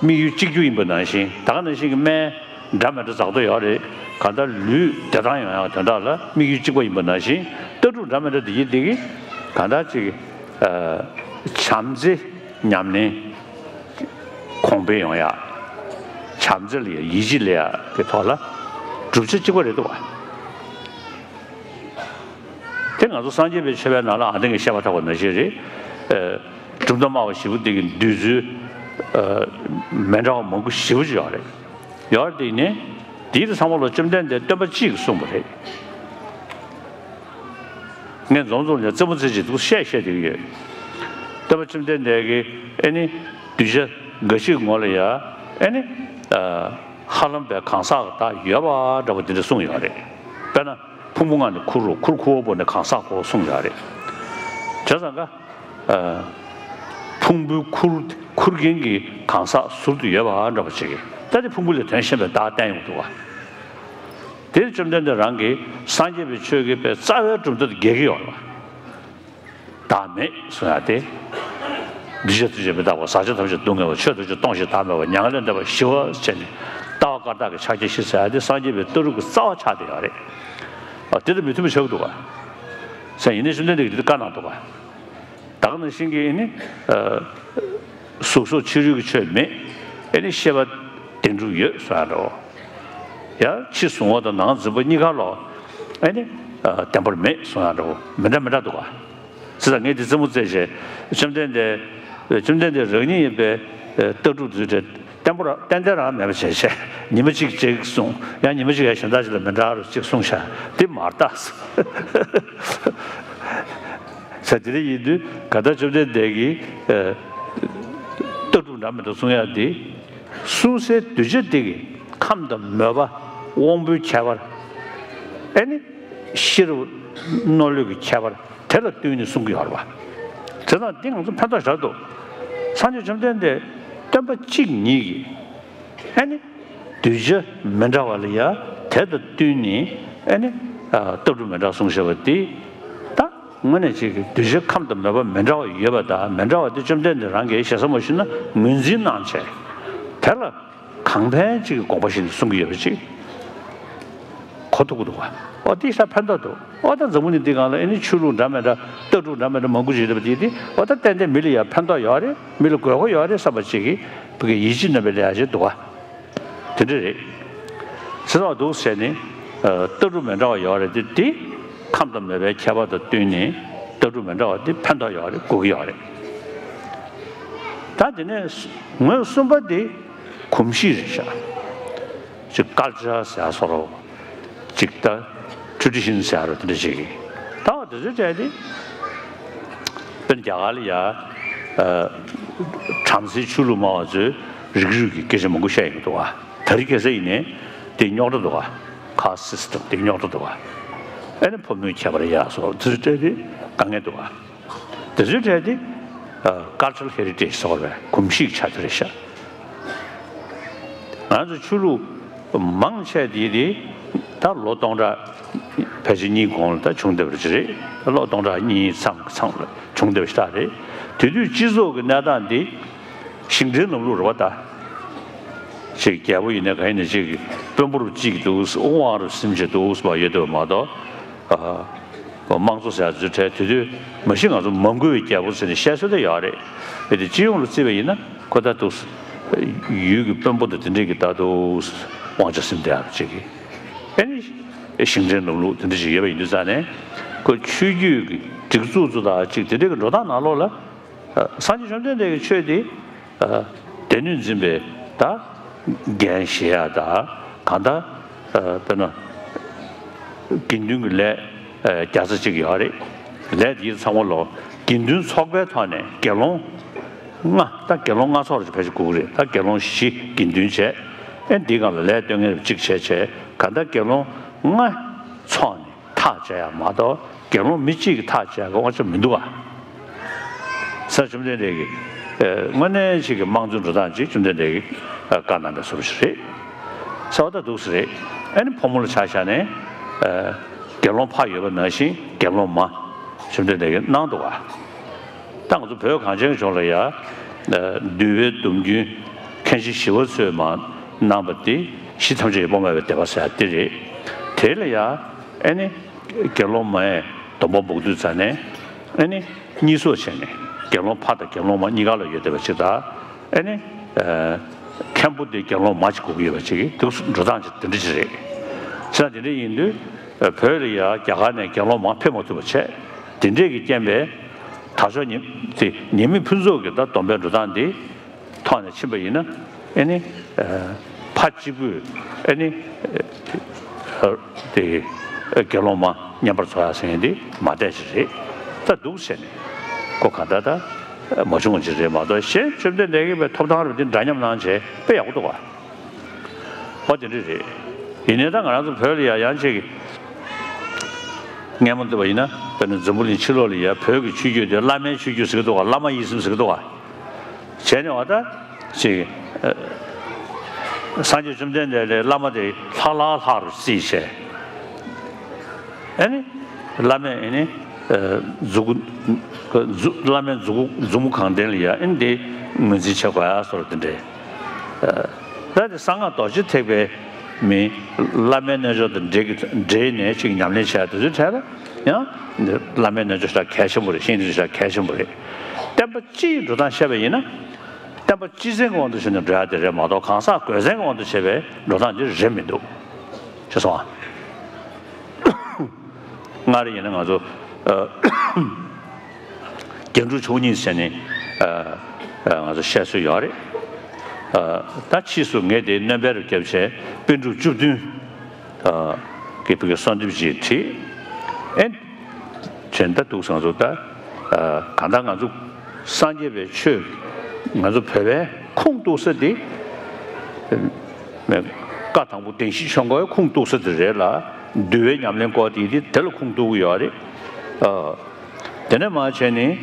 དམིགས་ཡུལ་གཅིག་གྱུར་ཡིན་པ་ནང་བཞིན་ད་ག་ནང་བཞིན་གྱི་སྨན་འདྲ་མི་འདྲ་འཛག་འདོད་ཡོད་རེད། གང་ལྟར་ལུས་བདེ་ཐང་ཡོང་ཡག་དོན་དག་ལ་དམིགས་ཡུལ་གཅིག་པ་ཡིན་པ་ནང་བཞིན་ལྟ་གྲུབ་འདྲ་མི་འདྲ་དེ་ཡིན་དེ་གི་གང་ལྟར་ཅིག་བྱམས་བརྩེ་ཉམས་ལེན། གོང་འཕེལ་ཡོང་ཡ། བྱམས་བརྩེ་ལ་ཡ་ཡིད་ཆེས་ལ་ཡ་གི་ཐོག་ལ་བསྒྲུབ་བྱ་གཅིག་པ་རེད་འདུག་བ། དེ་ང་ཚོ་སངས་རྒྱས་པའི་ཆོས་པའི་ནང་ལ་ཨ་ཏིང་གིས་བཤད་པ་ཐོག་པ་ནང་བཞིན་རེད། ཨ། གྲུབ་མཐའ་སྨྲ་བ་བཞི་པོ་དེ་གི་འདོད་ཚུལ་ཨ་མི་འདྲ་བ་མང་པོ་ཞེ་པོ་ཅིག་ཡོད་རེད། ཡོད་རེད་དེ་ནས་དེའི་ཚང་མ་ལ་བཅོམ་ལྡན་འདས་སྟོན་པ་གཅིག་གིས་གསུངས་པ་རེད། ངས་འཛོམས་འཛོམས་ནས་རྩེད་མོ་རྩེ་ཅིག་འདུག་བཤད་བཤད་བསྡད་ཀྱི་ཡོད། སྟོན་པ་བཅོམ་ལྡན་འདས་ཀྱིས་ཨེ་ནི་གདུལ་བྱ་འགའ་ཞིག་ངོ་ལ་ཡ་ཨེ་ནི་ཧ་ལམ་པའི་གང་ཟག་དག་ཡོད་པ་འདྲ་པོ་དེ་འདྲ་གསུངས་ཡོད་རེད། དཔེར་ན་ཕུང་པོ་ལྔ་ནི་ཁུར་རོ། ཁུར་ཁུར་བ་པོ་ནི་གང་ཟག་གོ་གསུངས་ཡོད་རེད། བྱས་ཙང་ཀ་ཕུང་པོའི་ཁུར་ཁུར་མཁན་གྱི་གང་ཟག་ཟུར་དུ་ཡོད་པ་འདྲ་པོ་ཅིག་གིས་ད་དེ་ཕུང་པོ་ལས་དོན་གཞན་པའི་བདག་བསྟན་ཡོང་འདུག་བ། དེར་བཅོམ་ལྡན་འདས་རང་གིས་སངས་རྒྱས་པའི་ཆོས་ཀྱི་པའི་རྩ་བའི་གྲུབ་མཐའ་དེ་འགལ་གྱི་ཡོད་རེད་བ། བདག་མེད་གསུང་ཡ་དེ། གདུལ་བྱ་ཐམས་ཅད་མི་རྟག་པ། ཟག་བཅས་ཐམས་ཅད་སྡུག་བསྔལ་བ། ཆོས་ཐམས་ཅད་སྟོང་ཞིང་བདག་མེད་པ། མྱ་ངན་ལས་འདས་པ་ཞི་བ་བྱས་ནས་ལྟ་བ་བཀའ་རྟགས་ཀྱི་ཕྱག་རྒྱ་བཞི་ཟེར་ཡ་དེ་སངས་རྒྱས་པའི་ལྟ་གྲུབ་ཀྱི་རྩ་བ་ཆགས་བསྡད་ཡོད་རེད། ཨ་དེ་དང་མི་མཐུན་པ་ཆགས་འདུག་ག་ཟེར་ཡིན་ནའི་བཅོམ་ལྡན་འདས་ཀྱིས་དེ་བཀའ་གནང་འདུག་ག་ད་ག་ནང་བཞིན་གྱི་ཨེ་ནི་གཟུགས་སོགས་ཕྱི་རོལ་གྱི་ཆོས་མེད། ཨེ་ནི་ཤེས་པ་བདེན་གྲུབ་ཡོད་གསུང་ཡ་འདྲ་བོ། ཡང་ཕྱི་གཟུང་བ་དང་ནང་འཛིན་པ་གཉིས་ཀ་ལོ་ཨེ་ནི་བདེན་པར་མེད་གསུང་ཡ་འདྲ་བོ་མི་འདྲ་མི་འདྲ་འདུག་ག་ཅི་ལྟར་ངས་འདི་རྩེད་མོ་རྩེ་བྱས་བཅོམ་ལྡན་འདས་བཅོམ་ལྡན་འདས་རང་ཉིད་ཡིན་པའི་ལྟ་གྲུབ་དུས་དྲན་བརྟན་པོ་ར་ཏན་ཏན་རང་མེད་པ་བྱས་བྱས་ཉི་མ་གཅིག་གཅིག་གསུངས། ཡང་ཉི་མ་གཅིག་ཡང་གཞན་དག་ཅིག་ལ་མི་འདྲ་རུ་གཅིག་གསུངས་ཤག་འདི་མ་རེད་ད། ས་དེ་འདྲ་ཡིན་དུས་ག་ད་བཅོམ་ལྡན་འདས་ཀྱིས་ལྟ་གྲུབ་འདྲ་མི་འདྲ་གསུང་ཡ་འདི་གསུང་སའི་གདུལ་བྱ་འདི་གི་ཁམས་དང་མོས་པ་དབང་པོའི་ཁྱད་པར་ཨེ་ནི་ཤེས་རབ་མནོ་ལུས་ཀྱི་ཁྱད་པར་དེ་ལ་བསྟུན་ནས་གསུང་གི་ཡོད་རེད་བ། དེ་དང་འདི་ང་ཚོ་ཕན་ཐོགས་ཞེ་དྲག་འདུག་སངས་རྒྱས་བཅོམ་ལྡན་འདས་སྟོན་པ་གཅིག་ཉིད་ཀྱིས་ཨེ་ནི་གདུལ་བྱ་མི་འདྲ་བ་ལ་ཡ་དེ་དང་བསྟུན་ནས་ཨེ་ནི་ལྟ་གྲུབ་མི་འདྲ་གསུངས་བཞག་པ་འདི་ད་དངོས་གནས་ཅིག་གི་གདུལ་བྱའི་ཁམས་དང་མོས་པ་མི་འདྲ་བ་ཡོད་པ་དང་མི་འདྲ་བ་དེ་བཅོམ་ལྡན་འདས་རང་གིས་ཞེ་ས་མ་ཞུས་ན་ངོས་འཛིན་གནང་བྱས་དེ་ལ་གང་ཕན་ཅིག་གི་དགོངས་པ་བཞིན་དུ་གསུང་གི་ཡོད་པ་ཅིག་གོ་ཐུབ་ཀྱི་འདུག་བ། ཨོ་དེ་ཤ་ཕན་ཐོགས་འདུག་ཨོ་ད་འཛམ་བུ་གླིང་འདི་སྒང་ལ་ཨེ་ནི་ཆོས་ལུགས་འདྲ་མི་འདྲ་ལྟ་གྲུབ་འདྲ་མི་འདྲ་མང་པོ་ཞིག་ཡོད་པ་དེ་དེ་ཨོ་ད་ཏན་ཏན་མི་ལ་ཡ་ཕན་ཐོགས་ཡོད་རེད། མི་ལ་དགོས་མཁོ་ཡོད་རེད་བསམ་པ་ཅིག་གིས་བུ་གའི་ཡིད་ཆེས་རྣམ་པའི་ལས་ཡ་ཅིག་འདུག་བ། དེ་འདྲ་རེད། ཚེ་སྲོག་འདུག་ཟེར་ནས་ལྟ་གྲུབ་མི་འདྲ་བ་ཡོད་རེད་དེ་དེ་ཁམས་དང་མོས་པའི་ཁྱད་པར་དང་བསྟུན་ནས་ལྟ་གྲུབ་མི་འདྲ་བ་དེ་ཕན་ཐོགས་ཡོད་རེད། དགོས་ཀྱི་ཡོད་རེད། ད་དེ་ནས་ངོས་གསུམ་པ་དེ་གོམས་གཤིས་རེད་ཤག་ཅིག་ཀལ་ཅར་ཟེར་ཡ་བཟོ་འདྲ། ཅིག་ད་ཊེ་རེ་ཌི་ཤན་ཟེར་ཡ་འདྲ་དེ་འདྲ་ཅིག་གིས་ད་བ་དེ་ཚོའི་གྲས་དེ་དཔེར་ན་རྒྱ་གར་ལ་ཡ་བྲམ་ཟེའི་ཆོས་ལུགས་སྨྲ་བ་ཚོས་རིགས་རུས་ཀྱི་སྐད་ཆ་མང་པོ་བཤད་ཡོང་གི་འདུག་ག་ད་རེས་ཁ་སང་ཡིན་ནའི་དེ་རྙོག་དྲ་འདུག་ག་ཁ་སིས་ཊེམ་དེ་རྙོག་དྲ་འདུག་ག་ཨེ་ནི་ཕོ་མོའི་ཁྱད་པར་ཡ་སོགས་དེ་ཚོའི་གྲས་དེ་དཀའ་ངལ་འདུག་ག་དེ་ཚོའི་གྲས་དེ་ཀལ་ཅར་ཧེ་རི་ཊེ་ཇི་ཟེར་བའི་གོམས་གཤིས་ཆགས་ཀྱི་རེད་ཤག་ང་ཚོ་ཆོས་ལུགས་མང་ཆེ་དེ་དེ་ད་ལོ་སྟོང་ཕྲག་ཕལ་ཆེར་གཉིས་གོང་ལ་ད་བྱུང་བསྡད་པ་ཅིག་རེད། ད་ལོ་སྟོང་ཕྲག་གཉིས་མཚམས་མཚམས་ལ་བྱུང་བསྡད་པ་ཞིག་རེད། དེ་དུས་སྤྱི་ཚོགས་ཀྱི་གནས་སྟངས་འདི་ཞིང་བྲན་ལམ་ལུགས་རེད་བ་ད། ཅིག་རྒྱལ་པོ་ཡིན་ན་གང་ཡིན་ན་ཅིག་དཔོན་པོར་གཅིག་འདུག་དབང་རུ་སིམ་བྱེད་འདུག་བ་ཡོད་དེ་བ་མ་གཏོགས། དམངས་གཙོ་ཟེར་ཡ་ཚོའི་གྲས་དེ་དུས་མ་གཞི་ང་ཚོ་མ་མགུ་བའི་རྒྱལ་པོ་ཟེར་ནས་བཤད་སྲོལ་དེ་ཡོད་རེད། དེ་སྤྱི་ཡོངས་ལ་བརྩིས་པ་ཡིན་ན་ཁོ་ད་འདུག་ཡུལ་གྱི་དཔོན་པོ་དང་དེ་འདྲས་ཀྱི་ད་འདུག་དབང་ཆ་ཟིན་བསྡད་ཡ་ཅིག་གི་ཨེ་ནི་ཞིང་བྲན་ལམ་ལུགས་དེ་འདྲ་ཞིག་ཡོད་པ་ཡིན་དུས་ཙང་ནས་ཁོ་ཆོས་བརྒྱུད་ཀྱི་སྒྲིག་འཛུགས་ཚོ་དང་ཅིག་དེ་འདྲས་ཀྱི་འགྲོ་སྟངས་ནང་ལོགས་ལ་སངས་རྒྱས་བཅོམ་ལྡན་འདས་ཀྱི་ཆོས་དེ། སྡེ་སྣོད་འཛིན་པའི་ད་འགན་བཞེས་ཡ་ད་གང་ལྟར་དཔེར་ན་དགེ་འདུན་གྱི་ལས་བརྒྱ་རྩ་གཅིག་ཡོད་རེད། ལས་དེ་ཚང་མ་ལོ་དགེ་འདུན་ཚོགས་པའི་ཐོག་ནས་དགེ་སློང་ལྔ་ད་དགེ་སློང་ལྔ་ཚོགས་རེ་ཕལ་ཆེར་དགོས་ཀྱི་རེད། ད་དགེ་སློང་བཞི་དགེ་འདུན་བྱས་ཨེ་འདི་སྒང་ལ་ལས་སྟོན་མཁན་རེ་གཅིག་བྱས་བྱས་གང་ལྟར་དགེ་སློང་ལྔ་ཚོགས་ནས། ཐག་བཅད་ཡ་མ་གཏོགས་དགེ་སློང་མི་གཅིག་གིས་ཐག་བཅད་ཡ་གི་དབང་ཆ་མི་འདུག་ག་ས་བཅོམ་ལྡན་འདས་ཀྱིས་དངོས་གནས་ཅིག་གི་དམངས་གཙོའི་འགྲོ་སྟངས་ཅིག་བཅོམ་ལྡན་འདས་ཀྱིས་བཀའ་གནང་པའི་བཟོ་འདྲ་ཞིག་རེད། ས་བ་ད་འདུག་སེ་རེད། ཨ་ནི་ཕོ་མོ་ལ་ཆ་བཞག་ནས་དགེ་སློང་ཕ་ཡོད་པ་ནང་བཞིན་དགེ་སློང་མ་བཅོམ་ལྡན་འདས་ཀྱིས་གནང་འདུག་ག་ད་ང་ཚོ་བོད་གངས་ཅན་ལྗོངས་ལ་ཡ། འདུལ་བའི་སྡོམ་རྒྱུན་མཁན་ཆེན་ཞི་བ་འཚོས་མར་གནང་པ་དེ་གཞི་ཐམས་ཅད་ཡོད་པ་སྨྲ་བའི་སྡེ་པ་ཟེར་ཡ་དེ་རེད། དེ་ལ་ཡ་ཨེ་ནི་དགེ་སློང་མའི་སྡོམ་པ་འབུག་དུས་ཙ་ནས་ཨེ་ནི་གཉིས་སོ་བྱས་ནས་དགེ་སློང་ཕ་དང་དགེ་སློང་མ་གཉིས་ཀ་ལ་ཡོད་བསྡད་པ་ཅིག་དང་ཨེ་ནི་མཁན་པོ་དེ་དགེ་སློང་མ་ཅིག་དགོས་ཀྱི་ཡོད་པ་ཅིག་གི་འདུག་འགྲོ་སྟངས་ཅིག་དེ་འདྲ་ཅིག་རེད། བྱས་ཙང་དེ་འདྲ་ཡིན་དུས་བོད་ལ་ཡ་རྒྱ་གར་ནས་དགེ་སློང་མ་ཕེབས་མ་ཐུབ་པ་བྱས། དེ་འདྲས་ཀྱི་རྐྱེན་པས་དར་ལྕོག་ཉི་དེ་ཉི་མའི་ཕུན་ཚོགས་ཀྱི་ད་སྡོམ་པའི་འགྲོ་སྟངས་འདི་ཐོག་ནས་ཕྱིན་པ་ཡིན་ན་ཨེ་ནི་ཕ་གཅིག་པུས་ཨེ་ནི་དེ་དགེ་སློང་མ་བསྙེན་པར་རྫོགས་ཡ་ཟེར་མཁན་འདི་མ་བསྡད་ཅིག་རེད། ད་འདུག་བྱས་ནས་ཁོ་ག་ད་ད་ མ་བྱུང་བ་ཅིག་རེད་མ་གཏོགས། གཞན་བཅོམ་ལྡན་འདས་ཀྱིས་པའི་ཐོབ་ཐང་རུ་དེ་འདྲ་མཉམ་གནང་བྱས་དཔེ་ཡག་པོ་འདུག་ག། ཨོ་དེ་འདྲ་རེད། ཡིན་ནའི་ད་ང་རང་ཚོ་བོད་ལ་ཡ་ཡང་ཅིག་སྔས་མ་འདུག་པ་ཡིན་ན། དཔེར་ན་འཛམ་བུ་གླིང་ཕྱི་ལོགས་ལ་ཡ་བོད་ཀྱི་ཆོས་བརྒྱུད་དེ་བླ་མའི་ཆོས་བརྒྱུད་ཟེར་གི་འདུག་ག། བླ་མ་ཡིན་སེམས་ཟེར་གི་འདུག་ག། བྱས་ནས་བ་ད་ཅིག་སངས་རྒྱས་བཅོམ་ལྡན་འདས་ལས་བླ་མ་དེ་ལྷག་ལྷག་ལྷག་རུ་བརྩིས་བྱས། ཨ་ནི་བླ་མས་ཨ་ནི་མཛུག་གུ་མཛུ་བླ་མའི་མཛུ་གུ་མཛུབ་མོ་གང་བསྟན་ལ་ཡ་ཨ་ནི་དེ་ངོས་འཛིན་བྱེད་དགོས་ཡ་བཟོ་འདྲ་དེ་འདྲས། ད་དེ་གསང་སྔགས་རྡོ་རྗེ་ཐེག་པའི་མི་བླ་མའི་རྣལ་འབྱོར་དང་འབྲེལ་གྱི་འབྲེལ་ནས་ཅིག་ཉམས་ལེན་བྱས་དེ་ཚོའི་གྲས་ལ་ཡང་བླ་མའི་རྣལ་འབྱོར་ཞེ་དྲག་གལ་ཆེན་པོ་རེད། ཤེས་ཡོན་ཞེ་དྲག་གལ་ཆེན་པོ་རེད། བསྟན་པ་སྤྱི་ཡི་འགྲོ་སྟངས་བཤད་པ་ཡིན་ན། བསྟན་པ་སྤྱི་མཚན་གྱི་དབང་དུ་བྱས་ནས་འགྲོ་ཡ་དེ་རེད་མ་གཏོགས། གང་ཟག་གོས་མཚན་གྱི་དབང་དུ་བྱས་པའི་འགྲོ་སྟངས་དེ་རེད་མི་འདུག། ཤེས་སོང་ཨ། སྔར་ཡིན་ན་ང་ཚོ་ཨ་རྒྱན་དྲུག་མཆོག་གཉིས་ཟེར་ནས་ཨ་ཨ་ང་ཚོ་བཤད་སྲོལ་ཡོད་རེད། ཨ་ད་ཕྱིས་སུ་ངས་དེ་སྣོན་པ་རུ་བརྒྱབ་བྱས་པཎ་གྲུབ་བཅུ་བདུན་ཨ་གི་བོད་ཀྱི་གསོལ་འདེབས་ཅིག་བྲིས། ཨེ། བྱས་ད་འདུག་སེ་ང་ཚོ་ད་ཨ་གང་ལྟར་ང་ཚོ་སངས་རྒྱས་པའི་ཆོས་ང་ཚོ་བོད་པའི་ཁུངས་གཏུགས་ས་དེ། བཀའ་དང་པོ་བདེན་བཞིའི་ཆོས་འཁོར་ཁུངས་གཏུགས་ས་དེ་རེད་ལ། འདུལ་བའི་ཉམས་ལེན་སྐོར་དེ་དེ་དེ་ལ་ཁུངས་གཏུགས་ཀྱི་ཡོད་རེད། ཨ། དེ་ནས་མར་བྱས་ནས་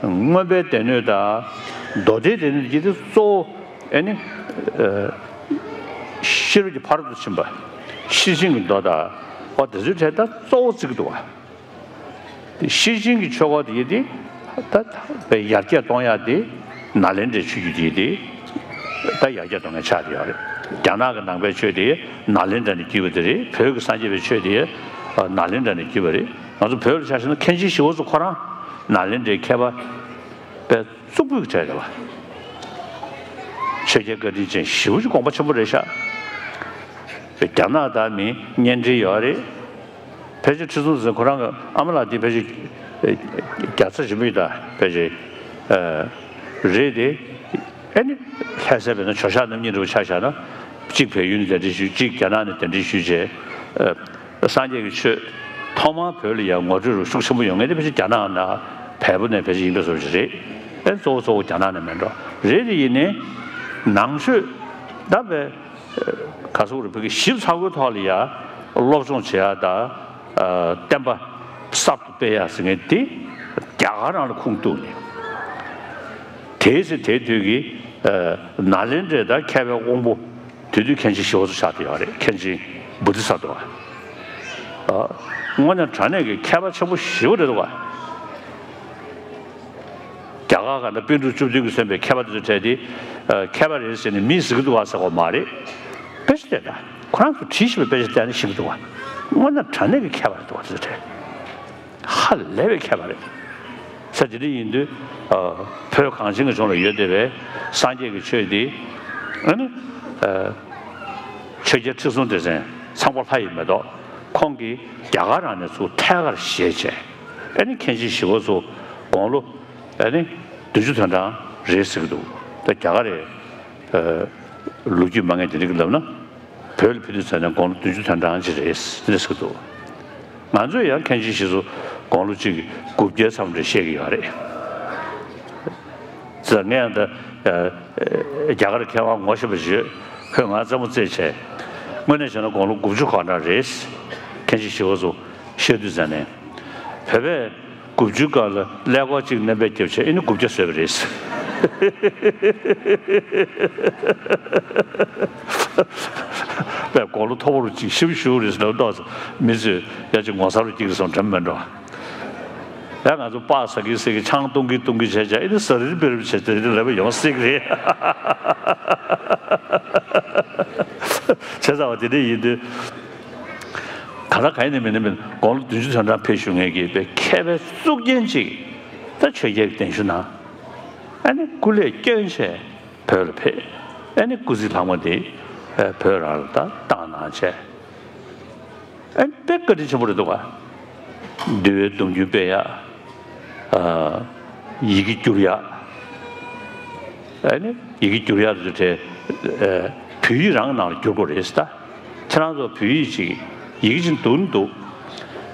མངོན་པའི་སྡེ་སྣོད་དང་མདོ་སྡེའི་སྡེ་སྣོད་ཀྱི་དེ་གཙོ་བོ་ཨེ་ནི། ཨ། ཤེས་རབ་ཀྱི་ཕ་རོལ་ཏུ་ཕྱིན་པ། ཤེར་ཕྱིན་གྱི་མདོ་དང་། ཨོ་དེ་ཚོའི་གྲས་ད་གཙོ་བོ་བརྩི་གི་འདུག་བ། དེ་ཤེར་ཕྱིན་གྱི་ཆོས་སྐོར་དེ་ཡིན་ཏེ། ད་ད་བའི་ཡར་རྒྱས་གཏོང་ཡག་དེ་ནཱ་ལེནྡྲའི་ཆོས་བརྒྱུད་དེ་ཡིན་ཏེ། ད་ཡར་རྒྱས་གཏོང་མཁན་ཆགས་བསྡད་ཡོད་རེད། རྒྱ་ནག་གི་ནང་པའི་ཆོས་དེ་ནཱ་ལེནྡྲ་ནས་བརྒྱུད་པ་དེ་རེད། བོད་ཀྱི་སངས་རྒྱས་པའི་ཆོས་དེ་ནཱ་ལེནྡྲ་ནས་བརྒྱུད་པ་རེད། ང་ཚོ་བོད་ལ་ཆ་བཞག་ན་མཁན་ཆེན་ཞི་བ་འཚོ་ཁོ་རང་ནཱ་ལེནྡྲའི་མཁས་པ་དཔེ་གཙུག་ཕུད་ཀྱི་གྲས་རེད་བ། ཆོས་རྒྱལ་བཀའ་དྲིན་ཅན་ཞེ་པོ་ཅིག་དགོངས་པ་ཆེན་པོ་རེད་ཤག། རྒྱ་ནག་དང་མི་གཉེན་འབྲེལ་ཡོད་རེད། ཕལ་ཆེར་ཁྲི་སྲོང་ལྡེ་ཁོ་རང་གི་ཨ་མ་ལགས་འདི་ཕལ་ཆེར་རྒྱལ་ཚ་ཆེན་པོ་ཡིན་ད། ཕལ་ཆེར་རེད་དེ། ཨེ་ནི་ལྷ་སའི་བོད་ནང་ཇོ་ཤཱཀ་རྣམ་གཉིས་འདྲ་བོ་ཆ་བཞག་ན། གཅིག་བལ་ཡུལ་ནས་གདན་འདྲེན་ཞུས། གཅིག་རྒྱ་ནག་ནས་གདན་འདྲེན་ཞུས་བྱས། སངས་རྒྱས་ཀྱི་ཆོས་ཐོག་མར་བོད་ལ་ཡང་ངོ་སྤྲོད་རུ་ཤུགས་ཆེན་པོ་ཡོང་མཁན་དེ་ཕལ་ཆེར་རྒྱ་ནག་ནས་བལ་པོ་ནས་ཕལ་ཆེར་ཡིན་པའི་བཟོ་ཞིག་རེད། ཨེ་གཙོ་བོ་གཙོ་བོ་རྒྱ་ནག་ནས་མེད་འགྲོ་རེད། དེ་ཡིན་ནའི་ནང་ཆོས་ད་བས་ག་ཟེར་དགོས་རེད། བོད་ཀྱི་ཞིབ་ཚགས་པོའི་ཐོག་ལ་ཡ་སློབ་སྦྱོང་བྱེད་ཡ་ད་བསྟན་པ་གསར་དུ་སྤེལ་ཡ་ཟེར་མཁན་དེ་རྒྱ་གར་རང་ལ་ཁུངས་གཏུགས་ནས། དེའི་ཚེ་དེའི་དུས་ཀྱི་ནཱ་ལེནྡྲའི་ད་མཁས་པའི་དབང་པོ། དེ་དུས་མཁན་ཆེན་ཞི་བ་འཚོ་ཆགས་བསྡད་ཡོད་རེད། མཁན་ཆེན་བོ་དྷི་ས་ཏྭ། ཨ། དངོས་གནས་དྲང་གནས་ཀྱི་མཁས་པ་ཆེན་པོ་ཞེ་པོ་རེད་འདུག་བ། རྒྱ་གར་ག་ནས་པཎ་གྲུབ་བཅུ་བདུན་གྱིས་མཚོན་པའི་མཁས་པ་དེ་ཚོ་གྲས་དེ། ཨ། མཁས་པ་རེད་ཟེར་ནས་མིས་ཟེར་གྱི་འདུག་བ་ཟེར་དགོས་མ་རེད། དཔེ་ཆ་བལྟས་ན། ཁོ་རང་ཚོ་བྲིས་ཤེས་པའི་དཔེ་ཆ་བལྟས་ན་ཤེས་ཀྱི་འདུག་བ། དངོས་གནས་དྲང་གནས་ཀྱི་མཁས་པ་རེད་འདུག་བ་དེ་ཚོ་གྲས། ཧ་ལས་པའི་མཁས་པ་རེད། ས་དེ་འདྲ་ཡིན་དུས། ཨ། བོད་གངས་ཅན་གྱི་ལྗོངས་ལ་ཡོད་བསྡད་པའི་སངས་རྒྱས་ཀྱི་ཆོས་འདི། ཨ་ནི། ཨ། ཆོས་རྒྱལ་ཁྲི་སྲོང་ལྡེ་བཙན་ཚངས་པ་ལྷ་ཡིས་མེ་ཏོག་ཁོང་གིས་རྒྱ་གར་རང་ནས་ཚུར་ཐད་ཀར་བཞེས་བྱས། ཨ་ནི་མཁན་ཆེན་ཞི་བ་འཚོ་དགུང་ལོ། ཨ་ནི་བདུན་ཅུ་དོན་གྲངས་རེད་ཟེར་གྱི་འདུག། ད་རྒྱ་གར་རེད། ཨ། ལོ་རྒྱུས་མང་ངེས་དེ་འདྲ་གི་ལབ་ན། བོད་ལ་ཕེབས་དུས་ཙམ་ནས་དགུང་ལོ་བདུན་ཅུ་དོན་གྲངས་ཅིག་རེད་དེ་འདྲ་ཟེར་གྱི་འདུག། ང་ཚོས་ཡང་མཁན་ཆེན་ཞི་བ་འཚོ་དགུང་ལོ་གཅིག་དགུ་བརྒྱའི་མཚམས་རེ་བཤད་ཀྱི་ཡོད་རེད། ཙང་ངས་ཡང་ད། ཨ། རྒྱ་གར་མཁས་དབང་ངོ་ཤེས་པ་ཞིག་ཡོད། ཁོས་ང་རྩེད་མོ་རྩེས་བྱས། དངོས་གནས་བྱས་ན་དགུང་ལོ་དགུ་བཅུ་གོ་འདྲ་རེད། མཁན་ཆེན་ཞི་བ་འཚོ་བཤད་དུས་ཙམ་ནས། བོད་པས་དགུ་བཅུའི་སྐབས་ལ་ཀླད་ཀོར་གཅིག་སྣོན་པ་བརྒྱབ་བྱས། ཨེ་ནི་དགུ་བརྒྱ་བཟོས་པ་རེད། པས་དགུང་ལོ་མཐོ་པོ་རུ་གཅིག་ཞིབ་ཞུ་རེད་ཟེར་ལབ་ཏོག་ཙམ་མི་ཚོས་ཡ་གཅིག་ངོ་ཚ་རུ་སྐྱེ་གི་སོང་འགྲམ་མེད་འགྲོ། ཡ་ང་ཚོ་སྤགས་ཟ་གི་ཟ་གི་ཆང་བཏུང་གི་བཏུང་གི་བྱས་བྱས། ཨེ་ནི་ཟ་རིལ་བེ་རིལ་བྱས་དེ་རིལ་ལབ་པ་ཡོང་སྲིད་གི་རེད། བྱས་ཙང་བ་དེ་འདྲ་ཡིན་དུས། ག་ལ་ག་ཡིན་ནི་མིན་ནི་མིན། དགུང་ལོ་བདུན་ཅུ་དོན་གྲངས་ཕེབས་བཞུགས་མཁན་གྱི་པའི་མཁས་པའི་གཙུག་རྒྱན་ཅིག་ད་ཆོས་རྒྱལ་གྱི་གདན་ཞུ་གནང་། ཨ་ནི་སྐུ་ལས་བསྐྱོན་བྱས་བོད་ལ་ཕེབས། ཨ་ནི་སྐུ་ཚེ་ལྷག་མ་དེ་བོད་རང་ལ་ད་བཏང་གནང་བྱས། ཨ་ནི་དཔེ་བཀའ་དྲིན་ཆེན་པོ་རེད་འདུག་ག། འདུལ་བའི་སྡོམ་རྒྱུན་སྤེལ་ཡག། ཨ། ཡི་གེ་བསྒྱུར་ཡག། ཨ་ནི་ཡི་གེ་བསྒྱུར་ཡག་དེ་ཚོ་གྲས། ཨ། བོད་ཡིག་རང་གི་ནང་ལ་བསྒྱུར་དགོས་རེད་ཟེར། ད་ཁྱེད་རང་ཚོ་བོད་ཡིག་ཅིག་ཡི་གེ་ཅིག་འདུག་ནི་འདུག་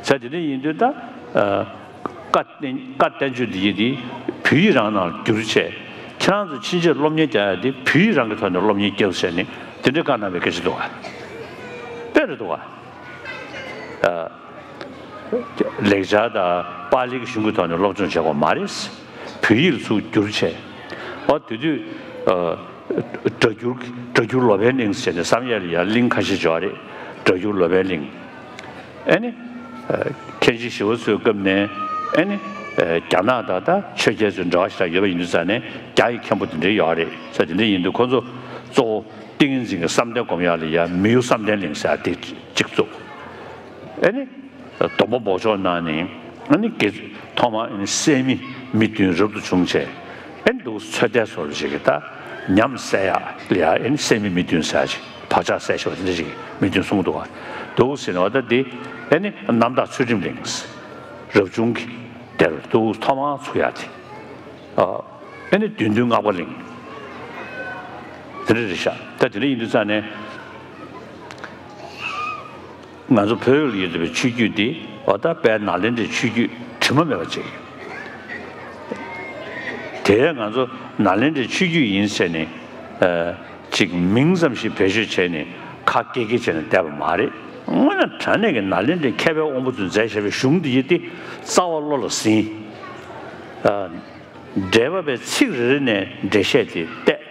ཟེར། དེ་འདྲ་ཡིན་དུས་ད། ཨ། བཀའ་བསྟན་བཀའ་བསྟན་བཅོས་འདི་ཡི་དེ་ བོད་ཡིག་རང་ནང་བསྒྱུར་བྱས། ཁྱེད་རང་ཚོ་ཕྱིན་ཆད་སློབ་གཉེར་རྒྱག་ཡ་དེ་བོད་ཡིག་རང་གི་ཐོག་ནས་སློབ་གཉེར་རྒྱག་བྱས་ནས་དེ་འདྲའི་བཀའ་གནང་བའི་སྐད་ཆ་འདུག་ག་དཔེ་རེད་འདུག་ག་ལེགས་སྦྱར་དང་པཱ་ལིའི་གཞུང་གི་ཐོག་ནས་སློབ་སྦྱོང་བྱེད་དགོས་མ་རེད། བོད་ཡིག་ལ་ཚུར་བསྒྱུར་བྱས། ཨོ་དེ་དུས་ཨ་སྒྲ་སྒྱུར་སྒྲ་སྒྱུར་ལོ་པཎ་གླིང་ཟེར་ནས་བསམ་ཡས་ལ་ཡང་གླིང་ཁ་ཤས་ཡོད་རེད། སྒྲ་སྒྱུར་ལོ་པཎ་གླིང་། ཨ་ནི་ཨ་མཁན་ཆེན་ཞི་བ་འཚོའི་སྐབས་ནས་ཨ་ནི་ཨ་རྒྱ་ནག་དང་ད་ཆོས་རྒྱལ་ཚོའི་འབྲེལ་བ་ཞེ་དྲག་ཡོད་པ་ཡིན་དུས་ཙང་ནས་རྒྱ་ཡི་མཁན་པོ་དེ་འདྲའི་ཡོད་རེད་ཟེར། དེ་འདྲ་ཡིན་དུས་ཁོ་ཚོ་གཙོ་བོ་ཏིང་ངེ་འཛིན་གྱི་བསམ་གཏན་སྒོམ་ཡག་ལ་ཡང་མི་གཡོ་བསམ་གཏན་གླིང་ཟེར་ཡག་དེ་གཅིག་བཙུགས། ཨ་ནི་སྡོང་པོ་འབོགས་ཆོག་གནང་ནས། ཨ་ནི་དགེ་ཐོག་མར་ཨ་ནི་སད་མི་མི་བདུན་རབ་ཏུ་བྱུང་བྱས། ཨ་ནི་འདུག་ཚོད་ལྟའི་བཟོ་འདྲ་ཞིག་གི་ད་ཉམས་སད་ཡག་ལ་ཡ་ཨ་ནི་སད་མི་མི་བདུན་ཟེར་ཡག་ཅིག་བག་ཆགས་སད་ཤོག་འདི་འདྲ་ཞིག་མི་བདུན་གསུངས་འདུག་ག་འདུག་ཟེར་ནས་བ་ད་འདི་ཨ་ནི་རྣམ་དག་ཚུལ་ཁྲིམས་གླིང་། རབ་བྱུང་གི་དེར་འདུག་ཐོག་མར་ཚུགས་ཡག་དེ། ཨ་ཨ་ནི་བདུད་འདུལ་སྔགས་པ་གླིང་། དེ་འདྲ་རེད་ཤག་ད་དེ་འདྲ་ཡིན་དུས་ཙང་ནས། ང་ཚོ་བོད་ལ་ཡོད་བསྡད་པའི་ཆོས་བརྒྱུད་འདི་འོ་ད་དཔལ་ནཱ་ལེནྡྲའི་ཆོས་བརྒྱུད་དྲི་མ་མེད་པ་ཅིག་དེ་ང་ཚོ་ནཱ་ལེནྡྲའི་ཆོས་བརྒྱུད་ཡིན་ཟེར་ནས་ཨ་ཅིག་མིང་ཙམ་ཞིག་བེད་སྤྱོད་བྱས་ནས་ཁ་སྐད་སྐད་བྱས་ནས་བསྡད་པ་མ་རེད། དངོས་གནས་དྲང་གནས་ཀྱི་ནཱ་ལེནྡྲའི་མཁས་པའི་དབང་པོ་ཚོས་མཛད་བཞག་པའི་གཞུང་འདི་ཡི་དེ་རྩ་བ་བློ་ལ་ཟིན། ཨ་འགྲེལ་པ་པའི་ཚིག་རེ་རེ་ནས་འགྲེལ་བཤད་དེ་བལྟས།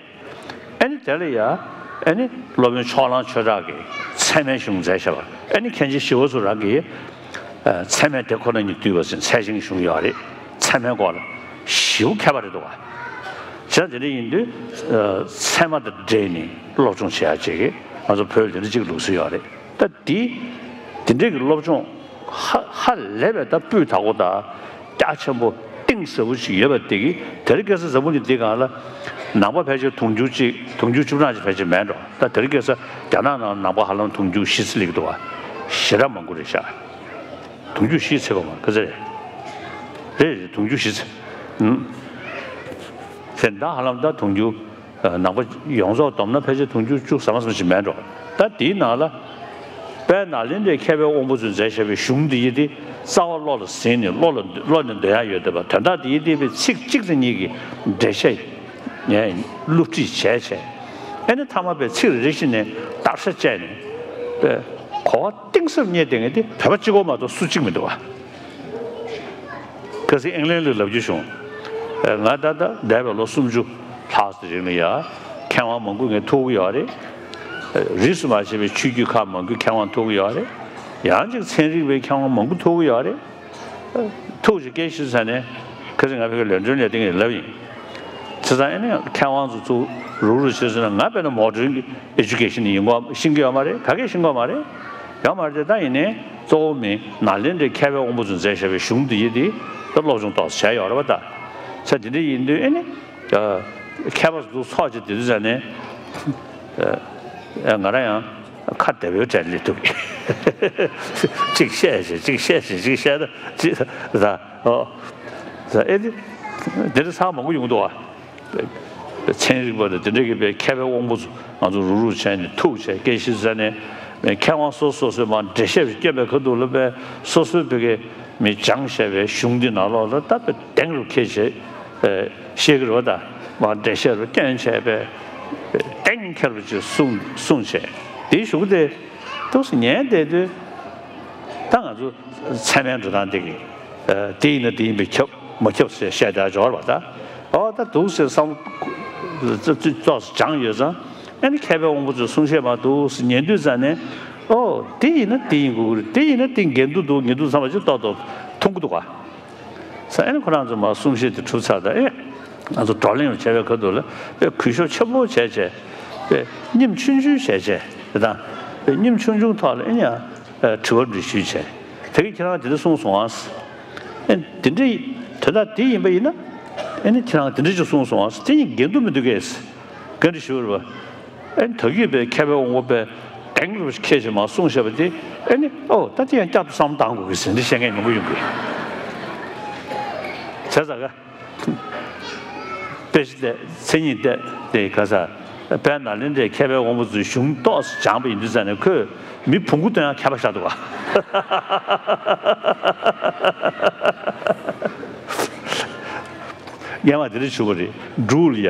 ཨ་ནི་དེ་ལ་ཡ་ཨ་ནི་སློབ་དཔོན་ཕྱོགས་གླང་ཆོས་གྲགས་ཀྱིས་ཚད་མའི་གཞུང་མཛད་བཞག་པ། ཨ་ནི་མཁན་ཆེན་ཞི་བ་འཚོ་རང་གིས་ཨ་ཚད་མས་དེ་ཁོ་ན་ཉིད་བསྡུས་པ་ཟེར་ཚད་ཆེན་གཞུང་ཡོད་རེད། ཚད་མའི་སྐོར་ལ་ཞེ་པོ་མཁས་པ་རེད་འདུག་ག་བྱས་ཙང་དེ་འདྲ་ཡིན་དུས་ཨ་ཚད་མ་དང་འབྲེལ་ནས་སློབ་སྦྱོང་བྱེད་ཡག་ཅིག་གི་ང་ཚོ་བོད་ལ་དེ་འདྲ་ཅིག་ལུགས་སྲོལ་ཡོད་རེད། ད་འདི་འདི་འདྲའི་གི་སློབ་སྦྱོང་ཧ་ཧ་ལས་པའི་ད་སྤུས་དག་པོ་དང་རྒྱ་ཆེན་པོ་གཏིང་ཟབ་པོ་ཞིག་ཡོད་པ་དེ་གི་དེ་རིང་ཁ་སང་འཛམ་བུ་གླིང་འདི་སྒང་ལ་ནང་པ་ཕལ་ཆེར་དུང་ཕྱུར་གཅིག་དུང་ཕྱུར་བཅུ་གྲངས་ཅིག་ཕལ་ཆེར་མེད་འགྲོ། ད་དེ་རིང་ཁ་སང་རྒྱ་ནག་ནང་ནང་པ་ཧ་ལམ་དུང་ཕྱུར་བཞི་ཙམ་སླེབས་འདུག་བ། ཞེ་དྲག་མང་པོ་རེད་ཤག་དུང་ཕྱུར་བཞི་ཚེ་གོ་མ་ག་ཚོད་རེད། རེད་རེད་དུང་ཕྱུར་བཞི་ཚེ། ཨུམ། དེ་ད་ཧ་ལམ་ད་དུང་ཕྱུར། ནང་པ་ཡོངས་རྫོགས་བསྡོམས་ན་ཕལ་ཆེར་དུང་ཕྱུར་བཅུ་ཟ་མ་ཟ་མ་ཞིག་མེད་འགྲོ། ད་དེའི་ནང་ལ། དཔལ་ནཱ་ལེནྡྲའི་མཁས་པའི་དབང་པོ་ཚོས་མཛད་བཞག་པའི་གཞུང་འདི་ཡི་དེ་རྩ་བ་བློ་ལ་ཟིན་ནས་བློ་ལ་བློ་ནས་འདོན་ཡག་ཡོད་བསྡད་པ་དོན་དག་དེ་ཡི་དེ་བའི་ཚིག་གཅིག་ཙམ་གཉིས་ཀྱི་འགྲེལ་བཤད་ངས་བསླུ་བྲིད་བྱས་བྱས། ཨ་ནི་མཐའ་མ་པའི་ཚིག་རེ་རེ་བཞིན་ནས་བརྟག་ཤ་བཅད་ནས་པའི་གོ་བ་གཏིང་ཟབ་རྙེད་བསྡད་མཁན་དེ་བོད་པ་གཅིག་པོ་མ་གཏོགས་སུ་གཅིག་མི་འདུག་བ། ཁ་སང་ཨིང་ལན་ལ་ལབ་རྒྱུ་བྱུང་། ང་ད་ལྟ་འདས་པའི་ལོ་སུམ་ཅུ་ལྷག་ཙམ་རིང་ལ་ཡ། མཁས་དབང་མང་པོ་ངས་ཐུག་གི་ཡོད་རེད། རིས་སུ་མ་ཆད་པའི་ཆོས་བརྒྱུད་ཁག་མང་པོའི་མཁས་དབང་ཐུག་གི་ཡོད་རེད། ཡང་ཅིག་ཚན་རིག་པའི་མཁས་དབང་མང་པོ་ཐུག་གི་ཡོད་རེད། ཐུག་ཅིག་སྐད་ཆ་ཟ་ནས། ཁ་སང་ང་ཕ་གིར་ལོན་ཌོན་ལ་ཡ་དེ་ངས་ལབ་ཡིན། བྱས་ཙང་ཨ་ནི་མཁས་དབང་ཚོ་ཚུར་རུག་རུག་བྱས་ཟེར་ན་ང་དཔེར་ན་མོ་ཌརན་གྱི་ཨེ་ཇུ་ཀེ་ཤན་ཡིན་གོ་ཤེས་ཀྱི་ཡོད་མ་རེད། ག་གེ་ཤེས་ཀྱི་ཡོད་མ་རེད། ཡོད་མ་རེད་དེ་ད་ཡིན་ནའི་གཙོ་བོ་མི་ནཱ་ལེནྡྲའི་མཁས་པའི་དབང་པོ་ཚོས་མཛད་བཞག་པའི་གཞུང་འདི་ཡི་དེ་ད་སློབ་སྦྱོང་ཏོག་ཙམ་བྱས་ཡོད་རེད་བ་ད། ས་དེ་འདྲ་ཡིན་དུས་ཨེ་ནི། མཁས་པ་ཚོ་ཚོགས་བྱས་དེ་དུས་ཙ་ནས། ང་རང་ཡང་ཁ་བདེ་བོའི་གྲས་སླེབས་ཐུབ་ཀྱི། གཅིག་བཤད་བྱས་གཅིག་བཤད་བྱས་གཅིག་བཤད་ད་གཅིག་ད་ཨོ། ད་ཨེ་དེ། དེ་འདྲ་ཚང་མང་པོ་ཡོང་འདུག་བ། ཚན་རིག་པ་དང་དེ་འདྲ་གི་པའི་མཁས་པའི་དབང་པོ་ཚོ་ང་ཚོ་རུག་རུག་བྱས་ནས་ཐུག་བྱས་སྐད་ཆ་ཟ་ནས། མཁས་དབང་སོ་སོ་སོས་མར་འགྲེལ་བཤད་སྐྱོན་པའི་ཁ་ཐུག་ལ་པའི་སོ་སོའི་བོད་སྐད་མི་སྦྱངས་བྱས་པའི་གཞུང་འདི་ནང་ལོགས་ལ་ད་པའི་གདེང་རུ་འཁེལ་བྱས་བཤད་ཀྱི་རེད་བ། ད་མར་འགྲེལ་བཤད་རུ་སྐྱོན་བྱས་པའི་གདེང་འཁེལ་བ་ཅིག་གསུངས་གསུངས་བྱས་དེའི་གཞུག་གུ་དེ་ཏོག་ཙམ་ཉན་བསྡད་དུས་ད་ང་ཚོ་ཚད་མའི་འགྲོ་སྟངས་དེ་གི་དེ་ཡིན་ན་དེ་ཡིན་པས་ཁྱབ་མ་ཁྱབ་ཟེར་བཤད་བསྡད་འབྱོར་བ་ད། ཨོ་ད་འདུག་ཟེར་བསམ་བློ་ཏོག་ཙམ་སྦྱངས་ཡོད་ཙང་ཨ་ནི་མཁས་པའི་དབང་པོ་ཚོས་གསུང་བཤད་མ་འདུག་ཟེར་ཉན་དུས་ཙང་ནས་ཨོ་དེ་ཡིན་ན་དེ་ཡིན་དགོས་ཀྱི་རེད། དེ་ཡིན་ན་དེ་འགལ་འདུ་འདུག་ཉེ་དུ་ཚང་མ་ཅིག་ཏོག་ཏོག་མཐོང་གི་འདུག་ག་ས་ཨ་ནི་ཁོ་རང་ཚོ་མར་གསུང་བཤད་དེ་གྲུབ་ཚར་ད་ཨེ་ང་ཚོ་བགྲོ་གླེང་བྱས་པའི་ཁ་ཐུག་ལ་དཔེ་གུས་ཞབས་ཆེན་པོ་བྱས་བྱས་དཔེ་སྙེམས་ཆུང་ཆུང་བྱས་བྱས་དེ་དང་དཔེ་སྙེམས་ཆུང་ཆུང་ཐོག་ལ་ཨེ་ནི་ཡང་དྲི་བ་འདྲི་ཞུས་བྱས་དེ་གི་ཁྱེད་རང་དེ་འདྲ་གསུངས་སོང་ཨ། ཨེ་དེ་འདྲ་དོན་དག་དེ་ཡིན་པ་ཡིན་ན་ཨེ་ནི་ཁྱེད་རང་དེ་འདྲ་ཅིག་གསུངས་སོང་ཨ། དེ་གཉིས་འགལ་འདུ་མི་འདུག་གས། ག་འདྲ་ཞུ་བར་བ། ཨེ་ནི་ད་གིན་པའི་མཁས་པའི་དབང་པོ་པའི་གདེང་རུ་ཁྱེད་ཀྱིས་མར་གསུངས་བཞག་པ་དེ་ཨེ་ནི་ཨོ་ད་དེ་ཡང་བསྐྱར་དུ་བསམ་བློ་བཏང་དགོས་ཀྱི་ཟེར་འདི་བཤད་མཁན་མང་པོ་ཡོང་གི། བྱས་ཙང་ག་དཔེ་ཆ་བལྟས་མཚན་ཉིད་བལྟས་དེ་ག་ས་དཔལ་ནཱ་ལེནྡྲའི་མཁས་པའི་དབང་པོ་ཚོའི་གཞུང་ཏོག་ཙམ་སྦྱངས་པ་ཡིན་དུས་ཙང་ནས་ཁོས་མི་བོང་གུ་སྟོན་ཡག་མཁས་པ་ཤར་འདུག་ག་སྔོན་མ་དེ་འདྲ་བྱུང་བ་རེད། འབྲུག་ལ་ཡ་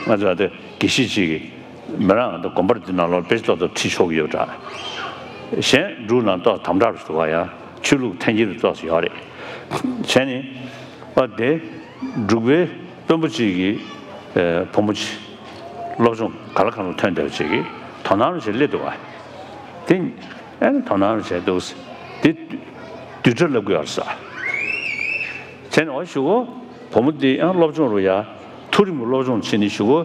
ང་ཚོ་ཨ་དེ་དགེ་བཤེས་གཅིག་གིས་མི་རང་ཨ་དེ་དགོན་པར་འདི་ནང་ལོགས་དཔེ་ཆ་ཏོག་ཏོག་ཁྲིད་ཆོག་གི་ཡོད་འདྲ། གཞན་འབྲུག་ནང་ཏོག་དམ་དྲག་རེད་འདུག་ག་ཡ། ཆོས་ལུགས་འཐེན་འཁྱེར་ཏོག་ཙམ་ཡོད་རེད། བྱས་ནས་ཨ་དེ་འབྲུག་པའི་དཔོན་པོ་གཅིག་གིས་ཨ་བུ་མོ་གཅིག་སློབ་སྦྱོང་ག་ལ་གང་ལ་ཐོན་བསྡད་པ་ཅིག་གིས་དོ་སྣང་རུ་བྱས་སླེབས་འདུག་ག་དེ་ཨ་ནི་དོ་སྣང་རུ་བྱས་འདུག་དེ་བསྡུས་གྲྭ་བསླབ་དགོས་ཡོད་རེད་ཟེར། བྱས་ནས་ཨོ་ཞུ་གོ་བུ་མོ་འདི་ཡང་སློབ་སྦྱོང་རུ་ཡ། མཐོ་རིམ་གྱི་སློབ་སྦྱོང་བྱས་ནས་ཞུ་གོ་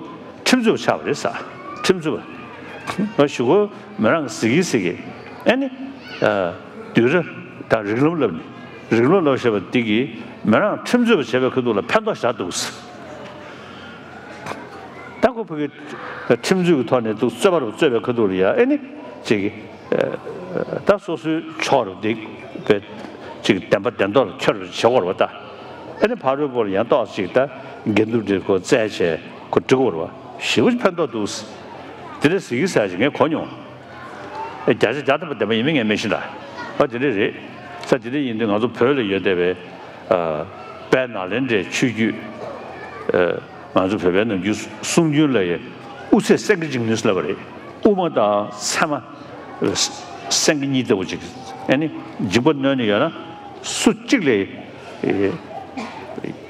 ཁྲིམས་རྩོད་པ་ཆགས་པ་རེད་ཟེར། ཁྲིམས་རྩོད་པ། ཨོ་ཞུ་གོ་མི་རང་གི་གཟིགས་ཀྱི་གཟིགས་ཀྱི་ཨ་ནི། བསྡུས་གྲྭ་དང་རིགས་ལམ་བསླབ་ནས་རིགས་ལམ་བསླབ་བྱས་པ་འདི་གིས་མི་རང་ཁྲིམས་རྩོད་པ་བྱས་པའི་ཁ་ཐུག་ལ་ཕན་ཐོགས་བཞག་འདུག་ཟེར། ད་ཁོ་ཕ་གི་ཁྲིམས་རྩོད་ཀྱི་ཐོག་ནས་འདུག་རྩོད་པ་རུ་རྩོད་པའི་ཁ་ཐུག་ལ་ཡ་ཨེ་ནི་ཅིག་ད་སོ་སོའི་ཕྱོགས་རུ་འདི་བས་ཅིག་བདེན་པ་བདེན་མདོག་ལ་འཁྱོལ་བར་བྱེད་དགོས་རེད་པ། ད་ཨེ་ནི་ཕ་རོལ་པོ་ལ་ཡང་ཏོག་ཅིག་ད་འགལ་འདུ་འདྲ་ཁོ་བཙལ་བྱས་ཁོ་འགྲིག་གོ་རེད་པ། ཞེ་པོ་ཅིག་ཕན་ཐོགས་འདུག་དེ་འདྲ་ཟེར་གི་ཟེར་ཅིག་ངས་གོ་མྱོང་། ཨེ་བརྒྱ་ཆ་བརྒྱ་ཐམ་པ་བདེན་པ་ཡིན་མིན་ངས་མི་ཤེས་ད། ཨ་དེ་འདྲ་རེད། ས་དེ་འདྲ་ཡིན་དུས་ང་ཚོ་བོད་ལ་ཡོད་བསྡད་པའི་དཔལ་ནཱ་ལེནྡྲའི་ཆོས་བརྒྱུད། ང་ཚོ་བོད་པའི་ནམ་རྒྱུན་གསུང་རྒྱུན་ལ་ཡང་དབུ་ཚད་སེང་གེ་འཇིགས་ནུས་ལབ་པ་རེད། དབུ་མ་དང་ཚད་མ་སེང་གེ་གཉིས་ལྟ་བུ་ཅིག་ཨ་ནི་འཇིགས་པ་གནོན་ནས་ཡོད་ན་སུ་གཅིག་ལས་ག་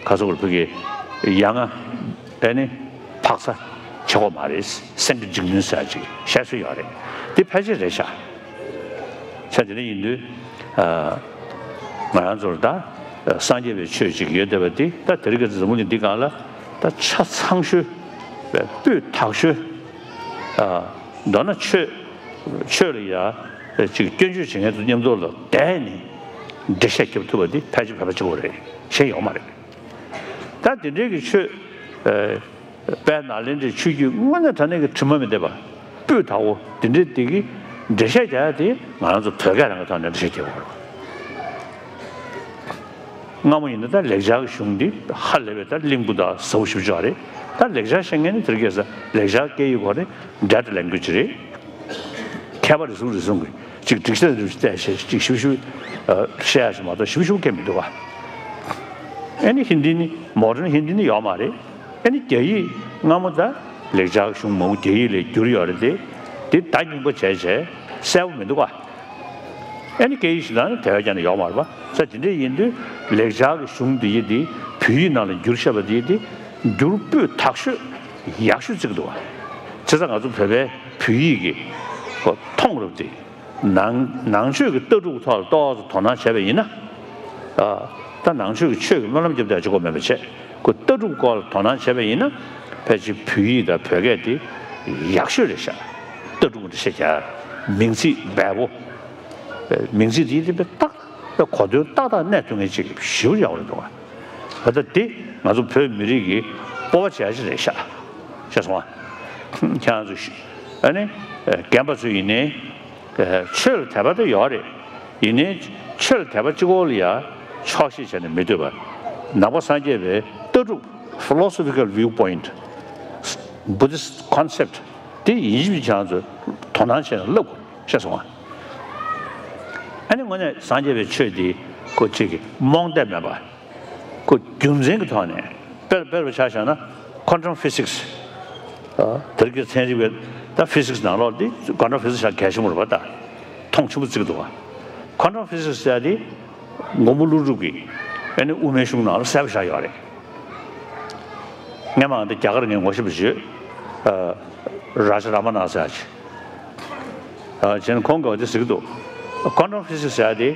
ཚོད་བར་ཕ་གི་ཡ་ང་ཨ་ནི་འཕག་ཚ་བྱེད་དགོས་མ་རེད། སེང་གེ་འཇིགས་ནུས་ཟེར་ཅིག་བཤད་སྲོལ་ཡོད་རེད། དེ་ཕལ་ཆེར་རེད་ཤག་ས་དེ་འདྲ་ཡིན་དུས་ང་རང་ཚོར་ད་སངས་རྒྱས་པའི་ཆོས་ཅིག་ཡོད་བསྡད་པ་འདི་ད་དེ་རིང་ཁ་སང་འཛམ་བུ་གླིང་འདི་སྒང་ལ་ད་ཆ་ཚང་ཤོས་སྤུས་དག་ཤོས་མདོར་ན་ཆོས་ཆོས་ལ་ཡ་ཅིག་སྐྱོན་བརྗོད་བྱེད་མཁན་ཚོ་མཉམ་དུ་ལ་བསྡད་ནས་འགྲེལ་བཤད་རྒྱབ་ཐུབ་པ་འདི་ཕལ་ཆེར་བོད་པ་གཅིག་པོ་རེད། གཞན་ཡོད་མ་རེད། ད་དེ་འདྲའི་གི་ཆོས་དཔལ་ནཱ་ལེནྡྲའི་ཆོས་བརྒྱུད་དངོས་གནས་དྲང་གནས་ཀྱི་དྲི་མ་མེད་བསྡད་པ་སྤུས་དག་པོ་དེ་འདྲའི་དེ་གི་འགྲེལ་བཤད་རྒྱག་ཡ་དེ་ང་རང་ཚོ་བོད་སྐད་རང་གི་ཐོག་ནས་འགྲེལ་བཤད་རྒྱག་དགོས་རེད། སྔ་མོ་ཡིན་ན་ད་ལེགས་སྦྱར་གྱི་གཞུང་འདི་ཧ་ལས་པའི་ད་བརླིང་པོ་དང་ཟབ་པོ་ཞེ་པོ་ཅིག་རེད། ད་ལེགས་སྦྱར་ཤེས་མཁན་ནི་དེ་རིང་ཁ་སང་ལེགས་སྦྱར་སྐད་ཡིག་སྐོར་ནས་འདྲ་འདྲ་ལེན་དགོས་ཀྱི་རེད། མཁས་པ་རེ་ཟུང་རེ་ཟུང་གིས་ཅིག་སྒྲིག་གཞི་རེ་བལྟས་བྱས་ཅིག་ཞིབ་ཞིབ་བཤད་ཡ་ཞིག་མ་གཏོགས་ཞིབ་ཞིབ་མཁན་མི་འདུག་ག་ཨ་ནི་ཧིན་དི་ནི་མོ་ཌརན་ཧིན་དི་ནི་ཡོད་མ་རེད། ཨ་ནི་རྒྱ་ཡིག་སྔ་མོ་ད་ལེགས་སྦྱར་གཞུང་མང་པོ་རྒྱ་ཡིག་ལ་བསྒྱུར་ཡོད་རེད་དེ། དེ་ད་རྙིང་པ་བྱས་བྱས་གསལ་པོ་མི་འདུག་ག་ཨ་ནི་སྐད་ཡིག་ཞིག་ལ་ནི་དེ་བས་ཀྱང་ཡོད་མ་རེད་པ། ས་དེ་འདྲ་ཡིན་དུས་ལེགས་སྦྱར་གྱི་གཞུང་འདི་ཡི་དེ་བོད་ཡིག་ནང་ལ་བསྒྱུར་བཞག་པ་དེ་ཡི་དེ་འགྱུར་སྤུས་དག་ཤོས་ཡག་ཤོས་བརྩི་གི་འདུག་ག་བྱས་ཙང་ང་ཚོ་བོད་པའི་བོད་ཡིག་གི་མཐོང་རབས་དེ། ནང་ནང་ཆོས་ཀྱི་ལྟ་གྲུབ་ཐོག་ལ་ཏོག་ཙམ་དོ་སྣང་བྱས་པ་ཡིན་ན། ཨ། ད་ནང་ཆོས་ཀྱི་ཆོས་ཀྱི་སྨོན་ལམ་རྒྱབ་བསྡད་ཅིག་གོ་མེད་པ་བྱས། ཁོ་ལྟ་གྲུབ་སྐོར་ལ་དོ་སྣང་བྱས་པ་ཡིན་ན། ཕལ་ཆེར་བོད་ཡིག་དང་བོད་སྐད་དེ་ཡག་ཤོས་རེད་ཤག་ལྟ་གྲུབ་འདི་ཤེས་ཀྱང་མིང་ཚིག་འབེལ་པོ། མིང་ཚིག་དེ་དེ་ཏག་ཏག་གོ་དོན་ཏག་ཏག་གནས་ཐུབ་མཁན་ཅིག་ཞེ་པོ་ཡག་པོ་རེད་འདུག་ག་ད་ལྟ་དེ་ང་ཚོ་བོད་མི་རིགས་ཀྱི་སྤོབས་པ་བྱེད་ཡ་ཅིག་རེད་ཤག་ཤེས་སོང་ང་། ཁྱེད་རང་ཚོ་ཨ་ནི་རྒན་པ་ཚོ་ཡིན་ནའི། ཆོས་ལ་དད་པ་དེ་ཡོད་རེད། ཡིན་ནའི་ཆོས་ལ་དད་པ་གཅིག་པོ་ལ་ཡ་ཆོག་ཤེས་བྱས་ནས་མི་སྡོད་པར། ནང་པ་སངས་རྒྱས་པའི་ལྟ་གྲུབ། philosophical viewpoint, Buddhist concept དེ་ཡིན་གཅིག་མིན་གཅིག་ང་ཚོས་དོ་སྣང་བྱས་ནས་བསླབ་དགོས་ཤེས་སོང་ང་། ཨ་ནི་དངོས་གནས་སངས་རྒྱས་པའི་ཆོས་འདི་ཁོ་གཅིག་གི་རྨོངས་དད་མེད་པ། ཁོ་རྒྱུ་མཚན་གྱི་ཐོག་ནས་དཔེར་དཔེར་བ་ཆ་བཞག་ན་quantum physics དེ་རིང་ཚན་རིག་པའི་ད་ཕི་སིག་སི་ནང་ལོགས་འདི་quantum physics ཤག་གལ་ཆེན་པོ་རེད་པ། ད་མཐོང་ཆེན་པོ་བརྩི་གི་འདུག་བ། quantum physics ཟེར་ཡ་དེ་མགོན་པོ་ཀླུ་སྒྲུབ་ཀྱིས་ཨ་ནི་དབུ་མའི་གཞུང་ནང་ལ་གསལ་པོ་བཞག་ཡོད་རེད། སྔན་མ་འདི་རྒྱ་གར་ངས་ངོ་ཤེས་པ་བྱོས། རཱ་ཇ་ར་མ་ན་ཟེར་ཡ་ཅིག་ཨ། བྱས་ན་ཁོང་གིས་འདི་ཟེར་གྱི་འདུག quantum physics ཟེར་ཡ་དེ་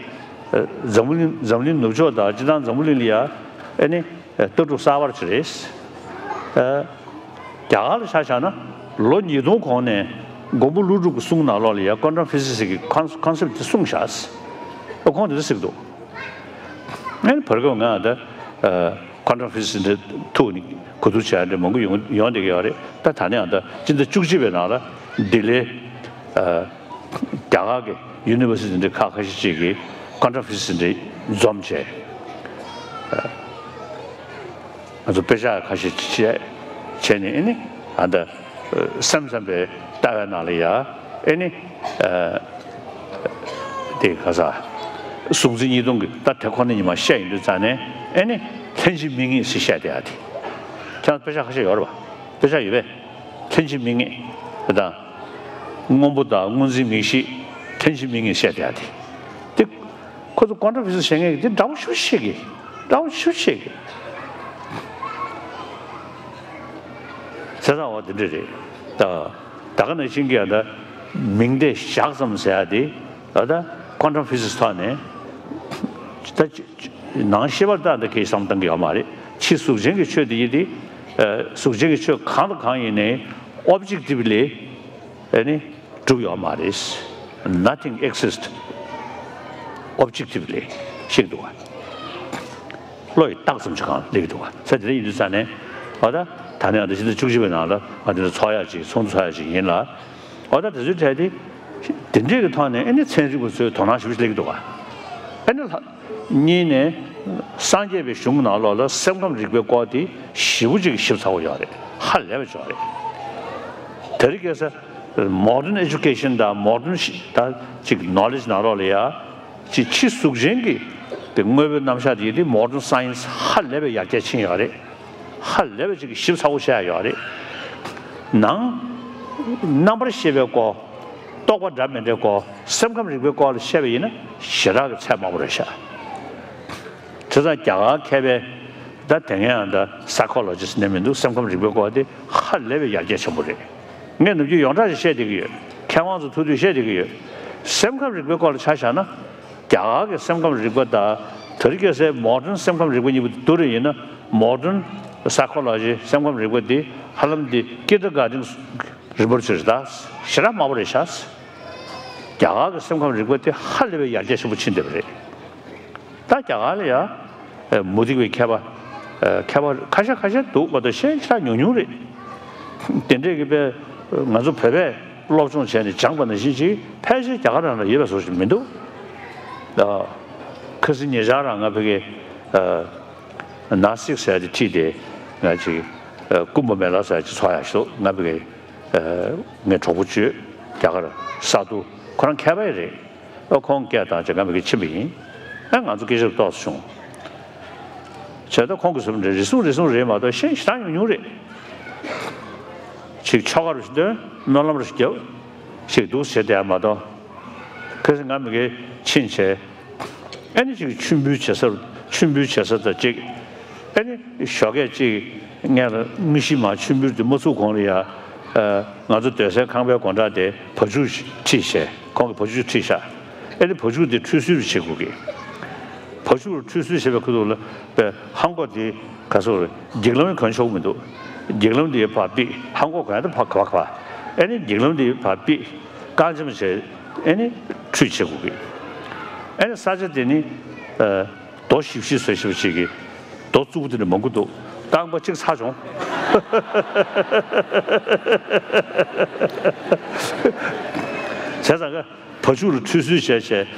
འཛམ་བུ་གླིང་འཛམ་གླིང་ནུབ་ཕྱོགས་དང་སྤྱིར་བཏང་འཛམ་བུ་གླིང་ལ་ཡ་ཨ་ནི་ལྟ་གྲུབ་གསར་པ་ཅིག་རེད། ཨ། རྒྱ་གར་ལ་ཆ་བཞག་ན་ལོ་ཉིས་སྟོང་གོང་ནས་མགོན་པོ་ཀླུ་སྒྲུབ་ཀྱི་གསུང་ནང་ལོགས་ལ་ཡ་quantum physics གི་ཀོན་ཀོན་སེབ་དེ་གསུངས་བཞག་ཨ། ཁོང་འདི་འདྲ་ཟེར་གྱི་འདུག་ཨ་ནི་བར་སྐབས་ང་ད་ཨ། quantum physics འདི་ཐུག་ནས་གོ་བསྡུར་བྱས་འདི་མང་པོ་ཡོང་ཡོང་བསྡད་ཀྱི་ཡོད་རེད། ད་ད་ནས་ཡང་ད་སྤྱི་ཟླ་བཅུ་གཅིག་པའི་ནང་ལ་ལྡི་ལིའི་ཨ། རྒྱ་གར་གྱི་ཡུ་ནི་ཝར་སི་ཊི་འདི་ཁག་ཁ་ཤས་ཅིག་གིས་quantum physics འདི་འཛོམས་བྱས། ཨ། ང་ཚོ་དཔེ་ཆ་ཁ་ཤས་བྱས་བྱས་ནས་ཨ་ནི་ཨ་ད་སེམས་ཙམ་པའི་ལྟ་བའི་ནང་ལ་ཡ་ཨ་ནི་ཨ། དེ་ག་ས་ གཟུང་འཛིན་གཉིས་སྟོང་གི་ད་དེ་ཁོ་ན་ཉི་མ་བཤད་ཡིན་དུས་ཙང་ནས་ཨེ་ནི་ལྷན་ཅིག་དམིགས་ངེས་ཟེར་བཤད་བསྡད་ཡ་དེ། ཁྱེད་རང་དཔེ་ཆ་ཁ་ཤས་ཡོད་རེད་པ། དཔེ་ཆ་ཡོད་པས། ལྷན་ཅིག་དམིགས་ངེས་དེ་དང་། སྔོན་པོ་དང་སྔོ་འཛིན་མིག་ཤེས། ལྷན་ཅིག་དམིགས་ངེས་བཤད་བསྡད་ཡ་དེ། དེ་ཁོ་ཚོ་ཀོན་ཊམ་ཕི་སིག་སི་བཤད་མཁན་གྱི་དེ་འདྲ་པོ་ཞེ་པོ་བཤད་གི། འདྲ་པོ་ཞེ་པོ་བཤད་གི། བྱས་ཙང་འོ་དེ་འདྲ་རེད། ད་ད་ག་ནང་བཞིན་གྱི་ཨ་ད་མིང་དེ་བཞག་ཙམ་ཟེར་ཡ་དེ་ཨ་ད་ཀོན་ཊམ་ཕི་སིག་སི་ཐོག་ནས་ད་ཅི་ཅི་ནང་ཤེས་པར་ད་འདི་གའི་བསམ་བཏང་གི་ཡོད་མ་རེད། ཕྱི་གཟུགས་ཅན་གྱི་ཆོས་དེ་ཡིན་ཏེ། ཨ་གཟུགས་ཅན་གྱི་ཆོས་གང་དང་གང་ཡིན་ནའི་ཨོབ་ཇེག་ཊིབ་ལི་ཨ་ནི་གྲུབ་ཡོད་མ་རེད། Nothing exists objectively ཞིག་འདུག་ག་བློ་ཡིས་བཏགས་ཙམ་ཞིག་གང་སླེབས་འདུག་ག་ས་དེ་འདྲ་ཡིན་དུས་ཙང་ནས་འོ་ད་ད་ནས་ཨ་ད་ཕྱི་ཟླ་བཅུ་གཅིག་པའི་ནང་ལ་ང་དེ་ཚོ་ཚོགས་ཡག་ཅིག་ཚོགས་འདུ་ཚོགས་ཡག་ཅིག་ཡིན་ལ། འོ་ད་དེ་ཚོའི་གྲས་དེ་དེ་འདྲས་ཀྱི་ཐོག་ནས་ཨ་ནི་ཚན་རིག་པ་ཚོས་དོ་སྣང་ཞེ་པོ་ཅིག་སླེབས་ཀྱི་འདུག་ག་ཨ་ནི་ལྷ་གཉིས་ནས་སངས་རྒྱས་པའི་གཞུང་ནང་ལོགས་ལ་སེམས་ཁམས་རིག་པའི་སྐོར་དེ་ཞེ་པོ་ཅིག་ཞིབ་ཚགས་པོ་ཡོད་རེད། ཧ་ལས་པ་ཅིག་ཡོད་རེད། དེ་རིང་ཁ་སང་མོ་ཌན་ཨེ་ཇུ་ཀེ་ཤན་དང་མོ་ཌན་ད་ཅིག་ནོ་ལེཇ་ནང་ལོགས་ལ་ཡ། ཅིག་ཕྱི་གཟུགས་ཅན་གྱི་དེ་དངོས་པོའི་རྣམ་གཞག་དེ་ཡིན་དེ་མོ་ཌན་སའེན་སི་ཧ་ལས་པའི་ཡར་རྒྱས་ཕྱིན་ཡོད་རེད། ཧ་ལས་པའི་ཅིག་ཞིབ་ཚགས་པོ་བཤད་ཡོད་རེད། ནང་རྣམ་པར་ཤེས་པའི་སྐོར། རྟོག་པ་འདྲ་མི་འདྲའི་སྐོར། སེམས་ཁམས་རིག་པའི་སྐོར་ལ་བཤད་པ་ཡིན་ན་ཞེ་དྲག་གི་ཚད་དམའ་པོ་རེད་ཤག་བྱས་ཙང་རྒྱ་གར་མཁས་པའི་ད་དེ་སྔའི་ཨ་ད་སའི་ཁོ་ལོ་ཇི་སི་ནས་མི་འདུག་སེམས་ཁམས་རིག་པའི་སྐོར་དེ་ཧ་ལས་པའི་ཡར་རྒྱས་ཆེན་པོ་རེད། ངས་ནམ་རྒྱུན་ཡོངས་གྲགས་ཤིག་བཤད་བསྡད་ཀྱི་ཡོད། མཁས་དབང་ཚོ་ཐུག་དུས་བཤད་བསྡད་ཀྱི་ཡོད། སེམས་ཁམས་རིག་པའི་སྐོར་ལ་ཆ་བཞག་ན། རྒྱ་གར་གྱི་སེམས་ཁམས་རིག་པ་དང་དེ་རིང་ཁ་སང་མོ་ཌན་སེམས་ཁམས་རིག་པ་གཉིས་པོ་དེ་བསྡུར་བ་ཡིན་ན། མོ་ཌན་སའི་ཁོ་ལོ་ཇི་སེམས་ཁམས་རིག་པ་དེ་ཧ་ལམ་དེ་ཀིན་ཌར་གྷར་ཌེན་རི་པོར་ཊི་ཅིག་རེད་ད། ཞེ་དྲག་དམའ་པོ་རེད་ཤག་རྒྱ་གར་གྱི་སེམས་ཁམས་རིག་པ་དེ་ཧ་ལས་པའི་ཡར་རྒྱས་ཆེན་པོ་ཕྱིན་བསྡད་པ་རེད། ད་རྒྱ་གར་ལ་ཡ། ཨེ་མུ་སྟེགས་པའི་མཁས་པ། ཨེ་མཁས་པ་ཁ་ཤས་ཁ་ཤས་འདུག་མ་གཏོགས་གཞན་ཞེ་དྲག་ཉུང་ཉུང་རེད། དེ་འདྲས་ཀྱི་དཔེ་ང་ཚོ་བོད་པས་སློབ་སྦྱོང་བྱས་ནས་སྦྱངས་པ་ནང་བཞིན་ཅིག་ཕལ་ཆེར་རྒྱ་གར་རང་ལ་ཡོད་པའི་བཟོ་ཞིག་མི་འདུག་ཨ། ཁ་སང་ཉེ་ཆར་རང་ང་ཕ་གི་ཨ་ནར་སིག་ཟེར་ཡ་དེ་ཁྲིད་དེ་ང་ཅིག་ཨ་ཀུམ་བྷ་མེ་ལ་ཟེར་ཡ་ཅིག་ཚོགས་ཡག་ཞིག་འདུག་ང་ཕ་གི་ཨ་ངའི་གྲོགས་པོ་བཅུ་རྒྱ་གར་ས་རྡོ་ཁོ་རང་མཁས་པ་ཡིན་རེད། ཨ་ཁོང་སྐད་བཏང་བྱས་ང་ཕ་གི་ཕྱིན་པ་ཡིན། ཨ་ང་ཚོ་སྐད་ཆ་ཏོག་ཙམ་བྱུང་། བྱས་ཙང་ཁོང་གིས་གསུངས་པ་འདྲ་རེ་ཟུང་རེ་ཟུང་རེད་མ་གཏོགས་གཞན་ཞེ་དྲག་ཉུང་ཉུང་རེད། ཅིག་ཆོ་ག་རུ་ཞིག་འདོན། སྨོན་ལམ་རུ་ཞིག་རྒྱབ། ཞིག་འདུག་བྱས་བསྡད་ཡ་མ་གཏོགས། ཁ་སང་ང་ཕ་གི་ཕྱིན་བྱས། ཨ་ནི་ཅིག་མཆོད་འབུལ་བྱེད་ས་རུ་མཆོད་འབུལ་བྱེད་ས་དང་ཅིག་ཨ་ནི་ཞོགས་ཀས་ཅིག་ངས་ལ་དངོས་གཞི་མ་མཆོད་འབུལ་དེ་མ་ཚུགས་གོང་ལ་ཡ། ཨ་ང་ཚོ་སྡོད་སའི་ཁང་པའི་སྒོ་འགྲམ་དེ་བ་ཕྱུགས་ཁྲིད་བྱས། ཁོང་གིས་བ་ཕྱུགས་ཁྲིད་ཤག་ཨ་ནི་བ་ཕྱུགས་དེ་ཁྲུས་གསོལ་རུ་བྱེད་དགོས་ཀི། བ་ཕྱུགས་རུ་ཁྲུས་གསོལ་བྱེད་པའི་ཁུལ་དུ་ལ་པའི་ལྷམ་གོག་དེ་ག་ཚོད་རེད། འགྱིག་ལམ་གོན་ཆོག་མི་འདུག་འགྱིག་ལམ་དེ་ཕར་ཕུད། ལྷམ་གོག་གོན་ཡ་དེ་ཕར་ག་བ་ག་བ། ཨ་ནི་འགྱིག་ལམ་དེ་ཕར་ཕུད། རྐང་འཇམ་བྱས། ཨ་ནི་ཁྲུས་བྱེད་དགོས་ཀི། ཨ་ནི་ས་ཆ་དེ་ནི་ཨ། རྡོ་ཞིབ་ཞིབ་བཟོས་ཞིབ་ཅིག་གི་རྡོ་བཙུགས་པ་དེ་འདྲ་མང་པོ་འདུག་རྐང་པ་གཅིག་ཚ་བྱུང་། བྱས་ཙང་ཀ་བ་ཕྱུགས་ལ་ཁྲུས་གསོལ་བྱས་བྱས་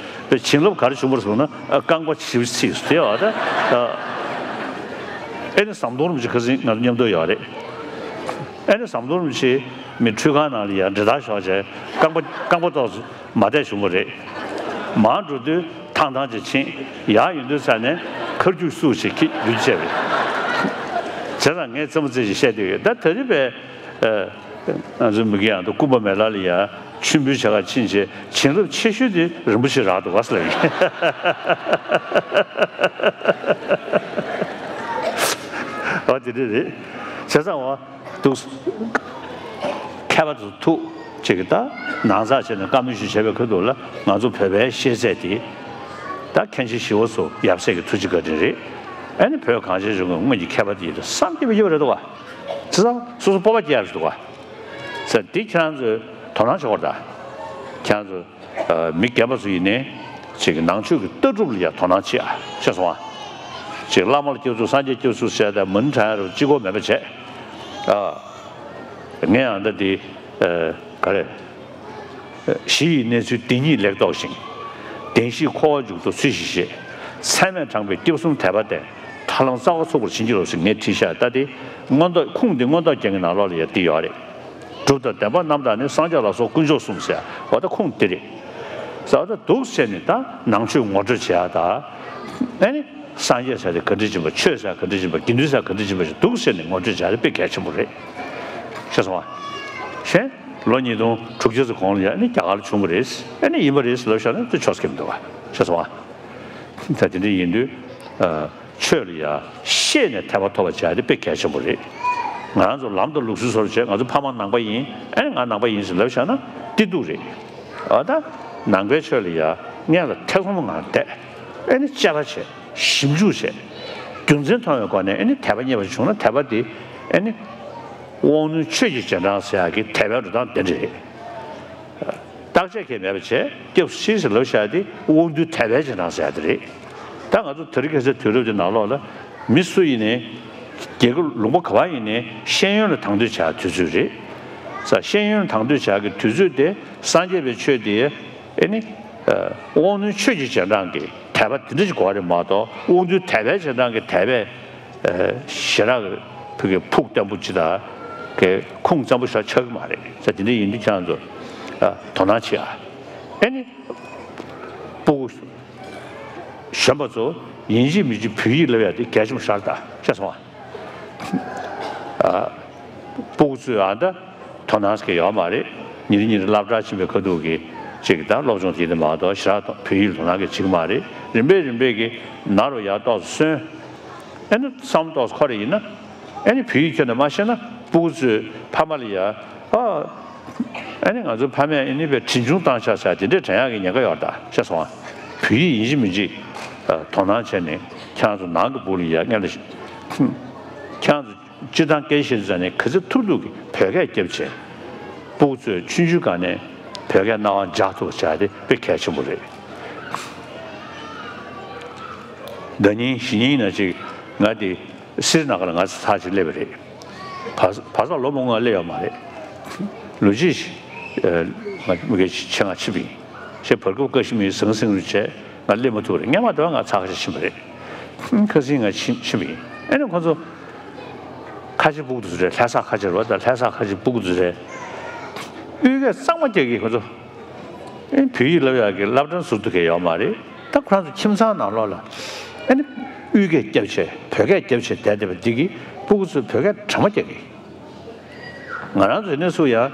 པའི་བྱིན་རླབས་ག་རེ་བྱུང་བར་སོང་ན། ཨ་རྐང་པ་ཞིབ་ཚིགས་སུ་དེ་བ་ད། ཨ་ནི་ཟམ་གདོང་རིན་པོ་ཆེ་ཁ་སང་ང་ཚོ་མཉམ་དུ་ཡོད་རེད། ཨ་ནི་ཟམ་གདོང་རིན་པོ་ཆེ་མི་ཁྲུས་ཁང་ནང་ལ་ཡར་འདྲེ་ཐག་ཞོག་བྱས་རྐང་པ་རྐང་པ་ཏོག་ཙམ། མ་བསྡད་བྱུང་བ་རེད། མར་འགྲོ་དུས་ཐང་ཐང་ཅིག་ཕྱིན། ཡར་ཡོང་དུས་ཙ་ནས་ཁར་རྒྱུག་སུ་ཞིག་ཁྱི་རྒྱུག་བྱས་རེད། བྱས་ཙང་ངས་རྩེད་མོ་རྩེ་ཞིག་བཤད་དེ་ཡོད། ད་ད་རེས་པའི་ཨ་ང་ཚོའི་མི་རྒན་ཡང་དུ་ཀུམ་བྷ་མེ་ལ་ལ་ཡ་མཆོད་འབུལ་བྱ་གར་ཕྱིན་བྱས་བྱིན་རླབས་ཆེ་ཤོས་དེ་རིན་པོ་ཆེ་རག་འདུག་ག་ཟེར་ལབ་ཡིན། འོ་དེ་འདྲ་རེད། བྱས་ཙང་འོ། འདུག་མཁས་པ་ཚོ་ཐུག་ཅིག་གིས་ད་ནང་ཚགས་བྱས་ནས་བཀའ་མོལ་ཞིག་བྱས་པའི་ཁུལ་དུ་ལ་ང་ཚོ་བོད་པའི་ཤེས་ཚད་དེ་ད་མཁན་ཆེན་ཞི་བ་འཚོ་ཡབ་སྲས་ཀྱི་ཐུགས་རྗེ་བཀའ་དྲིན་རེད། ཨ་ནི་བོད་གངས་ཅན་ལྗོངས་ཀྱི་སྔོན་གྱི་མཁས་པ་དེ་ཡིན་དུས་བསམ་གྱིས་མི་ཁྱབ་པ་རེད་འདུག་ག་བྱས་ཙང་སོ་སོ་སྤོབས་པ་སྐྱེ་ཡ་རེད་འདུག་ག་ཟེར་འདི་ཁྱེད་རང་ཚོས་དོ་སྣང་བྱེད་དགོས་རེད་ད། ཁྱེད་རང་ཚོས། མི་རྒན་པ་ཚོ་ཡིན་ནའི་ཅིག་ནང་ཆོས་ཀྱི་ལྟ་གྲུབ་ལ་ཡང་དོ་སྣང་བྱེད་ཨ། ཤེས་སོང་ཨ། ཅིག་བླ་མ་ལ་སྐྱབས་སུ་སངས་རྒྱས་སྐྱབས་སུ་ཟེར་ཏེ་མུན་དྲན་རུ་ཅི་གོ་མེད་པ་བྱས། ཨ། ངས་ཡང་ད་འདི་ག་རེ། གཞི་ཡི་གནས་ཚུལ་འདི་ཉིད་ལེགས་རྟོགས་ཤིང་། བདེན་བཞིའི་འཁོར་བ་མཇུག་ཏུ་ཚུལ་བཞིན་ཤེས། ཚད་མས་དྲངས་པའི་སྐྱབས་གསུམ་དད་པ་སྟེ། ཐར་ལམ་རྩ་བ་ཚུགས་པར་བྱིན་གྱིས་རློབས་ཟེར་ངས་བྲིས་ཤག་ད་འདི་མངོན་རྟོགས་ཁུངས་འདི་མངོན་རྟོགས་རྒྱན་གྱི་ནང་ལོགས་ལ་ཡང་འདི་ཡོད་རེད། སྒྲུབ་དང་བདེན་པ་རྣམ་དག་ནི། སངས་རྒྱས་ལ་སོགས་དཀོན་མཆོག་གསུམ་ཟེར་བ་ད་ཁུངས་འདི་རེད། ཟེར་བ་ད་འདུག་ཟེར་ནས་ད་ནང་ཆོས་ངོ་སྤྲོད་བྱེད་ཡ་ད། ཨ་ནི་སངས་རྒྱས་ཟེར་དེ་ག་འདྲ་ཡིན་པ། ཆོས་ཟེར་ག་འདྲ་ཡིན་པ། དགེ་འདུན་ཟེར་ག་འདྲ་ཡིན་པ་ཞིག་འདུག་ཟེར་ནས་ངོ་སྤྲོད་བྱེད་ཡ་དེ་དཔེ་གལ་ཆེན་པོ་རེད། ཤེས་སོང་ང་། གཞན་ལོ་ཉིས་སྟོང་དྲུག་ཅུ་ཙམ་གོང་ལ་ཡ་ཨ་ནི་རྒྱ་གར་ལ་བྱུང་བ་རེད། ཨ་ནི་ཡིན་པ་རེད་ལབ་བཞག་ན་དེ་ཆོག་ས་ཁེལ་མི་འདུག་ག། ཤེས་སོང་ང་། ད་དེ་འདྲ་ཡིན་དུས། ཆོས་ལ་ཡ་ཤེས་ནས་ཐེག་པ་ཐོབ་པ་བྱ་ཡ་དེ་དཔེ་གལ་ཆེན་པོ་རེད། ང་རང་ཚོ་ལམ་དང་ལུགས་སྲོལ་སོར་བྱས། ང་ཚོ་ཕ་མ་ནང་པ་ཡིན། ཨ་ནི་ང་ནང་པ་ཡིན་ཟེར་ལབ་བཞག་ན་བདེ་སྡུག་རེད། ཨ་ད་ནང་པའི་ཆོས་ལ་ཡ་སྔོན་ལ་ཐེ་ཚོམ་ངང་བསྡད། ཨ་ནི་དཔྱད་པ་བྱས། ཞིབ་འཇུག་བྱས། རྒྱུ་མཚན་མཐོང་བའི་སྒོ་ནས་ཨ་ནི་དད་པ་རྙེད་པ་བྱུང་ན། དད་པ་དེ་ཨ་ནི་དབང་རྣོན་ཆོས་ཀྱི་རྗེས་འབྲང་ཟེར་ཡ་གི་དད་པའི་འགྲོ་སྟངས་དེ་འདྲ་རེད། བརྟག་དཔྱད་གང་ཡང་མེད་པ་བྱས། སྐྱབས་སུ་མཆི་ཟེར་ལབ་བཞག་དེ་དབང་རྟུལ་དད་པའི་རྗེས་འབྲང་ཟེར་ཡ་དེ་རེད། ད་ང་ཚོ་དེ་རིང་ཁ་སང་དུས་རབས་འདི་ནང་ལོགས་ལ་མི་སུ་ཡིན་ནའི། རྒྱལ་ཁབ་ལུང་པ་ག་པར་ཡིན་ནའི་ཤེས་ཡོན་ལ་དང་དོད་བྱ་དུས་ཚོད་རེད། ས་ཤེས་ཡོན་ལ་དང་དོད་བྱ་གི་དུས་ཚོད་དེ་སངས་རྒྱས་པའི་ཆོས་དེ་ཨེ་ནི་དབང་རྣོན་ཆོས་ཀྱི་རྗེས་འབྲང་གི་དད་པ་དེ་འདྲ་ཞིག་དགོས་པ་རེད་མ་གཏོགས། དབང་རྟུལ་དད་པའི་རྗེས་འབྲང་གི་དད་པས་ཞེ་དྲག་གི་ཕུགས་ཀྱི་ཕུགས་བརྟན་པོ་ཅིག་དང་གི་ཁུངས་བཙན་པོ་ཞིག་ཆགས་ཀྱི་མ་རེད། ས་དེ་འདྲ་ཡིན་དུས་ཁྱེད་རང་ཚོ་དོ་སྣང་བྱེད་ཨ། ཨེ་ནི་སྤུ་གུ་གཞོན་པ་ཚོ་ཡིན་གཅིག་མིན་གཅིག་བོད་ཡིག་བསླབ་ཡ་དེ་གལ་ཆེན་པོ་ཞིག་རེད་ད། ཤེས་སོང་ང་། ཨ། སྤུ་གུ་ཚོས་ཨ་ད་དོ་སྣང་ཟེར་མཁན་ཡོད་མ་རེད། ཉིན་རེ་ཉིན་རེ་སློབ་གྲྭར་ཕྱིན་པའི་ཁ་ཐུག་གི་ཅིག་ད་སློབ་སྦྱོང་དེ་དེ་མ་གཏོགས་ཞེ་དྲག་བོད་ཡིག་ལ་དོ་སྣང་གི་བྱེད་ཀྱི་མ་རེད། རིམ་པས་རིམ་པས་ཀྱིས་ནང་ལ་ཡར་ཏོག་ཙམ་སོན། ཨེ་ནི་བསམ་བློ་ཏོག་ཙམ་འཁོར་རེ་ཡིན་ན། ཨེ་ནི་བོད་ཡིག་ཁྱོན་ནས་མ་ཤེས་ན་སྤུ་གུ་ཚོས་ཕ་མ་ལ་ཡ། ཨ། ཨེ་ནི་ང་ཚོ་ཕ་མས་ཨེ་ནི་བས་དྲིན་ཆུང་བཏང་ཤག་ཤག་དེ་འདྲས་དྲན་ཡག་གི་ཉེན་ཁ་ཡོད་རེད་ད། ཤེས་སོང་ང་། བོད་ཡིག་ཡིན་གཅིག་མིན་གཅིག་དོ་སྣང་བྱས་ནས་ཁྱེད་རང་ཚོ་ནང་གི་སྤུ་གུ་ལ་ཡ་སྔོན་ལ་ཤེས། ཁྱེད་རང་ཚོ་སྤྱིར་བཏང་སྐད་ཆ་བཤད་དུས་ཙང་ནས་ག་ཚོད་ཐུབ་ཐུབ་ཀྱིས་བོད་སྐད་རྒྱབ་བྱས། སྤུ་གུ་ཚོས་ཆུང་ཆུང་སྒང་ནས་བོད་སྐད་རྣ་བར་འཇགས་ཐུབ་པ་བྱ་ཡ་དེ་དཔེ་གལ་ཆེན་པོ་རེད། ཟླ་ཉིན་གཞེས་ཉིན་ཡིན་ན་ཅིག་ང་དེ་སི་རི་ན་གར་ལ་ང་ཚོ་ཚར་གཅིག་སླེབས་པ་རེད། བར་བར་ཐག་ལོ་མང་པོ་ང་སླེབས་ཡོད་མ་རེད། ལོ་གཅིག་ཨ། ང་མི་སྒེར་ཆེད་མངགས་ཕྱིན་པ་ཡིན། ཞེས་བར་སྐབས་ཀ་ཤི་མིར་ཟང་ཟིང་རུ་བྱས་ང་སླེབས་མ་ཐུབ་པ་རེད། སྔོན་མ་དེ་བ་ང་ཚར་ཁ་ཤས་ཕྱིན་པ་རེད། ཁ་སང་ང་ཕྱིན་ཕྱིན་པ་ཡིན། ཨེ་ནི་ཁོ་ཚོ་ཁ་ཆེ་སྤུ་གུ་དེ་ཚོ་རེད། ལྷ་ས་ཁ་ཆེ་རེད་པ། ད་ལྷ་ས་ཁ་ཆེ་སྤུ་གུ་དེ་ཚོ་རེད། དབུས་སྐད་གཙང་མ་རྒྱག་གི་ཁོ་ཚོ། ཨེ་བོད་ཡིག་བསླབ་ཡག་གི་སློབ་གྲྭ་ཟུར་དུ་གས་ཡོད་མ་རེད། ད་ཁོ་རང་ཚོ་ཁྱིམ་ཚང་ནང་ལོགས་ལ་ཨེ་ནི་དབུས་སྐད་རྒྱབ་བྱས་བོད་སྐད་རྒྱབ་བྱས་བསྡད་བསྡད་པ་འདི་གིས་སྤུ་གུ་ཚོས་བོད་སྐད་གྲ་མ་རྒྱག་གི། ང་རང་ཚོ་དེ་ནས་ཚུར་ཡང་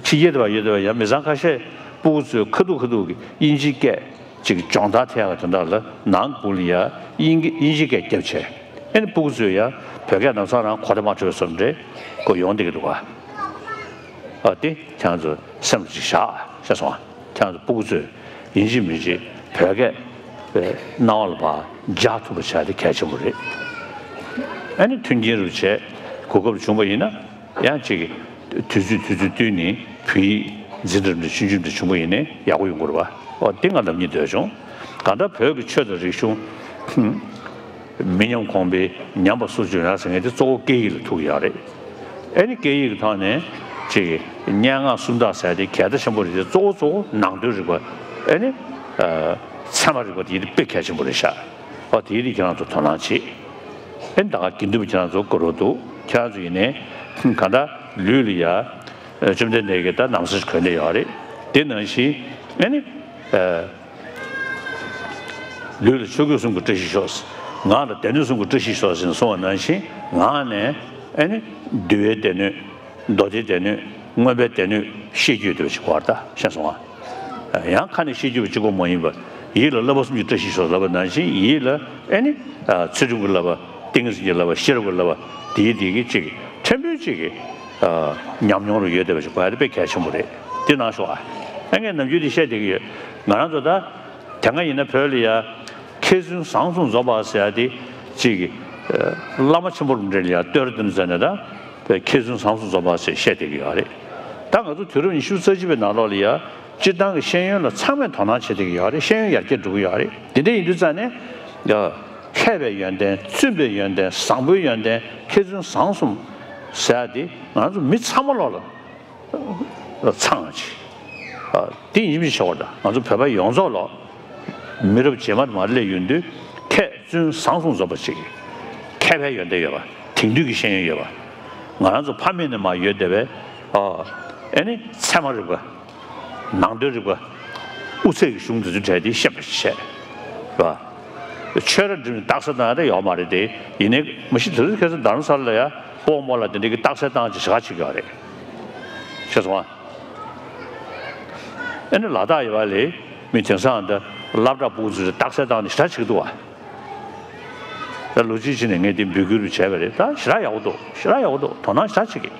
ཕྱི་རྒྱལ་དུ་བ་ཡོད་དུ་བ་ཡང་མི་ཚང་ཁ་ཤས་སྤུ་གུ་ཚོས་ཁ་ཐུག་ཁ་ཐུག་གི་དབྱིན་ཇིའི་སྐད་ཅིག་སྦྱོང་བརྡར་ཐེབས་ཡག་དོན་དག་ལ་ནང་སྒོ་ལ་ཡ་དབྱིན་དབྱིན་ཇིའི་སྐད་རྒྱབ་བྱས། ཨེ་ནི་སྤུ་གུ་ཚོས་ཡ་བོད་སྐད་ནང་ཚང་རང་གོ་བརྡ་མ་འཕྲོད་བཟོ་འདྲ་གོ་ཡོང་བསྡད་ཀྱི་འདུག་ག། ཨ་དེ་ཁྱེད་རང་ཚོ་སེམས་ལ་ཅིག་བཞག་ཤེས་སོང་ང་། ཁྱེད་རང་ཚོ་སྤུ་གུ་ཚོས་ཡིན་གཅིག་མིན་གཅིག་བོད་སྐད་རྣ་བ་ལ་ཕར་འཇགས་ཐུབ་པ་བྱ་དེ་གལ་ཆེན་པོ་རེད། ཨ་ནི་མཐུན་རྐྱེན་རུ་བྱས་གོ་སྐབས་བྱུང་བ་ཡིན་ན། ཡང་གཅིག་གི་དུས་ཚོད་དུས་ཚོད་བསྟུན་ནས་བོད་ཡིག་འཛིན་གྲྭ་འདྲ་ཆུང་ཆུང་འདྲ་བྱུང་བ་ཡིན་ན་ཡག་པོ་ཡོང་གི་རེད་པ། ཨོ་དེ་ང་ནམ་རྒྱུན་འདོད་བྱུང་། གང་ལྟར་བོད་ཀྱི་ཆོས་དང་རིག་གཞུང་། མི་ཉམས་གོང་འཕེལ་ཉམས་པ་སོར་ཆུད་ཡོང་ཡ་ཟེར་མཁན་དེ་གཙོ་བོ་སྐད་ཡིག་ལ་ཐུག་ཡོད་རེད། ཨེ་ནི་སྐད་ཡིག་གི་ཐོག་ནས་གཅིག་གི་སྙན་ངག་སུམ་རྟགས་ཟེར་དེ་གལ་ཆེན་པོ་རེད་དེ། གཙོ་བོ་གཙོ་བོ་ནང་དོན་རིག་པ། ཨེ་ནི་ཚད་མ་རིག་པ་དེ་དཔེ་གལ་ཆེན་པོ་རེད་ཤག། ཨོ་དེ་ཡིན་དུས་ཁྱེད་རང་ཚོ་དོ་སྣང་བྱེད། ཨེ་ད་ག་དགེ་འདུན་པ་ཁྱེད་རང་ཚོ་དགའ་རབ་འདུག། ཁྱེད་རང་ཚོ་ཡིན་ནའི་གང་ལྟར་ལུས་ལ་ཡ་བཅོམ་ལྡན་འདས་ཀྱིས་ད་ན་བཟའ་ཞིག་གོན་བསྡད་ཡོད་རེད། དེ་ནང་བཞིན་ཨེ་ནི་ལུས་ལ་ཆོས་གོས་གསུམ་གྱི་བཀྲ་ཤིས་ཤོག། ངག་ལ་སྡེ་སྣོད་གསུམ་གྱི་བཀྲ་ཤིས་ཤོག་ཟེར་ནས་གསུངས་པ་ནང་བཞིན་ངག་ནས་ཨེ་ནི་འདུལ་བའི་སྡེ་སྣོད། མདོ་སྡེའི་སྡེ་སྣོད། མངོན་པའི་སྡེ་སྣོད་ཤེས་རྒྱུ་དེ་ཞིག་གོ་བར་ད་ཤེས་སོང་ང་། ཡང་ཁ་ནས་ཤེས་རྒྱུ་བ་གཅིག་པོ་མ་ཡིན་པར་ཡིད་ལ་བསླབ་པ་གསུམ་གྱི་བཀྲ་ཤིས་ཤོག་ལབ་པ་ནང་བཞིན་ཡིད་ལ་ཨེ་ནི་ཚུལ་ཁྲིམས་ཀྱི་བསླབ་པ། ཏིང་ངེ་འཛིན་གྱི་བསླབ་པ། ཤེས་རབ་ཀྱི་བསླབ་པ་དེའི་དེ་གི་གཅིག་གི་ཕྲན་བུ་གཅིག་གི་ཉམས་མྱོང་རུ་ཡོད་བསྡད་པ་ཞིག་གོ་ཡ་དེ་དཔེ་གལ་ཆེན་པོ་རེད། དེ་གནང་ཤོག་ཨ། ཨ་ངས་ནམ་རྒྱུན་དེ་བཤད་བསྡད་ཀྱི་ཡོད། ང་རང་ཚོ་ད་དེ་སྔ་ཡིན་ན་བོད་ལ་ཡ་མཁས་བཙུན་བཟང་གསུམ་འཛོམས་པ་ཟེར་ཡ་དེ་གཅིག་གི་བླ་མ་ཆེན་པོ་རུ་འདྲ་ལ་ཡ་བསྟོད་ར་འདོན་ཟེར་ནས་ད། པའི་མཁས་བཙུན་བཟང་གསུམ་འཛོམས་པ་ཞེས་བཤད་བསྡད་ཀྱི་ཡོད་རེད། ད་ང་ཚོ་དུས་རབས་ཉི་ཤུ་རྩ་གཅིག་པའི་ནང་ལོགས་ལ་ཡ་སྤྱིར་བཏང་གི་ཤེས་ཡོན་ལ་ཚང་མས་དོ་སྣང་བྱེད་བསྡད་ཀྱི་ཡོད་རེད། ཤེས་ཡོན་ཡར་རྒྱས་འགྲོ་གི་ཡོད་རེད། དེ་འདྲ་ཡིན་དུས་ཙང་ནས་ཡ་མཁས་པའི་ཡོན་ཏན། བཙུན་པའི་ཡོན་ཏན། བཟང་པོའི་ཡོན་ཏན། མཁས་བཙུན་བཟང་གསུམ་ཟེར་ཡ་དེ་ང་ཚོ་མི་ཚང་མ་ལོགས་ལ་ཚང་བ་ཅིག། དེ་ཡིན་མིན་ཆེ་བ་དང་ང་ཚོ་བོད་པ་ཡོངས་རྫོགས་ལོགས། མི་རབས་རྗེས་མ་དུ་མར་སླེབས་ཡོང་དུས་མཁས་བཙུན་བཟང་གསུམ་འཛོམས་པ་ཞིག་གི་མཁས་པའི་ཡོན་ཏན་ཡོད་པ། དེང་དུས་ཀྱི་ཤེས་ཡོན་ཡོད་པ། ང་རང་ཚོ་ཕ་མེས་ནས་མར་ཡོད་བསྡད་པའི་ཨ་ཨེ་ནི་ཚད་མ་རིག་པ། ནང་དོན་རིག་པ། དབུ་ཚད་ཀྱི་གཞུང་དེ་ཚོའི་གྲས་དེ་ཤེས་པ་ཞིག་བྱས། རེད་བ། ཆོས་ར་འགྲིམ་ནས་རྟགས་གསལ་བཏང་ཡ་དེ་ཡོད་མ་རེད་དེ། ཡིན་ནའི་མ་གཞི་དེ་ཚོ་ཁ་སང་རྡ་རམ་ས་ལ་ལ་ཡ་སྤོག་མོ་ལ་དེ་འདྲའི་གི་རྟགས་གསལ་བཏང་ཅིག་ཞེ་དྲག་བྱེད་ཀྱི་ཡོད་རེད། ཤེས་སོང་ཨ། ཨ་ནི་ལ་དྭགས་ཡོད་པ་ལས་མི་དེང་སང་འདི་སློབ་གྲྭ་ཕྲུ་གུ་ཚོས་རྟགས་གསལ་བཏང་ནས་ཞེ་དྲག་བྱེད་ཀྱི་འདུག་བ། ད་ལོ་གཅིག་ཕྱིན་ནས་ངས་དེ་འབོད་སྐུལ་བྱས་པ་རེད། ད་ཞེ་དྲག་ཡག་པོ་འདུག་ཞེ་དྲག་ཡག་པོ་འདུག་དོ་སྣང་ཞེ་དྲག་བྱེད་ཀྱི།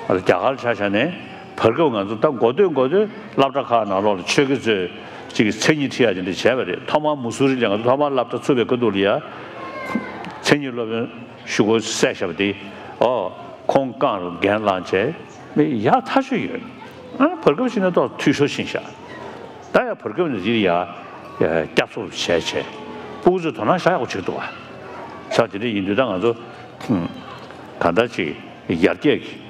ཨ་ད་རྒྱ་གར་ཆ་བཞག་ནས་བར་སྐབས་ང་ཚོ་ད་འགོ་སྟོད་འགོ་སྟོད་སློབ་གྲྭ་ཁག་ནང་ལོགས་ལ་ཆོས་དགེ་ཚོས་ཅིག་མཚན་ཉིད་ཁྲིད་ཡ་དེ་འདྲ་བྱས་པ་རེད། ཐོག་མར་མུ་སུ་རི་ལ་ང་ཚོ་ཐོག་མར་སློབ་གྲྭ་ཚུགས་པའི་སྐབས་དུས་ལ་ཡ། མཚན་ཉིད་སློབ་དཔོན་ཞུ་སྒོ་བསད་བཞག་པ་དེ། ཨོ། ཁོང་རྐང་རུ་འགན་བླངས་བྱས་མི་ཡག་ཐག་ཆོད་ཡོད། ཨ་ནི་བར་སྐབས་ཤིག་ན་ཏོག་འཐུས་ཤོར་ཕྱིན་ཤག་ད་ཡང་བར་སྐབས་ནས་འདིར་ཡ་བསྐྱར་གསོ་བྱས་བྱས་སྤུ་གུ་ཚོས་དོ་སྣང་ཞེ་དྲག་ཡག་པོ་བྱེད་ཀྱི་འདུག་བ། ས་དེ་འདྲ་ཡིན་དུས་ད་ང་ཚོ་གང་ལྟར་ཅིག་ཡར་རྒྱས་ཀྱི་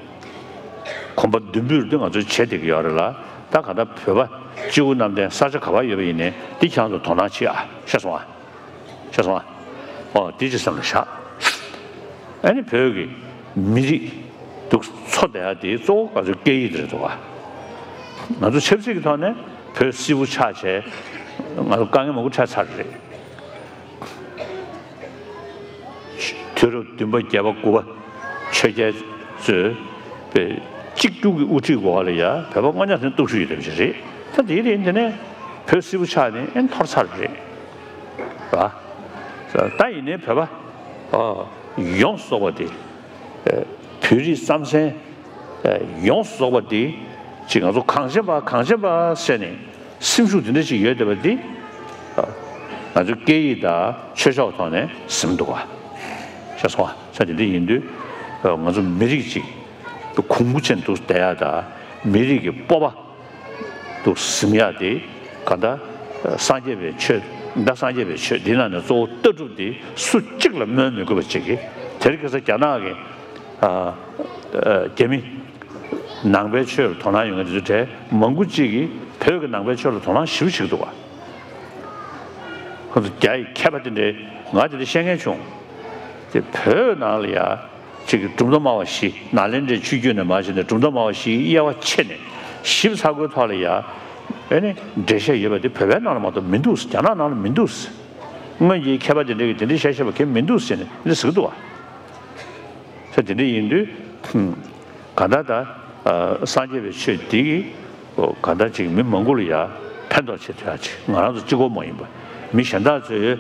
གོམ་པ་མདུན་སྤོས་དེ་ང་ཚོས་བྱེད་བསྡད་ཀྱི་ཡོད་རེད་ལ། ད་གང་ལྟར་བོད་པ་སྤྱི་བོ་གནམ་བསྟན་ས་ཆ་ག་པར་ཡོད་པ་ཡིན་ནའི་འདི་ཁྱེད་རང་ཚོ་དོ་སྣང་བྱེད་ཨ། ཤེས་སོང་ཨ། ཤེས་སོང་ཨ། ཨོ་དེ་ཅིག་སེམས་ལ་བཞག་ཨ་ནི་བོད་ཀྱི་མི་རིགས་འདུག་འཚོ་བསྡད་ཡ་དེ་གཙོ་བོ་ང་ཚོའི་སྐད་ཡིག་དེ་རེད་འདུག་ག་ང་ཚོ་ཆབ་སྲིད་ཀྱི་ཐོག་ནས་བོད་སིལ་བུ་ཆགས་བྱས་ང་ཚོ་དཀའ་ངལ་མང་པོ་འཕྲད་ཚར་རེད། དུས་རབས་བདུན་པ་བརྒྱད་པ་དགུ་པ་ཆོས་རྒྱལ་ཚོས་པའི་གཅིག་གྱུར་གྱི་དབུ་ཁྲིད་འོག་ལ་ཡ་བོད་པ་དངོས་གནས་དྲང་གནས་སྟོབས་ཤུགས་ཡོད་བསྡད་པ་ཞིག་རེད། ད་དེའི་རིང་དེ་ནས་བོད་སིལ་བུ་ཆགས་ནས་ཨེ་འཐོར་ཚར་རེད། ར། ད་ཡིན་ནའི་བོད་པ་ཨ་ཡོངས་སུ་རྫོགས་པ་དེ་ཨ་བོད་རིགས་རྩམ་ཟན་ཨ་ཡོངས་སུ་རྫོགས་པ་དེ་ཅིག་ང་ཚོ་གངས་ཅན་པ་གངས་ཅན་པ་ཟེར་ནས་སེམས་ཤུགས་དེ་འདྲ་ཅིག་ཡོད་བསྡད་པ་འདི་ཨ་ང་ཚོའི་སྐད་ཡིག་དང་ཆོས་ཕྱོགས་ཐོག་ནས་ཟིན་འདུག་བ། ཤེས་སོང་བ། ས་དེ་འདྲ་ཡིན་དུས་ཨ་ང་ཚོ་མི་རིགས་ཅིག་གོང་བུ་ཅན་དུ་བསྡད་ཡ་དང་མི་རིགས་ཀྱི་སྤོབས་པ། དུ་ཟིན་ཡག་དེ་ག་ད་སངས་རྒྱས་པའི་ཆོས། ད་སངས་རྒྱས་པའི་ཆོས་འདི་ནང་ནས་གཙོ་བོ་ལྟ་གྲུབ་དེ་སུ་གཅིག་ལ་སྨོན་མི་དགོས་པ་ཅིག་གིས། དེར་ཁ་སང་རྒྱ་ནག་གི་ཨ་ཨ་རྒྱ་མི་ནང་པའི་ཆོས་ལ་དོ་སྣང་ཡོད་མཁན་དེ་ཚོའི་གྲས་མང་པོ་ཅིག་གིས་བོད་ཀྱི་ནང་པའི་ཆོས་ལ་དོ་སྣང་ཞེ་པོ་བྱེད་ཀྱི་འདུག་བ། ཁོ་ཚོ་རྒྱ་ཡི་མཁས་པ་དེ་འདྲས་ང་དེ་འདྲ་བཤད་མཁན་བྱུང་། དེ་བོད་ནང་ལ་ཡ། ཅིག་གི་གྲུབ་མཐའ་སྨྲ་བ་བཞི། ནཱ་ལེནྡྲའི་ཆོས་བརྒྱུད་ནས་མར་བྱས་ནས་གྲུབ་མཐའ་སྨྲ་བ་བཞིའི་དབྱེ་བ་ཕྱེ་ནས་ཞིབ་ཚགས་པོའི་ཐོག་ལ་ཡ། ཨེ་ནི་འགྲེལ་བཤད་ཡོད་པ་དེ་བོད་པའི་ནང་ལ་མ་གཏོགས་མི་འདུག་རྒྱ་ནག་ནང་ལ་མི་འདུག་སྔོན་གྱི་མཁས་པ་དེ་འདྲ་གིས་དེ་འདྲའི་བཤད་བཤད་པ་གང་མི་འདུག་ཟེར་ནས་འདི་ཟེར་གི་འདུག་བ། ས་དེ་འདྲ་ཡིན་དུས་གང་ལྟར་ད་སངས་རྒྱས་པའི་ཆོས་འདི་གིས་གང་ལྟར་ཅིག་མི་མང་པོ་ལ་ཡ་ཕན་ཐོགས་བྱེད་ཐུབ་ཡ་ཅིག་ང་རང་ཚོ་གཅིག་པོ་མ་ཡིན་པ་མི་གཞན་དག་ཚོས།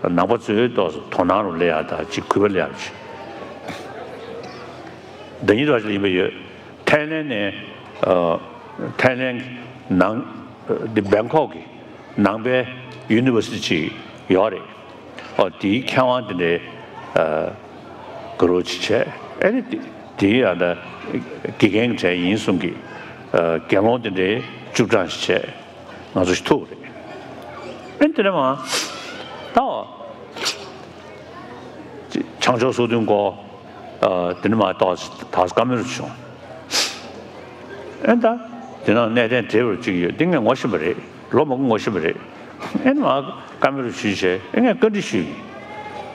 ནང་པ་ཚོའི་ཐོག་ཏུ་དོ་སྣང་རུ་སླེབས་ཡག་དང་ཅིག་གུས་པ་སླེབས་ཡག་ཅིག་ཟླ་ཉིན་རོགས་ཅིག་ཡིན་པ་ཡོད། ཐའི་ལེན་ནས་ཨ་ཐའི་ལེན་ནང་ཨ་འདི་བེང་ཀོག་གི་ནང་པའི་ཡུ་ནི་ཝར་སི་ཊི་ཅིག་ཡོད་རེད། ཨོ་དེའི་མཁས་དབང་དེ་འདྲའི་ཨ་དགའ་རོགས་ཅིག་བྱས། ཨེ་ནི་དེ་དེའི་ཨ་ད་དགེ་རྒན་གྱི་གྲས་ཡིན་གསུང་གི་ཨ་དགེ་སློང་དེ་འདྲའི་བཅུ་གྲངས་ཤིག་བྱས། ང་ཚོ་ཞིག་ཐུག་རེད། ཨེ་དེ་ནས་མ་ད་བྱང་ཕྱོགས་སོ་བདུན་སྐོར་དེ་ནས་མ་ཏོག་ཙམ་བཀའ་མོལ་བྱུང་། ཨེ་ད་དེ་ནང་གནས་བརྟན་བགྲེས་པོ་གཅིག་ཡོད། འདི་ངས་ངོ་ཤེས་པ་རེད། ལོ་མང་པོ་ངོ་ཤེས་པ་རེད། ཨེ་ནས་མ་བཀའ་མོལ་ཞུས་བྱས་ཨེ་ངས་བཀའ་འདྲི་ཞུས།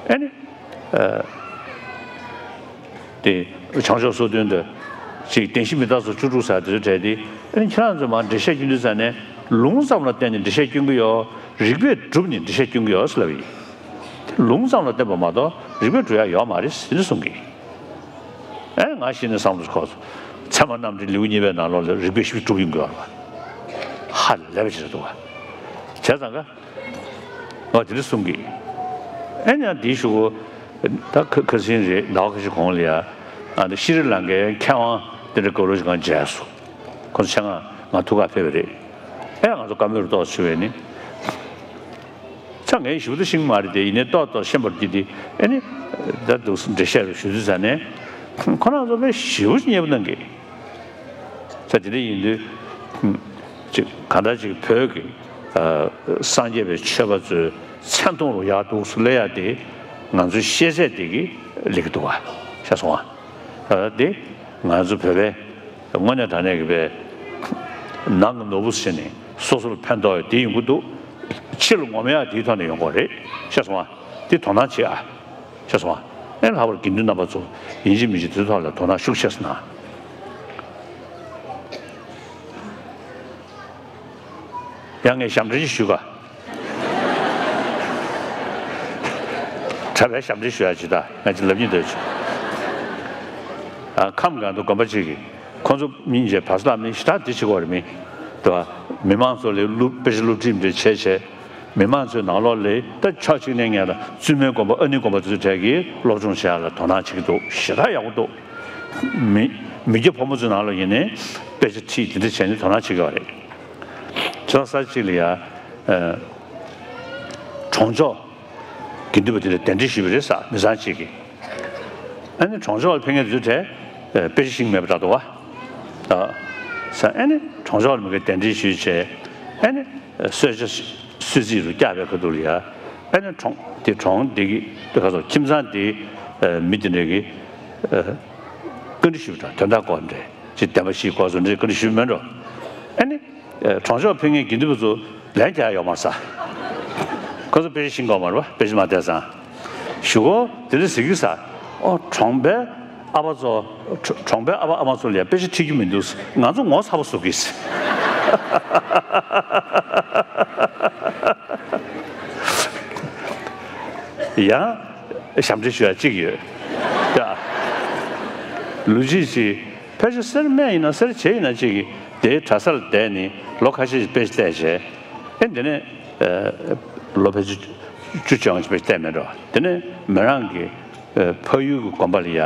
ཨེ་ནས། དེ་བྱང་ཕྱོགས་སོ་བདུན་དུ་ཅིག་བདེན་བཞི་མི་རྟག་སོགས་བཅུ་དྲུག་ཟེར་དེ་ཚོ་བྲལ་ཏེ། ཨ་ནི་ཁྱེད་རང་ཚོ་མར་འགྲེལ་བཤད་སྐྱོན་དུས་ཙ་ནས་ལུང་ཙམ་ལ་བརྟེན་ནས་འགྲེལ་བཤད་སྐྱོན་གྱི་ཡོད། རིགས་པས་བསྒྲུབས་ནས་འགྲེལ་བཤད་སྐྱོན་གྱི་ཡོད་ཟེར་ལབ་ཡིན། དེ་ལུང་ཙམ་ལ་བརྟེན་པ་མ་གཏོགས་རིགས་པས་སྒྲུབ་ཡ་ཡོད་མ་རེད་ཟེར་ནས་གསུང་གི། ཨེ་ང་ཤི་ནས་བསམ་བློ་ཁོ་ཚོ་ཚད་མ་རྣམ་འགྲེལ་ལེའུ་གཉིས་པའི་ནང་ལོགས་ལ་རིགས་པས་ཞིབ་སྒྲུབ་ཡོང་གི་ཡོད་རེད་པ། ཧ་ལས་པ་ཞིག་རེད་འདུག་བ། བྱས་ཙང་ཀ་ཨོ་དེ་འདྲ་གསུང་གི། ཨེ་ནས་འདིའི་གཞུག་གུ་ད་ཁ་ཁ་སང་རེད། ཟླ་བ་ཁ་ཤས་གོང་ལ་ཡ་ཨ་འདི་ཤྲི་ལང་ཀའི་མཁས་དབང་དེ་འདྲ་དགའ་རོགས་ཤིག་གང་མཇལ་སོང་། ཁོ་ཚོ་ཆེད་མངགས་ང་ཐུག་ག་ཕེབས་པ་རེད། ཨེ་ང་ཚོ་བཀའ་མོལ་ཏོག་ཙམ་ཞུ་བས་ནི། ཚ་ངས་ཞུ་ད་ཤེས་ཀྱི་མ་རེད་དེ། ཡིན་ནའི་ཏོག་ཏོག་ཤེས་པར་གྱིས་ཏེ། ཨེ་ནི་ད་འདུག་འགྲེལ་བཤད་རེ་ཞུ་དུས་ཙ་ནས་ཁོ་རང་ཚོ་དཔེ་ཞེ་པོ་ཅིག་མཉེས་པོ་གནང་གི། ས་དེ་འདྲ་ཡིན་དུས། ཅིག་གང་ལྟར་ཅིག་བོད་ཀྱི་ཨ་སངས་རྒྱས་པའི་ཆོས་པ་ཚོའི་མཚན་མཐོང་རུ་ཡག་འདུག་སུ་སླེབས་ཡག་དེ་ང་ཚོའི་ཤེས་ཚད་དེ་གི་སླེབས་ཀྱི་འདུག་བ། ཤེས་སོང་ཨ། ཨ་དེ་ང་ཚོ་བོད་པའི་དངོས་གནས་དྲང་གནས་ཀྱི་པའི་ནང་གི་ནོར་བུ་ཟེར་ནས་སོ་སོར་ཕན་ཐོགས་ཡག་དེ་ཡོང་གི་འདུག་ཕྱི་ལ་ངོམ་ཡག་དེའི་ཐོག་ནས་ཡོང་གི་རེད། ཤེས་སོང་ཨ། དེ་དོ་སྣང་བྱེད་ཨ། ཤེས་སོང་ཨ། ཨེ་ལྷག་པར་དགེ་འདུན་རྣམ་པ་ཚོ་ཡིན་གཅིག་མིན་གཅིག་དེ་ཚོ་ཐོག་ལ་དོ་སྣང་ཤུགས་ཆེ་ཙམ་གནང་། ཡང་ངས་ཞབས་འདྲེན་ཞུ་ག་གྲྭ་པའི་ཞབས་འདྲེན་ཞུ་ཡ་ཅིག་ད་ང་ཅིག་ལབ་སྙིང་འདོད་བྱུང་། ཨ་ཁམས་གང་དུ་དགོན་པ་གཅིག་གིས་ཁོང་ཚོ་མི་འཇལ་བ་སླ་མི་ཞེ་དྲག་འདི་བྱེད་དགོས་རེད་མི། དེ་བ་མི་མང་ཚོ་ལས་སློབ་དཔེ་ཆ་སློབ་ཁྲིད་འདྲ་བྱས་བྱས། མི་མང་ཚོའི་ནང་ལོགས་ལས་ད་ཕྱོགས་གཅིག་ནས་ངས་ལ་བཙུན་མའི་དགོན་པ་ཨ་ནེའི་དགོན་པ་དེ་ཚོའི་གྲས་ཀྱིས་སློབ་སྦྱོང་བྱེད་ཡ་ལ་དོ་སྣང་བྱེད་ཀྱི་འདུག་ཞེ་དྲག་ཡག་པོ་འདུག་མི་མི་སྐྱ་ཕོ་མོ་ཚོའི་ནང་ལ་ཡིན་ནའི་དཔེ་ཆ་ཁྲིད་དེ་འདྲ་བྱས་ནས་དོ་སྣང་བྱེད་ཀྱི་ཡོད་རེད། ཁྱེད་རང་ས་གཅིག་ལ་ཡ་གྲོང་ཆོག་དགེ་འདུན་པ་དེ་ལ་གདན་འདྲེན་ཞུས་པ་རེད་ས་མི་ཚང་གཅིག་གིས། ཨ་ནི་གྲོང་ཆོག་ལ་ཕེབས་མཁན་དེ་ཚོའི་གྲས་དཔེ་ཆ་ཤེས་མེད་པ་འདྲ་འདུག་བ། ས་ཨ་ནི་གྲོང་ཆོག་ལ་མི་གི་གདན་འདྲེན་ཞུས་བྱས་ཨ་ནི། གསོལ་ཇ་གསོལ་ཚིགས་རུ་བཀྱག་པའི་ཁ་ཐུག་ལ་ཡ། ཨ་ནི་གྲོང་དེ་གྲོང་དེ་གི་དེ་ག་ཚོ་ཁྱིམ་ཚང་དེ་མི་དེ་འདྲ་གི་བཀའ་འདྲི་ཞུས་པ་དང་དོན་དག་སྐོར་འདྲ་ཅིག་བདེན་པ་ཞིག་གོ་སོང་འདྲ་བཀའ་འདྲི་ཞུས་མེད་འགྲོ། ཨ་ནི་གྲོང་ཆོག་ཕེབས་མཁན་དགེ་འདུན་པ་ཚོ་ལན་རྒྱག་ཡོད་མ་རེད་ས། ཁོ་ཚོ་དཔེ་ཆ་ཤེས་ཀྱི་ཡོད་མ་རེད་པ་དཔེ་ཆ་མ་བལྟས་ཙང་། གཞུག་གུ་དེ་འདྲ་ཟེར་གྱི་ས། ཨོ་གྲོང་པའི་ཨ་ཕ་ཚོ། གྲོང་པའི་ཨ་ཕ་ཨ་མ་ཚོ་ལ་ཡང་དཔེ་ཆ་ཁྲིད་རྒྱུ་མི་འདུག་ང་ཚོ་ངོ་ཚ་པོ་བཟོ་གི་ཟེར། ཡང་ཞབས་འདྲེན་ཞུ་ཡ་གཅིག་ཡོད། ལོ་རྒྱུས་ཤིག་ཕལ་ཆེར་སེར་སྨད་ཡིན་ན་སེར་བྱེས་ཡིན་ན་གཅིག་གིས་དེའི་གྲྭ་སར་བསྡད་ནས་ལོ་ཁ་ཤས་ཤིག་དཔེ་ཆ་བལྟས་བྱས། ཨེ་འདི་ནས་ལོ་ཕལ་ཆེར་བཅུ་བཅོ་ལྔ་ཅིག་དཔེ་ཆ་བལྟས་མེད་འགྲོ། དེ་ནས་མི་རང་གི་ཕ་ཡུལ་གྱི་དགོན་པ་ལ་ཡ་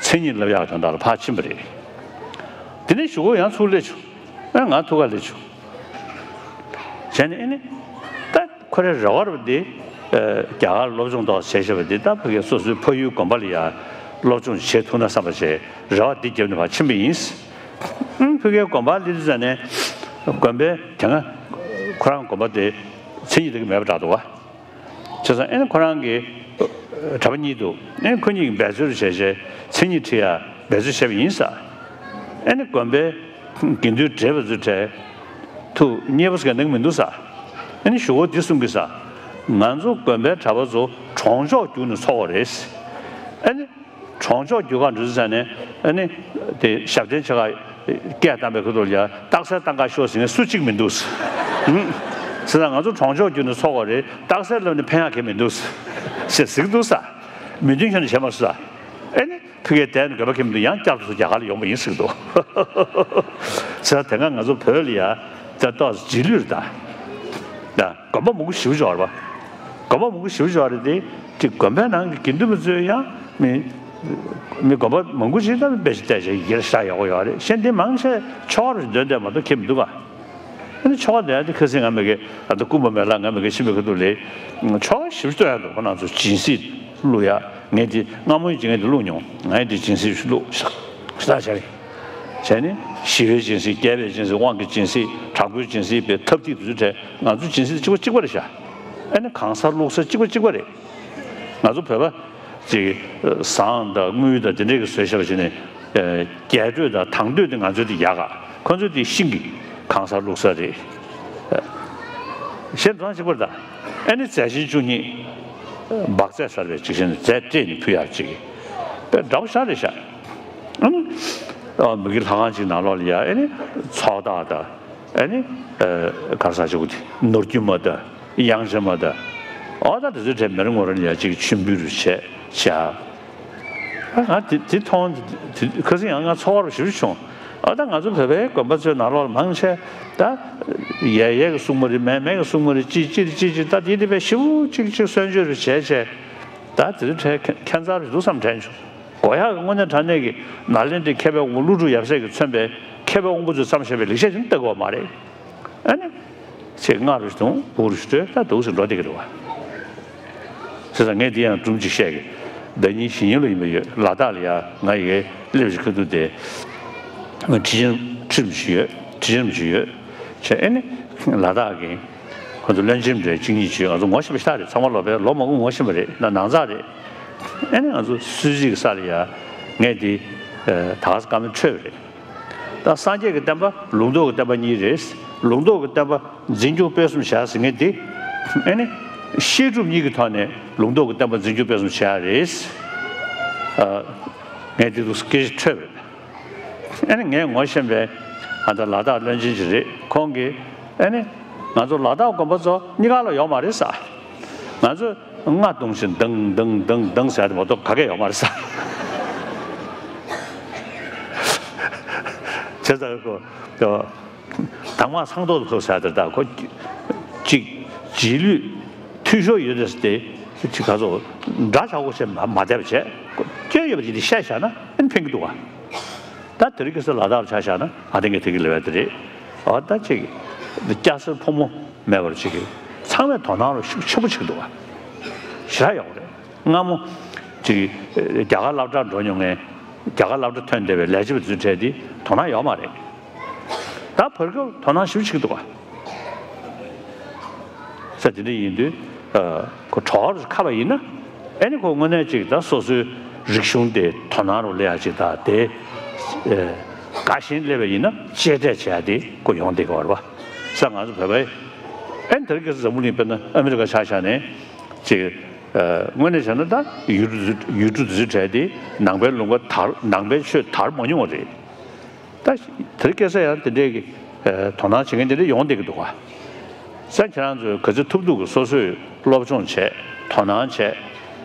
མཚན་ཉིད་བསླབ་ཡག་དོན་དག་ལ་ཕར་ཕྱིན་པ་རེད། དེ་ནས་གཞུག་གུ་ཡང་ཚུར་སླེབས་བྱུང་། ཨ་ང་ཐུག་ག་སླེབས་བྱུང་། བྱས་ནས་ཨེ་ནི། ད་ཁོ་རའི་རེ་བ་རེད་པ་འདི། རྒྱ་གར་སློབ་སྦྱོང་ཏོག་བྱས་བྱས་པ་འདི་ད་ཕ་གིའི་སོ་སོའི་ཕ་ཡུལ་དགོན་པ་ལ་ཡ་སློབ་སྦྱོང་བྱེད་ཐུབ་ན་བསམ་པ་བྱས་རེ་བ་འདི་བརྒྱབ་ནས་ཕར་ཕྱིན་པ་ཡིན། ཨང་ཕ་གིའི་དགོན་པར་སླེབས་དུས་ཙ་ནས་དགོན་པའི་དེ་སྔ་ཁོ་རང་དགོན་པ་དེ་མཚན་ཉིད་དེ་ག་མེད་པ་འདྲ་འདུག་བ། བྱས་ཙང་ཨེ་ནི་ཁོ་རང་གི་གྲྭ་པ་གཉིས་འདུག་ཨེ་ཁོ་གཉིས་ཀྱིས་འབད་རྩོལ་བྱས་བྱས་མཚན་ཉིད་ཁྲིད་ཡ་འབད་རྩོལ་བྱས་པ་ཡིན་ས། ཨེ་ནི་དགོན་པའི་དགེ་འདུན་བགྲེས་པ་ཚོའི་གྲས་ཐུགས་མཉེས་པོ་ཟེར་མཁན་གནང་གི་མི་འདུག་ས། ཨེ་ནི་གཞུག་གུ་འདི་གསུང་གི་ས། ང་ཚོ་དགོན་པའི་གྲྭ་པ་ཚོ་གྲོང་ཆོག་བརྒྱུད་ནས་འཚོགས་པ་རེད། ཨེ་ནི། གྲོང་ཆོག་བརྒྱུད་ག་འགྲོ་ཟེར་ནས་ཨ་ནི་དེ་ཞབས་བརྟན་ཆེ་ག་སྐད་བཏང་པའི་ཁ་ཐུག་ལ་ཡ་རྟགས་གསལ་བཏང་ག་ཤོག་ཟེར་མཁན་སུ་གཅིག་མི་འདུག་ཟེར་ན་ང་ཚོ་གྲོང་ཆོག་བརྒྱུད་ནས་འཚོགས་པ་རེད། རྟགས་གསལ་ལབ་ནས་ཕན་ཡག་གང་ཡང་མི་འདུག་ཟེར་ཟེར་གི་འདུག་ས། མི་མཐུན་ཁྱོན་ནས་བྱས་མ་སོང་ས། ཨ་ནི་ཕ་གིར་བསྡད་ནས་དགོས་པ་གང་ཡང་མི་འདུག་ཡང་བསྐྱར་དུ་རྒྱ་གར་ལ་ཡོང་པ་ཡིན་ཟེར་གི་འདུག་ཟེར་ན་དེ་སྔ་ང་ཚོ་བོད་ལ་ཡ་ད་ཏོག་ཙམ་རྗེས་ལུས་རེད་ད། ད་དགོན་པ་མང་པོ་ཞེ་པོ་ཅིག་ཡོད་རེད་པ། དགོན་པ་མང་པོ་ཞེ་པོ་ཅིག་ཡོད་རེད་དེ། དེ་དགོན་པའི་ནང་གི་དགེ་འདུན་པ་ཚོས་ཡང་མི་མི་དགོན་པ་མང་པོ་ཞིག་ད་དཔེ་ཆ་བལྟས་བྱས་ཡར་ཤག་ཡག་པོ་ཡོད་རེད། གཞན་དེ་མང་ཆེ་ཆོ་ག་རུ་འདོན་བསྡད་མ་གཏོགས་ཁྱད་མི་འདུག་ག་ཨ་ནི་ཆོ་ག་འདོན་ཡ་དེ་ཁ་སང་ང་མ་གི་ཨ་ད་སྐུ་འབུམ་མེ་ལགས་ང་མ་གི་ཕྱིན་པའི་ཁ་ཐུག་ལ་ཆོ་ག་ཞེ་པོ་ཅིག་སྟོན་ཡ་འདུག་ཁོ་རང་ཚོ་སྦྱིན་སྲེག་བླུག་ཡ། ངས་དེ་སྔ་མོ་ཡིན་ཅིག་ངས་དེ་བླུགས་མྱོང་། ངས་དེ་སྦྱིན་སྲེག་བླུགས་ཤག་ཤག་བྱས་རེད། བྱས་ནས་ཞི་བའི་སྦྱིན་སྲེག་རྒྱས་པའི་སྦྱིན་སྲེག་དབང་གི་སྦྱིན་སྲེག་དྲག་པོའི་སྦྱིན་སྲེག་པའི་ཐབས་ཐིག་དེ་ཚོ་གྲས་ང་ཚོ་སྦྱིན་སྲེག་གཅིག་པ་གཅིག་པ་རེད་ཤག་ཨ་ནི་གང་ཟག་བླུགས་ས་གཅིག་པ་གཅིག་པ་རེད། ང་ཚོ་བོད་པ་ཅིག་ཟངས་དང་དངུལ་དང་དེ་འདྲས་ཀྱི་བཟོས་བཞག་པ་བྱས་ནས་རྒྱས་སྤྲོས་དང་དྭང་སྤྲོས་དེ་ང་ཚོའི་དེ་ཡག་ག་ཁོ་ཚོའི་དེ་ཤིང་གི་གང་ཟག་བླུགས་ས་རེད། གཞན་དོན་གཅིག་པ་རེད་ད། ཨ་ནི་རྫས་ཆེན་བཅུ་གཉིས་བག་རྫས་ཟེར་བའི་ཅིག་བྱས་ནས་རྫས་སྤྲས་ནས་ཕུལ་ཡག་ཅིག་དཔེ་འདྲ་པོ་ཞེ་དྲག་རེད་ཤག་ཨ་ནི་ཨ་མ་གི་ལྷ་ཁང་ཅིག་ནང་ལོགས་ལ་ཡ་ཨ་ནི་ཚོགས་བདག་དང་ཨ་ནི་ཨ་ག་རེ་ཟེར་ཅིག་དེ་ནོར་རྒྱུན་མ་དང་དབྱངས་ཅན་མ་དང་ཨོ་ད་དེ་ཚོའི་གྲས་མེ་རི་ངོ་ར་ལ་ཡ་ཅིག་མཆོད་འབུལ་རུ་བྱས་བྱས། ཨ་ང་དེ་དེ་མཐོང་དེ་ཁ་སང་ཡང་ང་ཚོར་བ་ཞེ་པོ་བྱུང་། ཨ་ད་ང་ཚོ་བོད་པའི་དགོན་པ་ཚོའི་ནང་ལོགས་ལ་མང་ཆེ་ད་ཡས་ཡས་ཀྱིས་གསུངས་པ་རེད། མས་མས་ཀྱིས་གསུངས་པ་རེད། ཅི་ཅི་རེད་ཅི་ཅི་ད་དེ་དེ་བས་ཞེ་པོ་ཅིག་ཅིག་གསོལ་མཆོད་རེ་བྱས་བྱས་ད་དེ་ཚོ་གྲས་ཁྱད་མཚར་རེ་འདུག་བསམ་དྲན་བྱུང་། དགོས་ཡག་གི་དངོས་གནས་དྲང་གནས་ཀྱི་ནཱ་ལེནྡྲའི་མཁས་པའི་དབང་པོ་ཀླུ་སྒྲུབ་ཡབ་སྲས་ཀྱིས་མཚོན་པའི་མཁས་པའི་དབང་པོ་ཚོས་བརྩམས་བཞག་པའི་ལེགས་བཤད་ཅིག་ལྟ་དགོས་པ་མ་རེད། ཨ་ནི། ཚེ་སྔ་རུ་ཞིག་དང་བུ་རུ་ཞིག་སྤྲོད་ད་འདུག་ཟེར་འགྲོ་བསྡད་ཀྱི་རེད་བ། ཟེར་ཙང་ངས་འདི་ཡང་སྒྲུང་ཅིག་བཤད་ཀྱི། ཟླ་ཉིན་གཞེས་ནིང་ལ་ཡིན་པ་ཡོད། ལ་དྭགས་ལ་ཡ་ང་ཡི་གེ་སླེབས་ཤིག་ཁ་ཐུག་དེ། ཁྲི་ཆེན་ཁྲི་རིན་པོ་ཆེ་ཡོད། ཁྲི་ཆེན་རིན་པོ་ཆེ་ཡོད། བྱས་ཨ་ནི་ལ་དྭགས་ཀྱི་ཁོ་ཚོ་བློན་ཆེན་འདྲ་གཅིག་གཉིས་བྱོས། ང་ཚོ་ངོ་ཤེས་པ་ཞེ་དྲག་རེད། ཚང་མ་ལོ་པའི་ལོ་མང་པོ་ངོ་ཤེས་པ་རེད། ན་ནང་ཚགས་རེད། ཨ་ནི་ང་ཚོ་སུད་སི་གི་ས་ལ་ཡ་ངས་འདི་ད་ག་ས་བཀའ་མོལ་འཕྲོད་པ་རེད། ད་སངས་རྒྱས་ཀྱི་བསྟན་པ་ལུང་རྟོགས་ཀྱི་བསྟན་པ་གཉིས་རེད། ལུང་རྟོགས་ཀྱི་བསྟན་པ་འཛིན་སྐྱོང་སྤེལ་གསུམ་བྱ་ཟེར་མཁན་དེ། ཨ་ནི། བཤད་སྒྲུབ་གཉིས་ཀྱི་ཐོག་ནས་ལུང་རྟོགས་ཀྱི་བསྟན་པ་འཛིན་སྐྱོང་སྤེལ་གསུམ་བྱ་ཡ་རེད། ཨ། ངས་དེ་འདུག་སྐད་ཆ་འཕྲོད་པས། ཨ་ནི་ངས་ངོ་ཤེས་པའི་ཨ་ད་ལ་དྭགས་བློན་ཆེན་ཅིག་རེད། ཁོང་གིས་ཨ་ནི། ང་ཚོ་ལ་དྭགས་དགོན་པ་ཚོ་གཉིས་ཀ་ལ་ཡོད་མ་རེད་ས། ང་ཚོས་རྔ་རྡུང་བཞིན་ལྡང་ལྡང་ལྡང་ལྡང་ཟེར་ཡ་དེ་མ་གཏོགས་ག་གེ་ཡོད་མ་རེད་ས། བྱས་ཙང་ཁོ་དྭངས་མ་སངས་ཐོག་ཏུ་ཁོ་ཟེར་ཡ་དེ་ད་ཁོ་ཅིག་རྗེས་ལུས་འཐུས་ཤོར་ཡོད་རེད་ཟེར་ཏེ་ཅིག་ག་ཚོད་འདྲ་ཆགས་སྒོ་བྱས་མ་མ་བསྡད་པ་བྱས་སྐྱོན་ཡོད་པ་ཅིག་དེ་བཤད་བཞག་ན་ཨ་ནི་ཕན་གི་འདུག་ག་ད་དེ་རིང་ཁ་སང་ལ་དྭགས་ལ་ཆ་བཞག་ན་ཨ་ཏི་ངས་དེ་གི་ལབ་ཡ་དེ་རེད། འོ་ད་ཅིག་སྐྱ་སེར་ཕོ་མོ་མེད་པར་ཅིག་ཚང་མས་དོ་སྣང་རོགས་ཤུགས་ཆེན་པོ་བྱེད་ཀྱི་འདུག་ག་ཞེ་དྲག་ཡག་པོ་རེད། སྔ་མོ་ཅིག་རྒྱ་གར་སློབ་གྲྭར་འགྲོ་མྱོང་མཁན་རྒྱ་གར་སློབ་གྲྭ་ཐོན་བསྡད་པའི་ལས་བྱེད་པ་ཚོའི་གྲས་དེ་དོ་སྣང་ཡོད་མ་རེད། ད་བར་སྐབས་དོ་སྣང་ཞེ་པོ་བྱེད་ཀྱི་འདུག་ག་ས་དེ་འདྲ་ཡིན་དུས་ཨ་ཁོ་གྲོགས་རུ་ཁ་བ་ཡིན་ན་ཨ་ནི་ཁོ་དངོས་གནས་ཅིག་ད་སོ་སོའི་རིག་གཞུང་དེ་དོ་སྣང་རུ་སླེབས་ཡ་ཅིག་ད་དེ་ཨ་དགའ་ཞེན་སླེབས་པ་ཡིན་ན་གཅེས་སྤྲས་བྱེད་ཡ་དེ་ཁོ་ཡོང་བསྡད་ཀྱི་ཡོད་རེད་པ། ས་ང་ཚོ་བོད་པའི་ཨ་ནི་དེ་རིང་ཁ་སང་འཛམ་བུ་གླིང་དཔེར་ན་ཨ་མི་རི་ཀ་ཆ་བཞག་ནས་ཅིག་ཨ་དངོས་གནས་བྱས་ན་ད་ཡུལ་གྲུ་ཡུལ་གྲུ་དེ་ཚོའི་གྲས་དེ་ནང་པའི་ལུང་པ་དར་ནང་པའི་ཆོས་དར་མ་མྱོང་བ་རེད། ད་དེ་རིང་ཁ་སང་ཡང་དེ་འདྲའི་གི་ཨ་དོ་སྣང་བྱེད་མཁན་དེ་འདྲ་ཡོང་བསྡད་ཀྱི་འདུག་ག་ས་ཁྱེད་རང་ཚོས་ག་ཚོད་ཐུབ་ཐུབ་ཀྱི་སོ་སོས་སློབ་སྦྱོང་བྱས་དོ་སྣང་བྱས་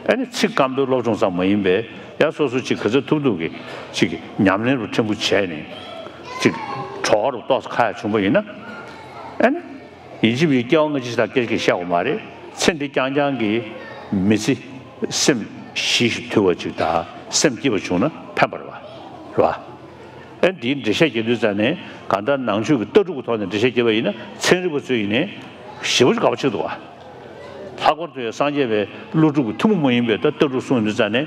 ཨ་ནི་ཚིག་སྐམ་པོའི་སློབ་སྦྱོང་ཙམ་མ་ཡིན་པའི་ཡང་སོ་སོ་ཅིག་ག་ཚོད་ཐུབ་ཐུབ་ཀྱི་ཅིག་ཉམས་ལེན་རུ་ཕྲན་བུ་བྱས་ནས་ཅིག་གྲོགས་རུ་ཏོག་ཙམ་ཁ་ཡ་བྱུང་པ་ཡིན་ན་ཨ་ནི་ཡིན་གཅིག་མིན་གཅིག་སྐྱེ་བ་སྔ་ཕྱི་ཞེ་དྲག་སྐད་ཆ་བཤད་དགོས་མ་རེད། ཚེ་འདི་རྐྱང་རྐྱང་གི་མི་ཚེ་སེམས་ཞི་ཞིང་དུལ་བ་ཅིག་དང་སེམས་སྐྱིད་པ་བྱུང་ན་ཕན་པ་རེད་པ། རེད་པ། ཨ་འདིའི་འགྲེལ་བཤད་རྒྱག་དུས་ཙམ་ནས་གང་ལྟར་ནང་ཆོས་ཀྱི་ལྟ་གྲུབ་ཀྱི་ཐོག་ནས་འགྲེལ་བཤད་རྒྱབ་པ་ཡིན་ན་ཚན་རིག་པ་ཚོ་ཡིན་ནའི་ཞེ་པོ་ཅིག་དགའ་པོ་བྱེད་ཀྱི་འདུག་ག་ལྷག་པར་དུ་ཡང་སངས་རྒྱས་པའི་ཀླུ་སྒྲུབ་ཀྱི་ཐུན་མོང་མ་ཡིན་པའི་ད་ལྟ་གྲུབ་གསུངས་ཡོང་དུས་ཙམ་ནས་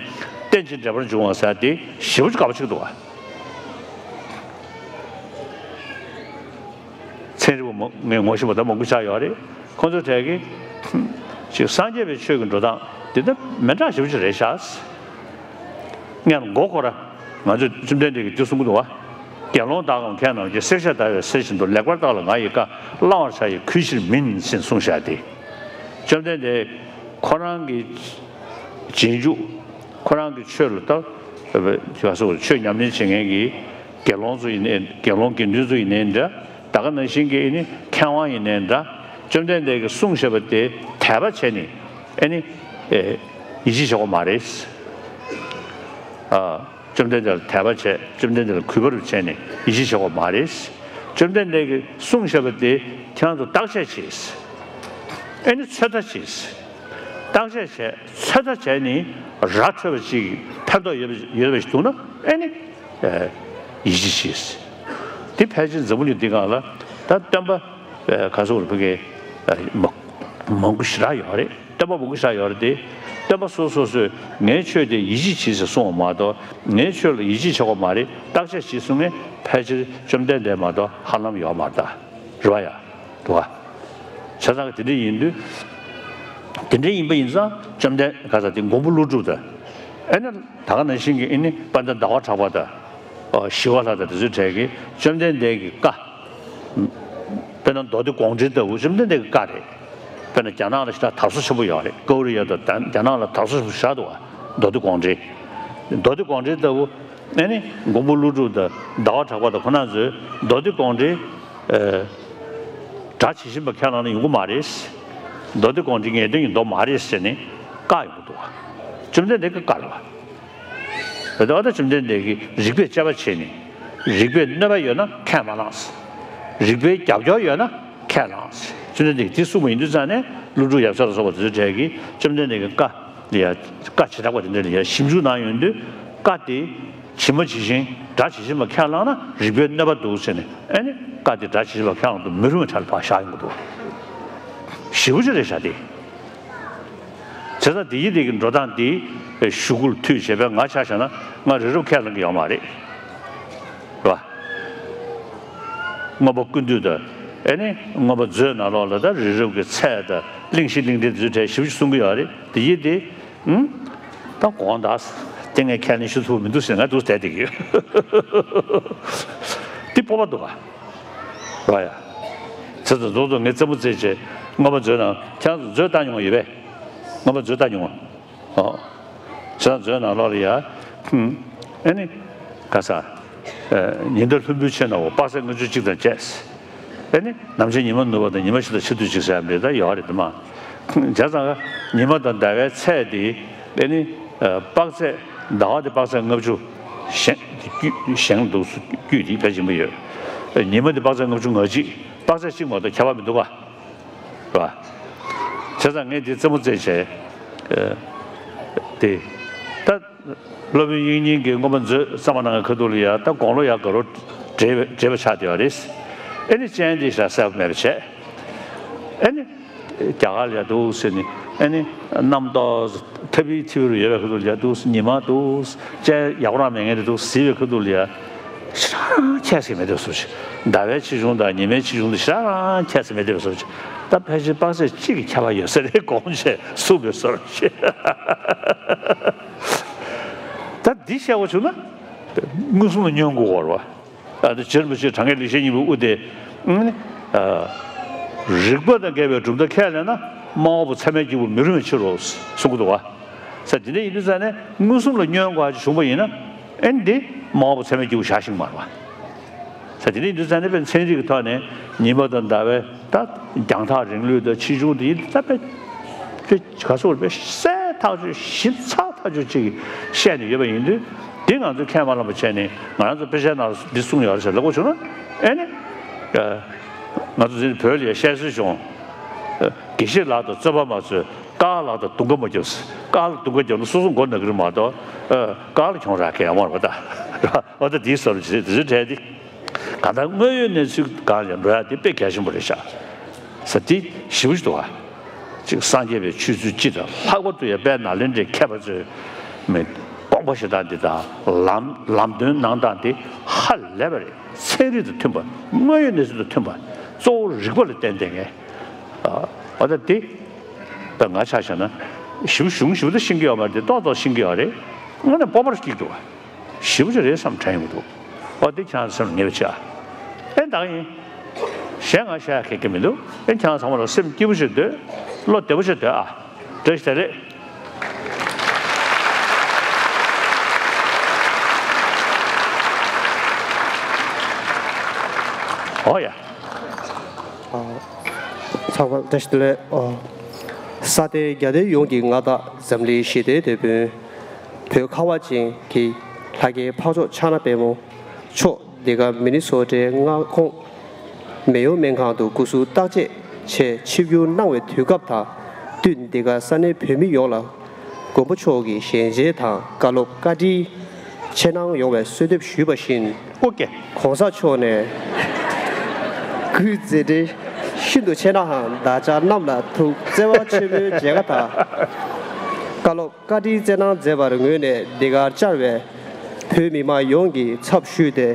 རྟེན་ཅིང་འབྲེལ་པར་འབྱུང་བ་ཟེར་ཡ་དེ་ཞེ་པོ་ཅིག་དགའ་པོ་བྱེད་ཀྱི་འདུག་ག་ཚན་རིག་པ་མ་ངས་ངོ་ཤེས་པ་ད་མང་པོ་ཆགས་ཡོད་རེད། ཁོང་ཚོ་གྲས་ཀྱིས་ཅིག་སངས་རྒྱས་པའི་ཆོས་ཀྱི་འགྲོ་སྟངས་འདི་ལྟ་མི་འདྲ་ཞེ་པོ་ཅིག་རེད་ཤག་སྔོན་མགོ་འཁོར་ར་ང་ཚོས་བཅོམ་ལྡན་འདས་ཀྱིས་འདི་གསུང་གི་འདུག་བ། དགེ་སློང་དག་གམ་མཁས་རྣམས་ཀྱིས། བསྲེག་བཅད་བརྡར་བའི་གསེར་བཞིན་དུ། ལེགས་པར་བརྟགས་ལ་ང་ཡི་བཀའ། བླང་བར་བྱ་ཡི་གུས་ཕྱིར་མིན་ཞེས་གསུངས་བཞག་སྟེ། བཅོམ་ལྡན་འདས་ཁོ་རང་གི་རྗེས་འཇུག་ཁོ་རང་གི་ཆོས་ལ་ལྟ་བ་སོགས་ཆོས་ཉམས་ལེན་བྱེད་མཁན་གྱི་དགེ་སློང་ཚོ་ཡིན་ནའི་དགེ་སློང་དགེ་འདུན་ཚོ་ཡིན་ནའི་འདྲ། ད་ག་ནང་བཞིན་གྱི་ཨ་ནི་མཁས་དབང་ཡིན་ནའི་འདྲ། བཅོམ་ལྡན་འདས་ཀྱིས་གསུངས་བཞག་པ་དེ་དད་པ་བྱས་ནས་ཨ་ནི་ཡིད་ཆེས་བྱེད་དགོས་མ་རེད། ཨ། བཅོམ་ལྡན་འདས་ལ་དད་པ་བྱས། བཅོམ་ལྡན་འདས་ལ་གུས་པ་རུ་བྱས་ནས་ཡིད་ཆེས་བྱེད་དགོས་མ་རེད། བཅོམ་ལྡན་འདས་ཀྱིས་གསུངས་བཞག་པ་དེ་ཁྱེད་རང་ཚོ་བརྟག་དཔྱད་བྱས། ཨ་ནི་ཚོད་ལྟ་བྱས། བརྟག་དཔྱད་བྱས་ཚོད་ལྟ་བྱས་ནས་ར་འཕྲོད་པ་ཅིག་ཕན་ཐོགས་ཡོད་པ་ཡོད་པ་ཞིག་འདུག་ན་ཨ་ནི་ཡིད་ཆེས་བྱས། དེ་ཕལ་ཆེར་འཛམ་བུ་གླིང་འདི་སྒང་ལ་ད་སྟོན་པ་ག་ཚོད་རེད་ཕ་གི་མང་པོ་ཞེ་དྲག་ཡོད་རེད། སྟོན་པ་མང་པོ་ཞེ་དྲག་ཡོད་རེད་དེ། སྟོན་པ་སོ་སོ་སོས་ངའི་ཆོས་དེ་ཡིད་ཆེས་བྱེད་ཟེར་གསུངས་པ་མ་གཏོགས་ངའི་ཆོས་ལ་ཡིད་ཆེས་བྱེད་དགོས་མ་རེད། བརྟག་དཔྱད་བྱེད་གསུང་མཁན་ཕལ་ཆེར་བཅོམ་ལྡན་འདས་མ་གཏོགས་ཧ་ལམ་ཡོད་མ་རེད་ད། རེད་པ་ཡ། འདུག་ག་བྱས་ཙང་དེ་འདྲ་ཡིན་དུས། དེ་འདྲ་ཡིན་པ་ཡིན་ཙང་བཅོམ་ལྡན་ག་ས་དེ་མགོན་པོ་ཀླུ་སྒྲུབ་དང་། ཨེ་ནི་ད་ག་ནང་བཞིན་གྱི་ཨེ་ནི་དཔལ་ལྡན་ཟླ་བ་གྲགས་པ་དང་། ཨོ་ཞི་བ་ལྷ་དང་དེ་ཚོའི་གྲས་ཀྱིས་བཅོམ་ལྡན་འདས་ཀྱི་བཀའ། དཔེར་ན་མདོ་སྡེ་དགོངས་འགྲེལ་ལྟ་བུ་བཅོམ་ལྡན་འདས་ཀྱི་བཀའ་རེད། དཔེར་ན་རྒྱ་ནག་ལ་ཞེ་དྲག་དར་སོ་ཆེན་པོ་ཡོད་རེད། ཀོ་རི་ཡ་དང་རྒྱ་ནག་ལ་དར་སོ་ཆེན་པོ་ཞེ་དྲག་འདུག་ག་མདོ་སྡེ་དགོངས་འགྲེལ། མདོ་སྡེ་དགོངས་འགྲེལ་ལྟ་བུ། ཨེ་ནི་མགོན་པོ་ཀླུ་སྒྲུབ་དང་ཟླ་བ་གྲགས་པ་དང་ཁོ་རང་ཚོས་མདོ་སྡེ་དགོངས་འགྲེལ། ཨ། སྒྲ་ཇི་བཞིན་པ་ཁས་བླངས་ན་ཡོང་གི་མ་རེད། མདོ་སྡེ་དགོངས་འགྲེལ་ངེས་དོན་ཡིན་མདོག་མ་རེད་ཟེར་ནས་བཀག་ཡོང་གི་འདུག་ག་བཅོམ་ལྡན་འདས་ཀྱིས་བཀག་རེད་པ། དེ་ལྟར་བཅོམ་ལྡན་འདས་ཀྱིས་རིགས་པས་དཔྱད་པ་བྱས་ནས། རིགས་པས་གནོད་པ་ཡོད་ན་ཁས་མ་བླངས། རིགས་པའི་རྒྱབ་སྐྱོར་ཡོད་ན་ཁས་བླངས། བཅོམ་ལྡན་འདས་ཀྱིས་དེ་གསུངས་པ་ཡིན་དུས་ཙང་ནས་ཀླུ་སྒྲུབ་ཡབ་སྲས་ལ་སོགས་པ་དེ་ཚོའི་གྲས་ཀྱིས་བཅོམ་ལྡན་འདས་ཀྱི་བཀའ་ལ་ཡ། བཀའ་བྱེ་བྲག་པ་དེ་འདྲ་ལ་ཡ་ཞིབ་འཇུག་གནང་ཡོང་དུས་བཀའ་དེ་ཇི་མ་ཇི་བཞིན་སྒྲ་ཇི་བཞིན་པ་ཁས་བླངས་ན་རིགས་པའི་གནོད་པ་འདུག་ཟེར་ནས་ཨེ་ནི་བཀའ་དེ་སྒྲ་ཇི་བཞིན་པ་ཁས་བླངས་འདུག་མི་རུང་བའི་གྲལ་ལ་ཕར་བཞག་ཡོང་གི་འདུག་ཞེ་པོ་ཅིག་རེད་ཤག་དེ། བྱས་ཙང་དེ་ཡི་དེ་གི་འགྲོ་སྟངས་དེ་གཞུག་གུ་ལ་མཐུད་བྱས་པས་ང་ཆ་བཞག་ན་ང་རི་རབ་ཁས་བླངས་ཀྱི་ཡོད་མ་རེད། རེད་པ། མངོན་པ་ཀུན་བཏུས་དང་ཨེ་ནི་མངོན་པ་མཛོད་ནང་ལོགས་ལ་ད་རི་རབ་ཀྱི་ཚད་དང་གླེང་གཞི་གླེང་ཕྲན་དེ་ཚོའི་གྲས་ཞིབ་ཅིག་གསུང་གི་ཡོད་རེད། དེ་ཡི་དེ། ཨུམ། ད་དགོངས་དག་དེ་ངས་ཁས་ལེན་ཞུ་ཐུབ་མི་འདུག་ཟེར་ང་འདུག་བསྡད་བསྡད་ཀྱི་ཡོད། འདི་སྤོབས་པ་འདུག་ག་རེད་པ་ཡ། ཚེ་ཚོ་རྫོགས་རྫོགས་ངས་རྩེད་མོ་རྩེད་བྱས་མངོན་པ་མཛོད་ནང་ཁྱེད་རང་ཚོ་མཛོད་བཏང་མྱོང་བ་ཡོད་པས། མངོན་པ་མཛོད་བཏང་མྱོང་བ། ཨོ། ཁྱེད་རང་མཛོད་ནང་ལོགས་ལ་ཡ། ཨུམ། ཨེ་ནི། ག་ས། ཨེ། ཉི་ཟླ་ལྷུན་པོའི་ཕྱེད་ནང་འོ་དཔག་ཚད་ལྔ་བཅུ་གཅིག་དང་བཅས། དེ་ནི་ནམ་ཕྱེད་ཉི་མ་ནུབ་པ་དང་ཉི་མ་ཕྱེད་དང་ཕྱེད་དུས་གཅིག་ཟེར་ཡ་མེད། ད་ཡོད་རེད་དེ་མ། བྱས་ཙང་ཉི་མ་དང་ཟླ་བའི་ཚད་དེ་དེ་ནི་དཔག་ཚད། ཟླ་བ་དེ་དཔག་ཚད་ལྔ་བཅུ། ཞེང་དེ་དཀྱུས་ཞེང་འདུག་དཀྱུས་དེ་ཕལ་ཆེན་པོ་ཡོད། ཉི་མ་དེ་དཔག་ཚད་ལྔ་བཅུ་ང་གཅིག། དཔག་ཚད་གཅིག་མ་གཏོགས་ཁྱད་པར་མི་འདུག་ག། རེད་བ། བྱས་ཙང་ངས་འདི་རྩེད་མོ་རྩེས་བྱས། ཨ། དེ། ད། སློབ་དཔོན་དབྱིག་གཉེན་གྱིས་མངོན་པ་མཛོད་གཙང་མ་ནང་གི་ཁ་ཐུག་ལ་ཡ་ད་དགུང་ལོ་ཡ་དགའ་རོ་བགྲེས་པ་བགྲེས་པ་ཆགས་བསྡད་པ་རེད། ཨེ་ནི་སྤྱན་འདི་ཞེ་དྲག་གསལ་པོ་མེད་པ་བྱས། ཨེ་ནི། རྒྱ་གར་ལ་ཡ་འདུག་ཟེར་ནི། ཨེ་ནི། གནམ་ཏོག་ཐ་བི་ཐི་བི་རུ་ཡོད་པའི་ཁ་ཐུག་ལ་ཡ་འདུག་ཉི་མ་འདུག་སྤྱན་ཡག་པོ་རང་མེད་མཁན་དེ་འདུག་གཟིགས་པའི་ཁ་ཐུག་ལ་ཡ། ཞེ་དྲག་ཁྱད་ཟིག་མེད་དེ་བཟོ་ཅིག། ཟླ་བའི་ཆེ་ཆུང་དང་ཉི་མའི་ཆེ་ཆུང་དེ་ཞེ་དྲག་ཁྱད་ཟིག་མེད་དེ་བཟོ་ཅིག། ད་ཕལ་ཆེར་དཔག་ཚད་གཅིག་གི་ཁྱད་པར་ཡོད་ས་རེད། གོང་ཆེ་སུ་བའི་སོར་ཆེ། ད་འདི་བཤད་པ་བྱུང་ན། མངོན་སུམ་ལ་བསྙོན་དགོས་པ་རེད་བ། ཨ། ད་རྗེ་རིན་པོ་ཆེ་དྲང་ངེས་ལེགས་བཤད་སྙིང་པོའི་དབུ་དེ། ཨ། རིགས་པ་དང་འགལ་བའི་གྲུབ་མཐའ་ཁས་ལེན་ན་སྨྲ་བ་པོ་ཚད་མའི་སྐྱེས་བུར་མི་རུང་བའི་ཕྱིར་རོ་གསུང་གི་འདུག་བ། ས་དེ་འདྲ་ཡིན་དུས་ཙང་ནས་མངོན་སུམ་ལ་བསྙོན་དགོས་ཅིག་བྱུང་པ་ཡིན་ན། ཨེ་འདི་སྨྲ་བ་པོ་ཚད་མའི་སྐྱེས་བུ་བཞག་ཤིང་མ་རེད་བ། ས་དེ་འདྲ་ཡིན་དུས་ཙང་ནས་དཔེ་ཚན་རིག་གི་ཐོག་ནས་ཉི་མ་དང་ཟླ་བའི་ད་རྒྱང་ཐག་རིང་ལུས་དང་ཆེ་ཆུང་དེ་ཡིན་ད་དཔེ་དཔེ་ག་སོགས་དཔེ་གསལ་ཐག་ཆོད་ཞིབ་ཚགས་ཐག་ཆོད་ཅིག་བཤད་ནས་ཡོད་པ་ཡིན་དུས། འདི་ང་ཚོས་ཁས་མ་བླངས་པ་བྱས་ནས་ང་རང་ཚོ་དཔེ་ཆའི་ནང་ལ་འདི་གསུངས་ཡོད་རེད་ཟེར་ལབ་དགོས་བྱུང་ན། ཨེ་ནི། ང་ཚོ་འཛིན་བོད་ལ་བཤད་སྲོལ་བྱུང་། དགེ་བཤེས་ལགས་དང་རྩོད་པ་མ་རྩོད། ཀར་ལགས་དང་རྡུང་ཁ་མ་རྒྱབ། ཀར་ལ་རྡུང་ཁ་བརྒྱབ་ན་སོ་སོ་མགོ་ན་གི་རེད་མ་གཏོགས། ཨ། ཀར་ལ་གྱོང་རག་གི་ཡོད་མ་རེད་པ་ད། འོ་ད་དེའི་བཟོ་འདྲ་ཞིག་རེད། དེ་ཚོའི་གྲས་དེ། གང་ལྟར་དངོས་ཡོད་གནས་ཚུལ་སྒང་ལ་འགྲོ་ཡ་དེ་དཔེ་གལ་ཆེན་པོ་རེད་ཤག་ཟེར་དེ་ཞེ་པོ་ཞིག་འདུག་ག། ཅིག་སངས་རྒྱས་པའི་ཆོས་ཚུལ་སྤྱི་དང་ལྷག་པར་དུ་ཡང་དཔལ་ནཱ་ལེནྡྲའི་མཁས་པ་ཚོའི་མི་དགོངས་པ་བཞེས་སྟངས་འདི་དང་ལམ་ལམ་སྟོན་གནང་སྟངས་དེ་ཧ་ལས་པ་རེད། ཚན་རིག་དང་མཐུན་པ། དངོས་ཡོད་གནས་ཚུལ་དང་མཐུན་པ། གཙོ་བོ་རིགས་པ་ལ་བརྟེན་བསྡད་མཁན། ཨ། འོ་ད་དེ། ད་ང་ཆ་བཞག་ན། ཞེ་པོ་གཞུང་ཞེ་པོ་ད་ཤེས་ཀྱི་ཡོད་མ་རེད་དེ། ཏོག་ཙམ་ཤེས་ཀྱི་ཡོད་རེད། དངོས་གནས་སྤོབས་པ་སྐྱེ་གི་འདུག་བ། ཞེ་པོ་ཅིག་རེད་བསམ་དྲན་ཡོང་གི་འདུག། ཨོ་དེ་ཁྱེད་རང་ཚོ་སེམས་ལ་ངེས་པ་བྱེད་ཨ། ཨེ་ད་ག་ཡིན། གཞན་ང་བཤད་ཡ་གང་ཡང་མི་འདུག། ཨེ་ཁྱེད་རང་ཚང་མ་ལ་སེམས་སྐྱིད་པོ་ཞིག་སྡོད། བློ་བདེ་པོ་ཞིག་སྡོད་ཨ། བཀྲ་ཤིས་བདེ་ལེགས། ཨོ་ཡ། ཚང་མ་བཀྲ་ཤིས་བདེ་ལེགས། ཨོ། ས་སྟེང་རྒྱ་སྡེ་ཡོངས་ཀྱི་མངའ་བདག་འཛམ་གླིང་ཞི་བདེའི་དེད་དཔོན། བོད་ཁ་བ་ཅན་གྱི་ལྷ་སྐལ་འཕགས་མཆོག་ཕྱག་ན་པདྨོ་མཆོག་འདི་ག་མི་ནི་སོ་ཊའི་མངའ་ཁོངས་མེ་ཡོ་སྨན་ཁང་དུ་སྐུ་གཟུགས་བརྟག་དཔྱད་ཆེད་ཆིབས་བསྒྱུར་གནང་བའི་དུས་སྐབས་དང་བསྟུན། འདི་ག་ས་གནས་བོད་མི་ཡོངས་ལ་མགོན་པོ་མཆོག་གི་ཞལ་མཇལ་དང་བཀའ་སློབ་བཀའ་དྲིན་ཆེ་གནང་ཡོང་བའི་གསོལ་འདེབས་ཞུས་པ་བཞིན། ཨོ་ཀེ། ༸གོང་ས་མཆོག་ནས་སྐུའི་མཛད་འཕྲིན་ཤིན་ཏུ་ཆེ་ནའང་། བདག་ཅག་རྣམས་ལ་ཐུགས་བརྩེ་བ་ཆེན་པོའི་མཇལ་ཁ་དང་བཀའ་སློབ་བཀའ་དྲིན་སྩལ་གནང་མཛད་པར་ངོས་ནས། འདི་གར་བཅར་བའི་བོད་མི་མང་ཡོངས་ཀྱི་ཚབ་ཞུས་ཏེ།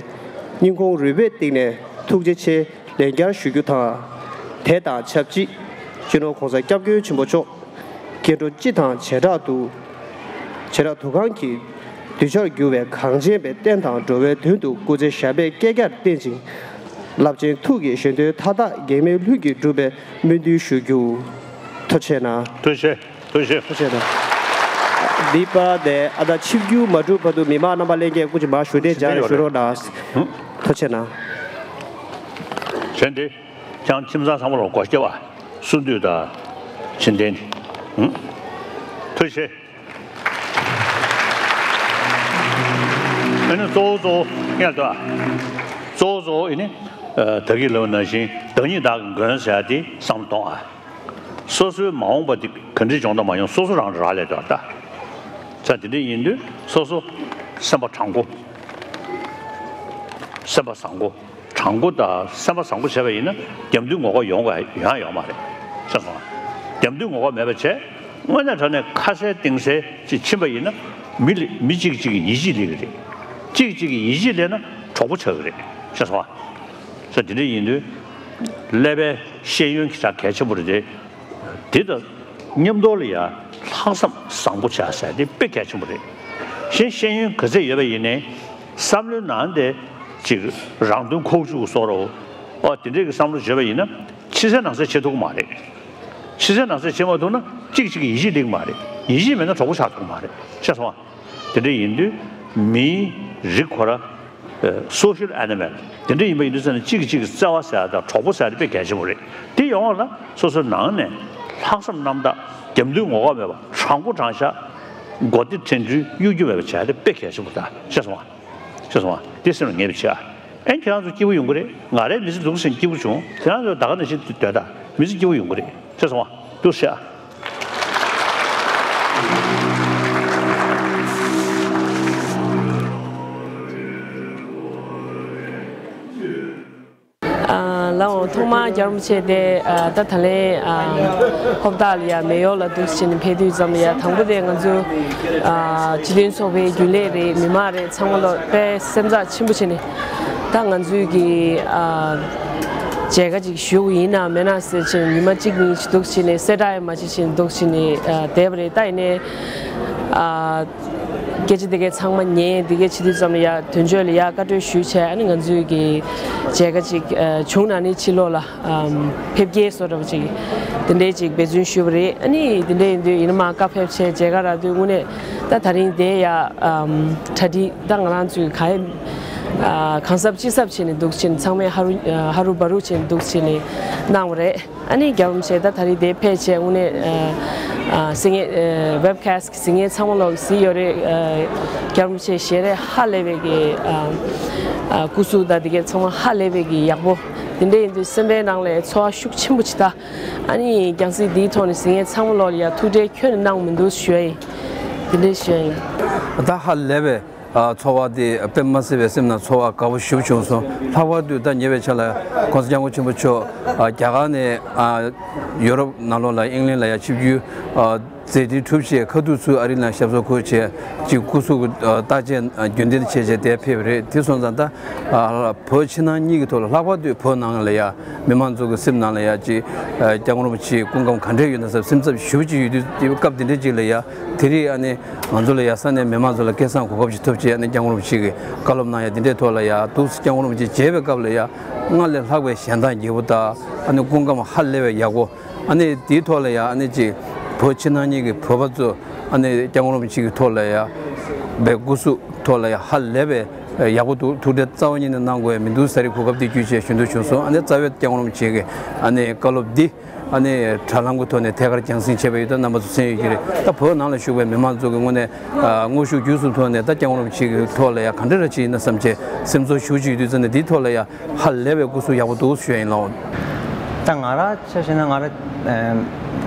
སྙིང་ཁོང་རུས་པའི་གཏིང་ནས་ཐུགས་རྗེ་ཆེ་ལན་བསྐྱར་ཞུ་རྒྱུ་དང་། དེ་དང་ཆབས་ཅིག་སྤྱི་ནོར་༸གོང་ས་༸སྐྱབས་མགོན་ཆེན་པོ་མཆོག་སྐྱེ་འགྲོ་སྤྱི་དང་བྱེ་བྲག་ཏུ། བྱེ་བྲག་ཏུ་གང་གི་གདུལ་བྱར་གྱུར་པའི་གངས་ཅན་པའི་བསྟན་དང་འགྲོ་བའི་དོན་དུ་སྐུ་ཚེ་ཞབས་པད་བསྐལ་བརྒྱར་བརྟན་ཅིང་། རླབས་ཆེན་ཐུགས་ཀྱི་བཞེད་དོན་མཐའ་དག་གེགས་མེད་ལྷུན་གྱིས་འགྲུབ་པའི་སྨོན་འདུན་ཞུ་རྒྱུ། ཐུགས་རྗེ་ཆེ་གནང་། ཐུགས་རྗེ་ཆེ། ཐུགས་རྗེ་ཆེ། ཐུགས་རྗེ་ཆེ་གནང་། འདི་པར་དེ་ཨ་ད་ཆིབས་བསྒྱུར་མ་གྲུབ་བར་དུ་མི་མང་རྣམ་པ་ལྷན་རྒྱས་སྐུ་མཁྱེན་མར་བཞུགས་གདན་འཇགས་ནས་བཞུགས་རོགས་གནང་། ཐུགས་རྗེ་ཆེ་གནང་། གཞན་དེ། ཁྱེད་ཁྱིམ་ཚང་ཚང་མ་ལ་སྒོ་ཕྱེ་བ། གསུང་འདུས་དང་། ཕྱི་འཐེན། ཧུམ། ཐུགས་རྗེ་ཆེ། ཨ་ནི་གཙོ་བོ་གཙོ་བོ་ངས་ལྟོས་ཨ། གཙོ་བོ་གཙོ་བོ་ཨ་ནི། ཨ། ད་གིན་ལབ་པ་ནང་བཞིན་བདག་ཉིད་བདག་གི་མགོན་ཟེར་ཡ་དེ་བསམ་བློ་གཏོང་ཨ། སོ་སོའི་མ་འོངས་པ་དེ་ག་འདྲའི་སྦྱོང་བརྡར་མ་ཡོང་། སོ་སོ་རང་རག་ལས་འདུག་ད། ས་དེ་འདྲ་ཡིན་དུས་སོ་སོ་སེམས་པ་དྲང་པོ། སེམས་པ་བཟང་པོ། དྲང་པོ་དང་སེམས་པ་བཟང་པོ་བྱས་པ་ཡིན་ན་རྒྱབ་མདུན་ངོ་ལྐོག་ཡོང་ག་ཡོང་ཡ་ཡོད་མ་རེད། ཤེས་སོང་ང་། རྒྱབ་མདུན་ངོ་ལྐོག་མེད་པ་བྱས། དངོས་གནས་དྲང་གནས་ཁ་གསལ་གཏིང་གསལ་ཅིག་ཕྱིན་པ་ཡིན་ན། མི་ལ་མི་གཅིག་གཅིག་གི་ཡིད་ཆེས་སླེབས་ཀྱི་རེད། གཅིག་གཅིག་གི་ཡིད་ཆེས་སླེབས་ན་གྲོགས་པོ་ཆགས་ཀྱི་རེད། ཤེས་སོང་ང་། ས་དེ་འདྲ་ཡིན་དུས་ཀླད་པའི་ཤེས་ཡོན་གྱི་ཆ་གལ་ཆེན་པོ་རེད་དེ། དེ་དང་མཉམ་དུ་ལ་ཡ་ལྷག་བསམ་བཟང་པོ་བྱ་ཟེར་དེ་དཔེ་གལ་ཆེན་པོ་རེད། གཞན་ཤེས་ཡོན་ག་ཚད་ཡོད་པ་ཡིན་ནའི་བསམ་བློའི་ནང་དེ་ཅིག་རང་དོན་ཁོག་བཅུག་བཟོ་འདྲ་བོ། ཨོ་དེ་འདྲས་ཀྱི་བསམ་བློ་བྱེད་པ་ཡིན་ན་ཕྱི་གསལ་ནང་གསལ་བྱེད་ཐུབ་ཀྱི་མ་རེད། ཕྱི་གསལ་ནང་གསལ་བྱེད་མ་ཐུབ་ན་གཅིག་གཅིག་གི་ཡིད་ཆེས་སླེབས་ཀྱི་མ་རེད། ཡིད་ཆེས་མེད་ན་གྲོགས་པོ་ཆགས་ཐུབ་ཀྱི་མ་རེད། ཤེས་སོང་ང་། དེ་འདྲ་ཡིན་དུས་མིའི་རིགས་ཁོ་ར། སོ་ཤལ་ཨེ་ནི་མལ་དེ་འདྲ་ཡིན་པ་ཡིན་དུས་ཙང་ནས་གཅིག་གིས་གཅིག་གི་བརྩེ་བ་ཟེར་ཡ་དང་གྲོགས་པོ་ཟེར་ཡ་དེ་དཔེ་གལ་ཆེན་པོ་རེད། དེ་ཡོང་བ་ལ་སོ་སོའི་ནང་ནས་ལྷག་བསམ་རྣམ་དག་རྒྱབ་མདུན་ངོ་ལྐོག་མེད་པ་དྲང་པོ་དྲང་བཞག་མགོ་བདེ་ཕྲེང་འགྲུལ་གཡོ་སྒྱུ་མེད་པ་བྱས་ཏེ་དཔེ་གལ་ཆེན་པོ་ད་ཤེས་སོང་ང་། ཤེས་སོང་ང་། དེ་སེམས་ལ་ངེས་པ་བྱས་ཨ། ཨེ་ཁྱེད་རང་ཚོ་སྐྱིད་པོ་ཡོང་གི་རེད། ང་རའི་མི་ཚེ་འདུག་ཟིན་སྐྱིད་པོ་བྱུང་། ཁྱེད་རང་ཚོ་ད་ག་ནང་བཞིན་སྡོད་ད། མི་ཚེ་སྐྱིད་པོ་ཡོང་གི་རེད། ཤེས་སོང་ང་། འདུག་ཤེས་ཨ། ཨ། ལགས་འོང་། ཐོག་མར་རྒྱལ་བ་རིན་པོ་ཆེ་དེ་ཨ་ད་ད་ལན་ཨ་ཧོབ་ཏ་ལ་ཡ་མེ་ཡོར་ལ་འདུག་བྱས་ནས་ཕེབས་དུས་ཙམ་ལ་ཡ་དང་པོ་དེ་ང་ཚོ་ཨ་སྤྱི་མཐུན་ཚོགས་པའི་རྒྱུན་ལས་རེད། མི་མང་རེད། ཚང་མ་ལོ་དཔེ་སེམས་ཚགས་ཆེན་པོ་བྱས་ནས་ད་ང་ཚོའི་གི་ཨ་མཇལ་ཁ་ཅིག་ཞུ་གི་ཡིན་ན་མེད་ན་ཟེར་བྱས་ནས་ཉི་མ་གཅིག་གཉིས་ཅིག་འདུག་བྱས་ནས་གསལ་བསྒྲགས་ཡང་མ་བྱེད་བྱས་ནས་འདུག་བྱས་ནས་ཨ་བསྡད་པ་རེད། ད་ཡིན་ནའི་ཨ། སྐད་ཆ་དེ་གའི་ཚང་མ་ཉན། དེ་གའི་བྱེད་དུས་ཙམ་ལ་ཡ་དོན་གཅོད་ལ་ཡ་བཀའ་འཁྲོལ་ཞུས་བྱས། ཨ་ནི་ང་ཚོའི་གི་མཇལ་ཁ་ཅིག་ཨ་བྱུང་ན་ནི་ཕྱི་ལོགས་ལ་ཨམ་ཕེབས་སྐྱེལ་བཟོ་འདྲ་པོ་ཅིག་དེ་འདྲའི་ཅིག་འབད་བརྩོན་ཞུས་པ་རེད། ཨ་ནི་དེ་འདྲ་ཡིན་དུས་ཡིན་ན་མ་བཀའ་ཕེབས་བྱས་མཇལ་ཁ་རག་དུས་དངོས་གནས་ད་ད་རིང་དེ་ཡ་ཨམ་གྲ་སྒྲིག་ད་ང་རང་ཚོའི་ག་ཡ་ཨ་གང་གཟབ་ཅི་གཟབ་བྱས་ནས་འདུག་བྱས་ནས་ཚང་མས་ཧ་རུ་ཧ་རུ་བ་རུ་བྱས་ནས་འདུག་བྱས་ནས་གནང་བ་རེད། ཨ་ནི་རྒྱལ་བ་རིན་པོ་ཆེ་ད་ད་རེས་དེ་ཕེབས་བྱས་དངོས་གནས་ཨ་ཨ་གཟིགས་མཁན་ཨ་ཝེབ་ཁ་སི་ཊི་གཟིགས་མཁན་ཚང་མ་ལོག་གཟིགས་ཡོད་རེད། ཨ་རྒྱལ་བ་རིན་པོ་ཆེ་ཞལ་རས་ཧ་ལས་པའི་གི་ཨ་ཨ་སྐུ་གཟུགས་དང་དེ་གའི་ཚང་མ་ཧ་ལས་པའི་གི་ཡག་པོ། དེ་འདྲ་ཡིན་དུས་སེམས་པའི་ནང་ལ་ཚོར་བ་ཤུགས་ཆེན་པོ་ཅིག་ད་ཨ་ནི་རྒྱང་སྲིང་འདིའི་ཐོག་ནས་གཟིགས་མཁན་ཚང་མ་ལོག་ལ་ཡ་ཐུགས་ཁྲལ་ཁྱོན་ནས་གནང་མི་འདུག་ཞུ་ཡ་ཡིན། དེ་འདྲ་ཞུ་ཡ་ཡིན། ད་ཧ་ལས་པའི། ཨ་ཚོར་བ་དེ་དཔེ་མ་སྲིད་པའི་སེམས་ནང་ཚོར་བ་དགའ་པོ་ཞེ་པོ་བྱུང་སོང་། ལྷག་པར་དུ་ད་ཉེ་བའི་ཆར་ལ་༸གོང་ས་༸སྐྱབས་མགོན་ཆེན་པོ་མཆོག་ཨ་རྒྱ་གར་ནས་ཨ་ཡོ་རོབ་ནང་ལོགས་ལ་ཨིང་ལན་ལ་ཡ་ཆིབས་བསྒྱུར་ཨ་མཛད་འཕྲིན་གྲུབ་རྗེས་ཁ་ཐུག་ཚུར་ཨ་རི་ལ་ཞབས་སོར་འཁོད་བྱས་ཅིག་སྐུ་གཟུགས་ཨ་བརྟག་དཔྱད་ཨ་རྒྱུན་ལྡན་བྱས་བྱས་དེ་ཕེབས་པ་རེད། དེ་སོང་ཙང་ད་ཨ་བོད་ཕྱི་ནང་གཉིས་ཀྱི་ཐོག་ལ་ལྷག་པར་དུ་བོད་ནང་ལ་ཡ་མི་མང་ཚོ་གི་སེམས་ནང་ལ་ཡ་ཅིག་ཨ་༸སྐྱབས་མགོན་རིན་པོ་ཆེའི་སྐུ་ཁམས་ག་འདྲས་ཡོད་ན་བསམ་སེམས་འཚབ་ཞེ་པོ་ཅིག་ཡོད་དུས་དེ་སྐབས་དེ་འདྲས་ཅིག་ལ་ཡ་དེ་རིང་ཨ་ནི། ང་ཚོ་ལ་ཡ་ས་གནས་མི་མང་ཚོ་ལ་སྐལ་བཟང་གོ་སྐབས་ཤིག་ཐོབ་བྱས་ཨ་ནི་༸སྐྱབས་མགོན་རིན་པོ་ཆེ་གི་བཀའ་སློབ་གནང་ཡ་དེ་འདྲའི་ཐོག་ལ་ཡ་འདུག་སེ་༸སྐྱབས་མགོན་རིན་པོ་ཆེ་མཇལ་བའི་སྐབས་ལ་ཡ་སྔར་ལས་ལྷག་པའི་ཞལ་མདངས་རྒྱས་པོ་དང་ཨ་ནི་སྐུ་ཁམས་ཧ་ལས་པའི་ཡག་པོ། ཨ་ནི་དེའི་ཐོག་ལ་ཡ་ཨ་ནི་ཅིག་བོད་ཕྱི་ནང་གཉིས་ཀྱི་བོད་པ་ཚོ་ཨ་ནི་༸སྐྱབས་མགོན་རིན་པོ་ཆེ་གི་ཐོག་ལ་ཡ་བའི་སྐུ་གཟུགས་ཐོག་ལ་ཡ་ཧ་ལས་པའི་ཡག་པོ་འདུག་ཐུགས་ཁྲལ་རྩ་བ་ཉིད་ནས་གནང་དགོས་ཡ་མི་འདུག་ཟེར་གོ་སྐབས་འདི་བརྒྱུད་བྱས་ཞུ་འདོད་བྱུང་སོང་། ཨ་ནི་རྩ་བའི་༸སྐྱབས་མགོན་རིན་པོ་ཆེ་གི་ཨ་ནི་བཀའ་སློབ་འདི། ཨ་ནི་དྲ་ལམ་གྱི་ཐོག་ནས་ཐད་ཀར་རྒྱང་སྲིང་བྱས་པ་ཡོད་ད་རྣམ་པ་ཚོ་གསན་ཡོད་ཀྱི་རེད། ད་བོད་ནང་ལ་བཞུགས་པའི་མི་མང་ཚོ་གི་ངོས་ནས་ཨ་དངོས་ཤུགས་བརྒྱུད་གསུམ་ཐོག་ནས་ད་༸སྐྱབས་མགོན་རིན་པོ་ཆེ་གི་ཐོག་ལ་ཡ་ག་འདྲ་ར་བྱས་ཡིན་ན་བསམ་བྱས་སེམས་ཚོར་ཞེ་པོ་ཅིག་ཡོད་དུས་ཙང་ནས་འདིའི་ཐོག་ལ་ཡ་ཧ་ལས་པའི་སྐུ་གཟུགས་ཡག་པོ་འདུག་ཞུ་ཡ་ཡིན་ལགས། ད་ང་རང་ཆ་བཞག་ན་ང་རང་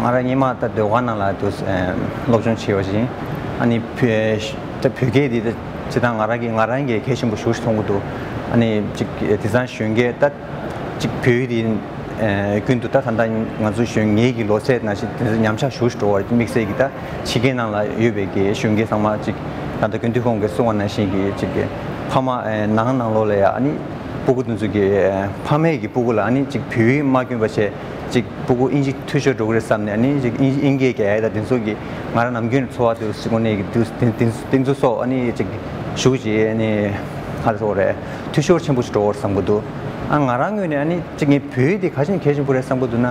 ང་རང་སྔོན་མ་ད་ཟློས་གར་ནང་ལ་དུ་སློབ་སྦྱོང་བྱས་པ་ཞིག་ཡིན། ཨ་ནི་བོད་ད་བོད་སྐད་འདི་ད་སྤྱིར་བཏང་ང་རང་གི་ང་རང་གི་གལ་ཆེན་པོ་ཞེ་པོ་ཅིག་མཐོང་གི་འདུག་ཨ་ནི་ཅིག་དེང་སང་གཞོན་སྐྱེས་ད་ཅིག་བོད་ཡིག་འདི། ཨ་ཀུན་ཏུ་ད་ད་ལྟ་ང་ཚོ་གཞོན་ངེད་ཀྱི་ལོ་ཚད་ནང་བཞིན་དེ་ཚོ་ཉམས་ཆག་ཞེ་པོ་ཅིག་འགྲོ་བ་དམིགས་བསལ་གྱི་ད་ཕྱི་རྒྱལ་ནང་ལ་ཡོད་པའི་གི་གཞོན་སྐྱེས་ཚང་མ་ཅིག་ད་ལྟ་སྐུ་མདུན་ཁོང་གིས་གསུངས་པ་ནང་བཞིན་གྱི་ཅིག་གི་ཕ་མ་ཨ་ནང་ནང་ལོགས་ལ་ཡ་ཨ་ནི་སྤུ་གུ་དེ་ཚོ་གི་ཨ་ཕ་མས་ཀྱི་སྤུ་གུ་ལ་ཨ་ནི་ཅིག་བོད་ཡིག་མ་སྐྱོན་པ་བྱས་ཅིག་སྤུ་གུ་དབྱིན་ཇི་འཐུས་ཤོར་འགྲོ་གི་རེད་བསམ་ནས་ཨ་ནི་ཅིག་དབྱིན་དབྱིན་སྐད་རྒྱག་ཡ་ད་དེ་ཚོ་གི་ང་རང་ནམ་རྒྱུན་འཚོ་བ་དེ་སི་ཀོ་ནས་ཀྱི་དེ་དེ་དེ་ཚོ་སོགས་ཨ་ནི་ཅིག་ཞེ་པོ་ཅིག་ཨ་ནི་ག་རེ་ཟེར་དགོས་རེད། འཐུས་ཤོར་ཆེན་པོ་ཞིག་འགྲོ་བར་བསམ་གྱི་འདུག་ཨ་ང་རང་ངོས་ནས་ཨ་ནི་གཅིག་ངས་བོད་ཡིག་འདི་ག་ཅིག་གལ་ཆེན་པོ་རེད་བསམ་གྱི་འདུག་ན།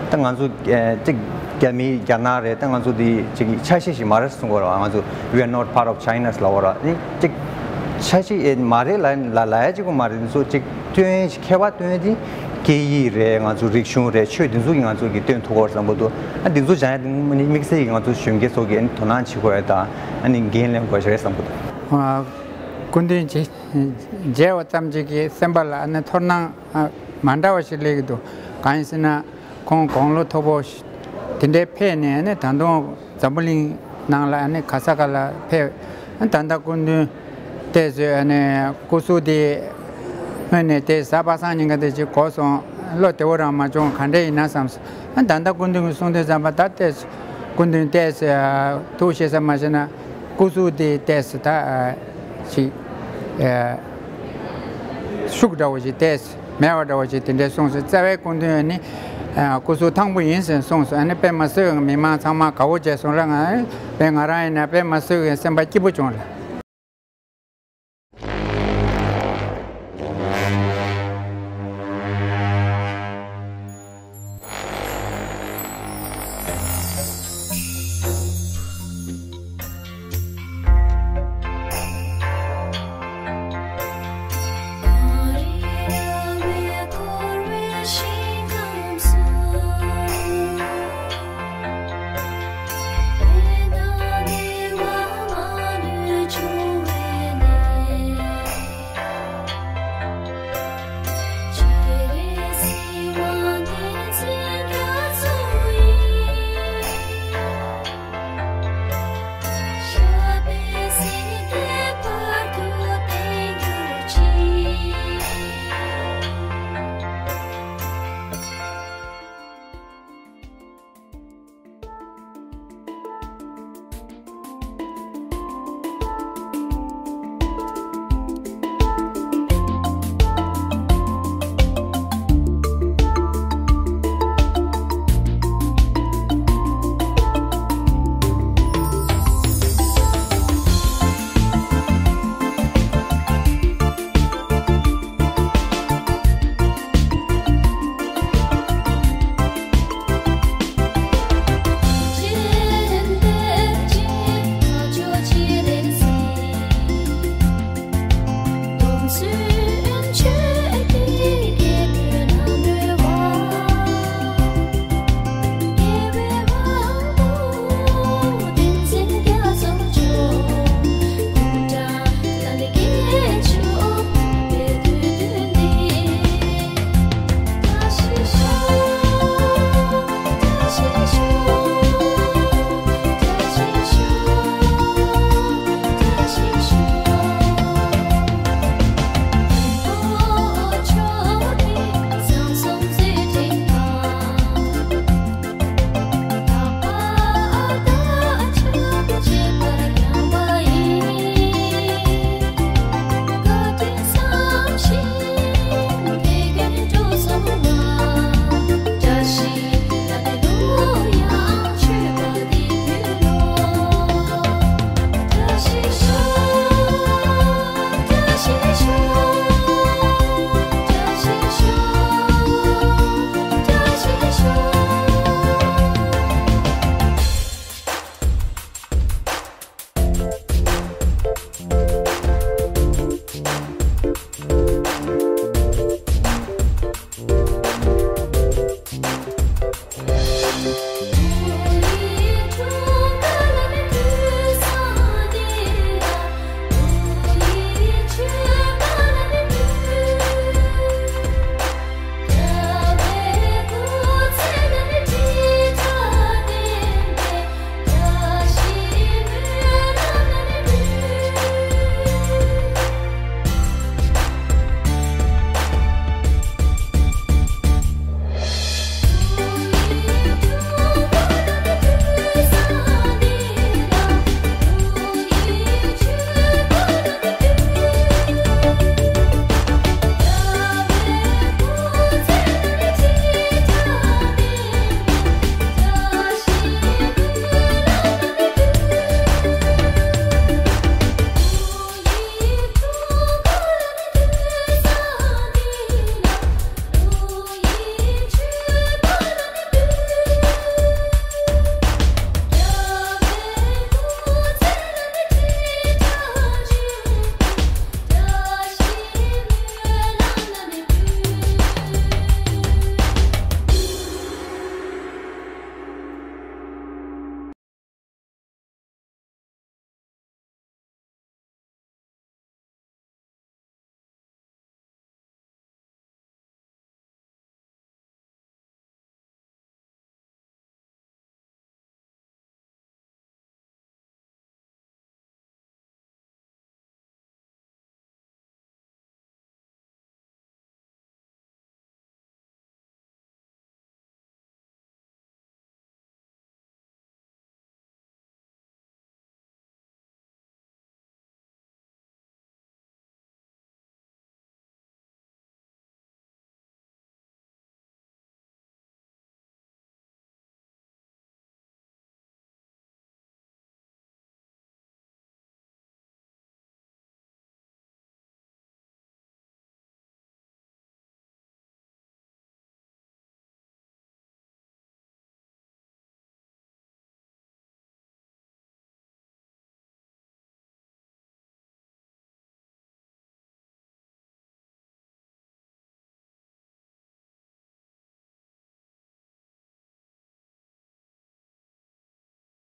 ད་ང་ཚོ་ཨ་གཅིག་རྒྱ་མི་རྒྱ་ནག་རེད། ད་ང་ཚོ་འདི་གཅིག་ཆ་ཤས་ཤིག་མ་རེད་གསུང་གི་ཡོད་རེད་བ། ང་ཚོ་we are not part of China ཟེར་ལབ་ཡོད་རེད་བ། ཨ་ནི་གཅིག་ཆ་ཤས་ཨེ་མ་རེད་ལབ་ལབ་ལབ་ཡ་གཅིག་པོ་མ་རེད། འདི་ཚོ་གཅིག་སྟོན་ཡས་ཤིག་ཁྱད་པར་སྟོན་ཡས་དེ་སྐད་ཡིག་རེད། ང་ཚོ་རིག་གཞུང་རེད། ཆོས་འདི་ཚོ་གི་ང་ཚོ་གི་སྟོན་ཐུབ་ཀྱི་ཡོད་རེད་བསམ་གྱི་འདུག་ཨ་འདི་ཚོ་སྦྱང་ཡ་དེ་ནི་དམིགས་བསལ་གྱི་ང་ཚོ་གཞོན་སྐྱེས་ཚོ་གི་ཨ་ནི་དོ་སྣང་བྱེད་དགོས་ཡ་དང་ཨ་ནི་འགན་ལེན་དགོས་ཡ་ཞིག་རེད་བསམ་གྱི་འདུག་ཨ་སྐུ་མདུན་གྱིས། མཇལ་བ་ཙམ་གཅིག་གིས་སེམས་པ་ལ་ཨ་ནི་ཚོར་སྣང་ཨ་མ་འདྲ་བ་ཞིག་སླེབས་ཀྱི་འདུག་གང་ཡིན་ཟེར་ན་ཁོང་དགུང་ལོ་མཐོ་པོ་ཞིག་དེ་འདྲའི་ཕེབས་ནས་ཨ་ནི་ད་དུང་འཛམ་བུ་གླིང་ནང་ལ་ཨ་ནི་ག་ས་ག་ལ་ཕེབས། ཨ་ད་ལྟ་སྐུ་མདུན་ཏོག་ཙམ་ཨ་ནི་སྐུ་གཟུགས་དེ་སྔོན་ནས་དེ་གཟའ་པ་སངས་ཉིན་ཀ་དེ་ཅིག་གོ་སོང་། བློ་བདེ་བོ་རང་མ་བྱུང་། ག་འདྲ་ཡིན་ན་བསམ་སོང་། ཨ་ད་ལྟ་སྐུ་མདུན་གྱིས་གསུངས་དུས་ཙམ་པ་ད་ཏོག་ཙམ་སྐུ་མདུན་ཏོག་ཙམ་ཐུགས་ཞེ་ས་མ་བྱས་ན་སྐུ་གཟུགས་དེ་ཏོག་ཙམ་ད་ཅིག་ཨ་ཤུགས་འདྲ་བོ་ཞིག་ཏོག་ཙམ་མེད་པ་འདྲ་བོ་ཞིག་དེ་འདྲའི་གསུངས་སོང་། རྩ་བའི་སྐུ་མདུན་ནི་ཨ་སྐུ་གཟུགས་ཐང་པོ་ཡིན་ཟེར་གསུངས་སོང་། ཨ་ནི་དཔེ་མ་སྲིད་པའི་མི་མང་ཚང་མ་དགའ་བོ་བྱས་སོང་ལ། ང་དཔེ་ང་རང་ཡིན་ན་དཔེ་མ་སྲིད་པའི་སེམས་པ་སྐྱིད་པོ་བྱུང་ལ།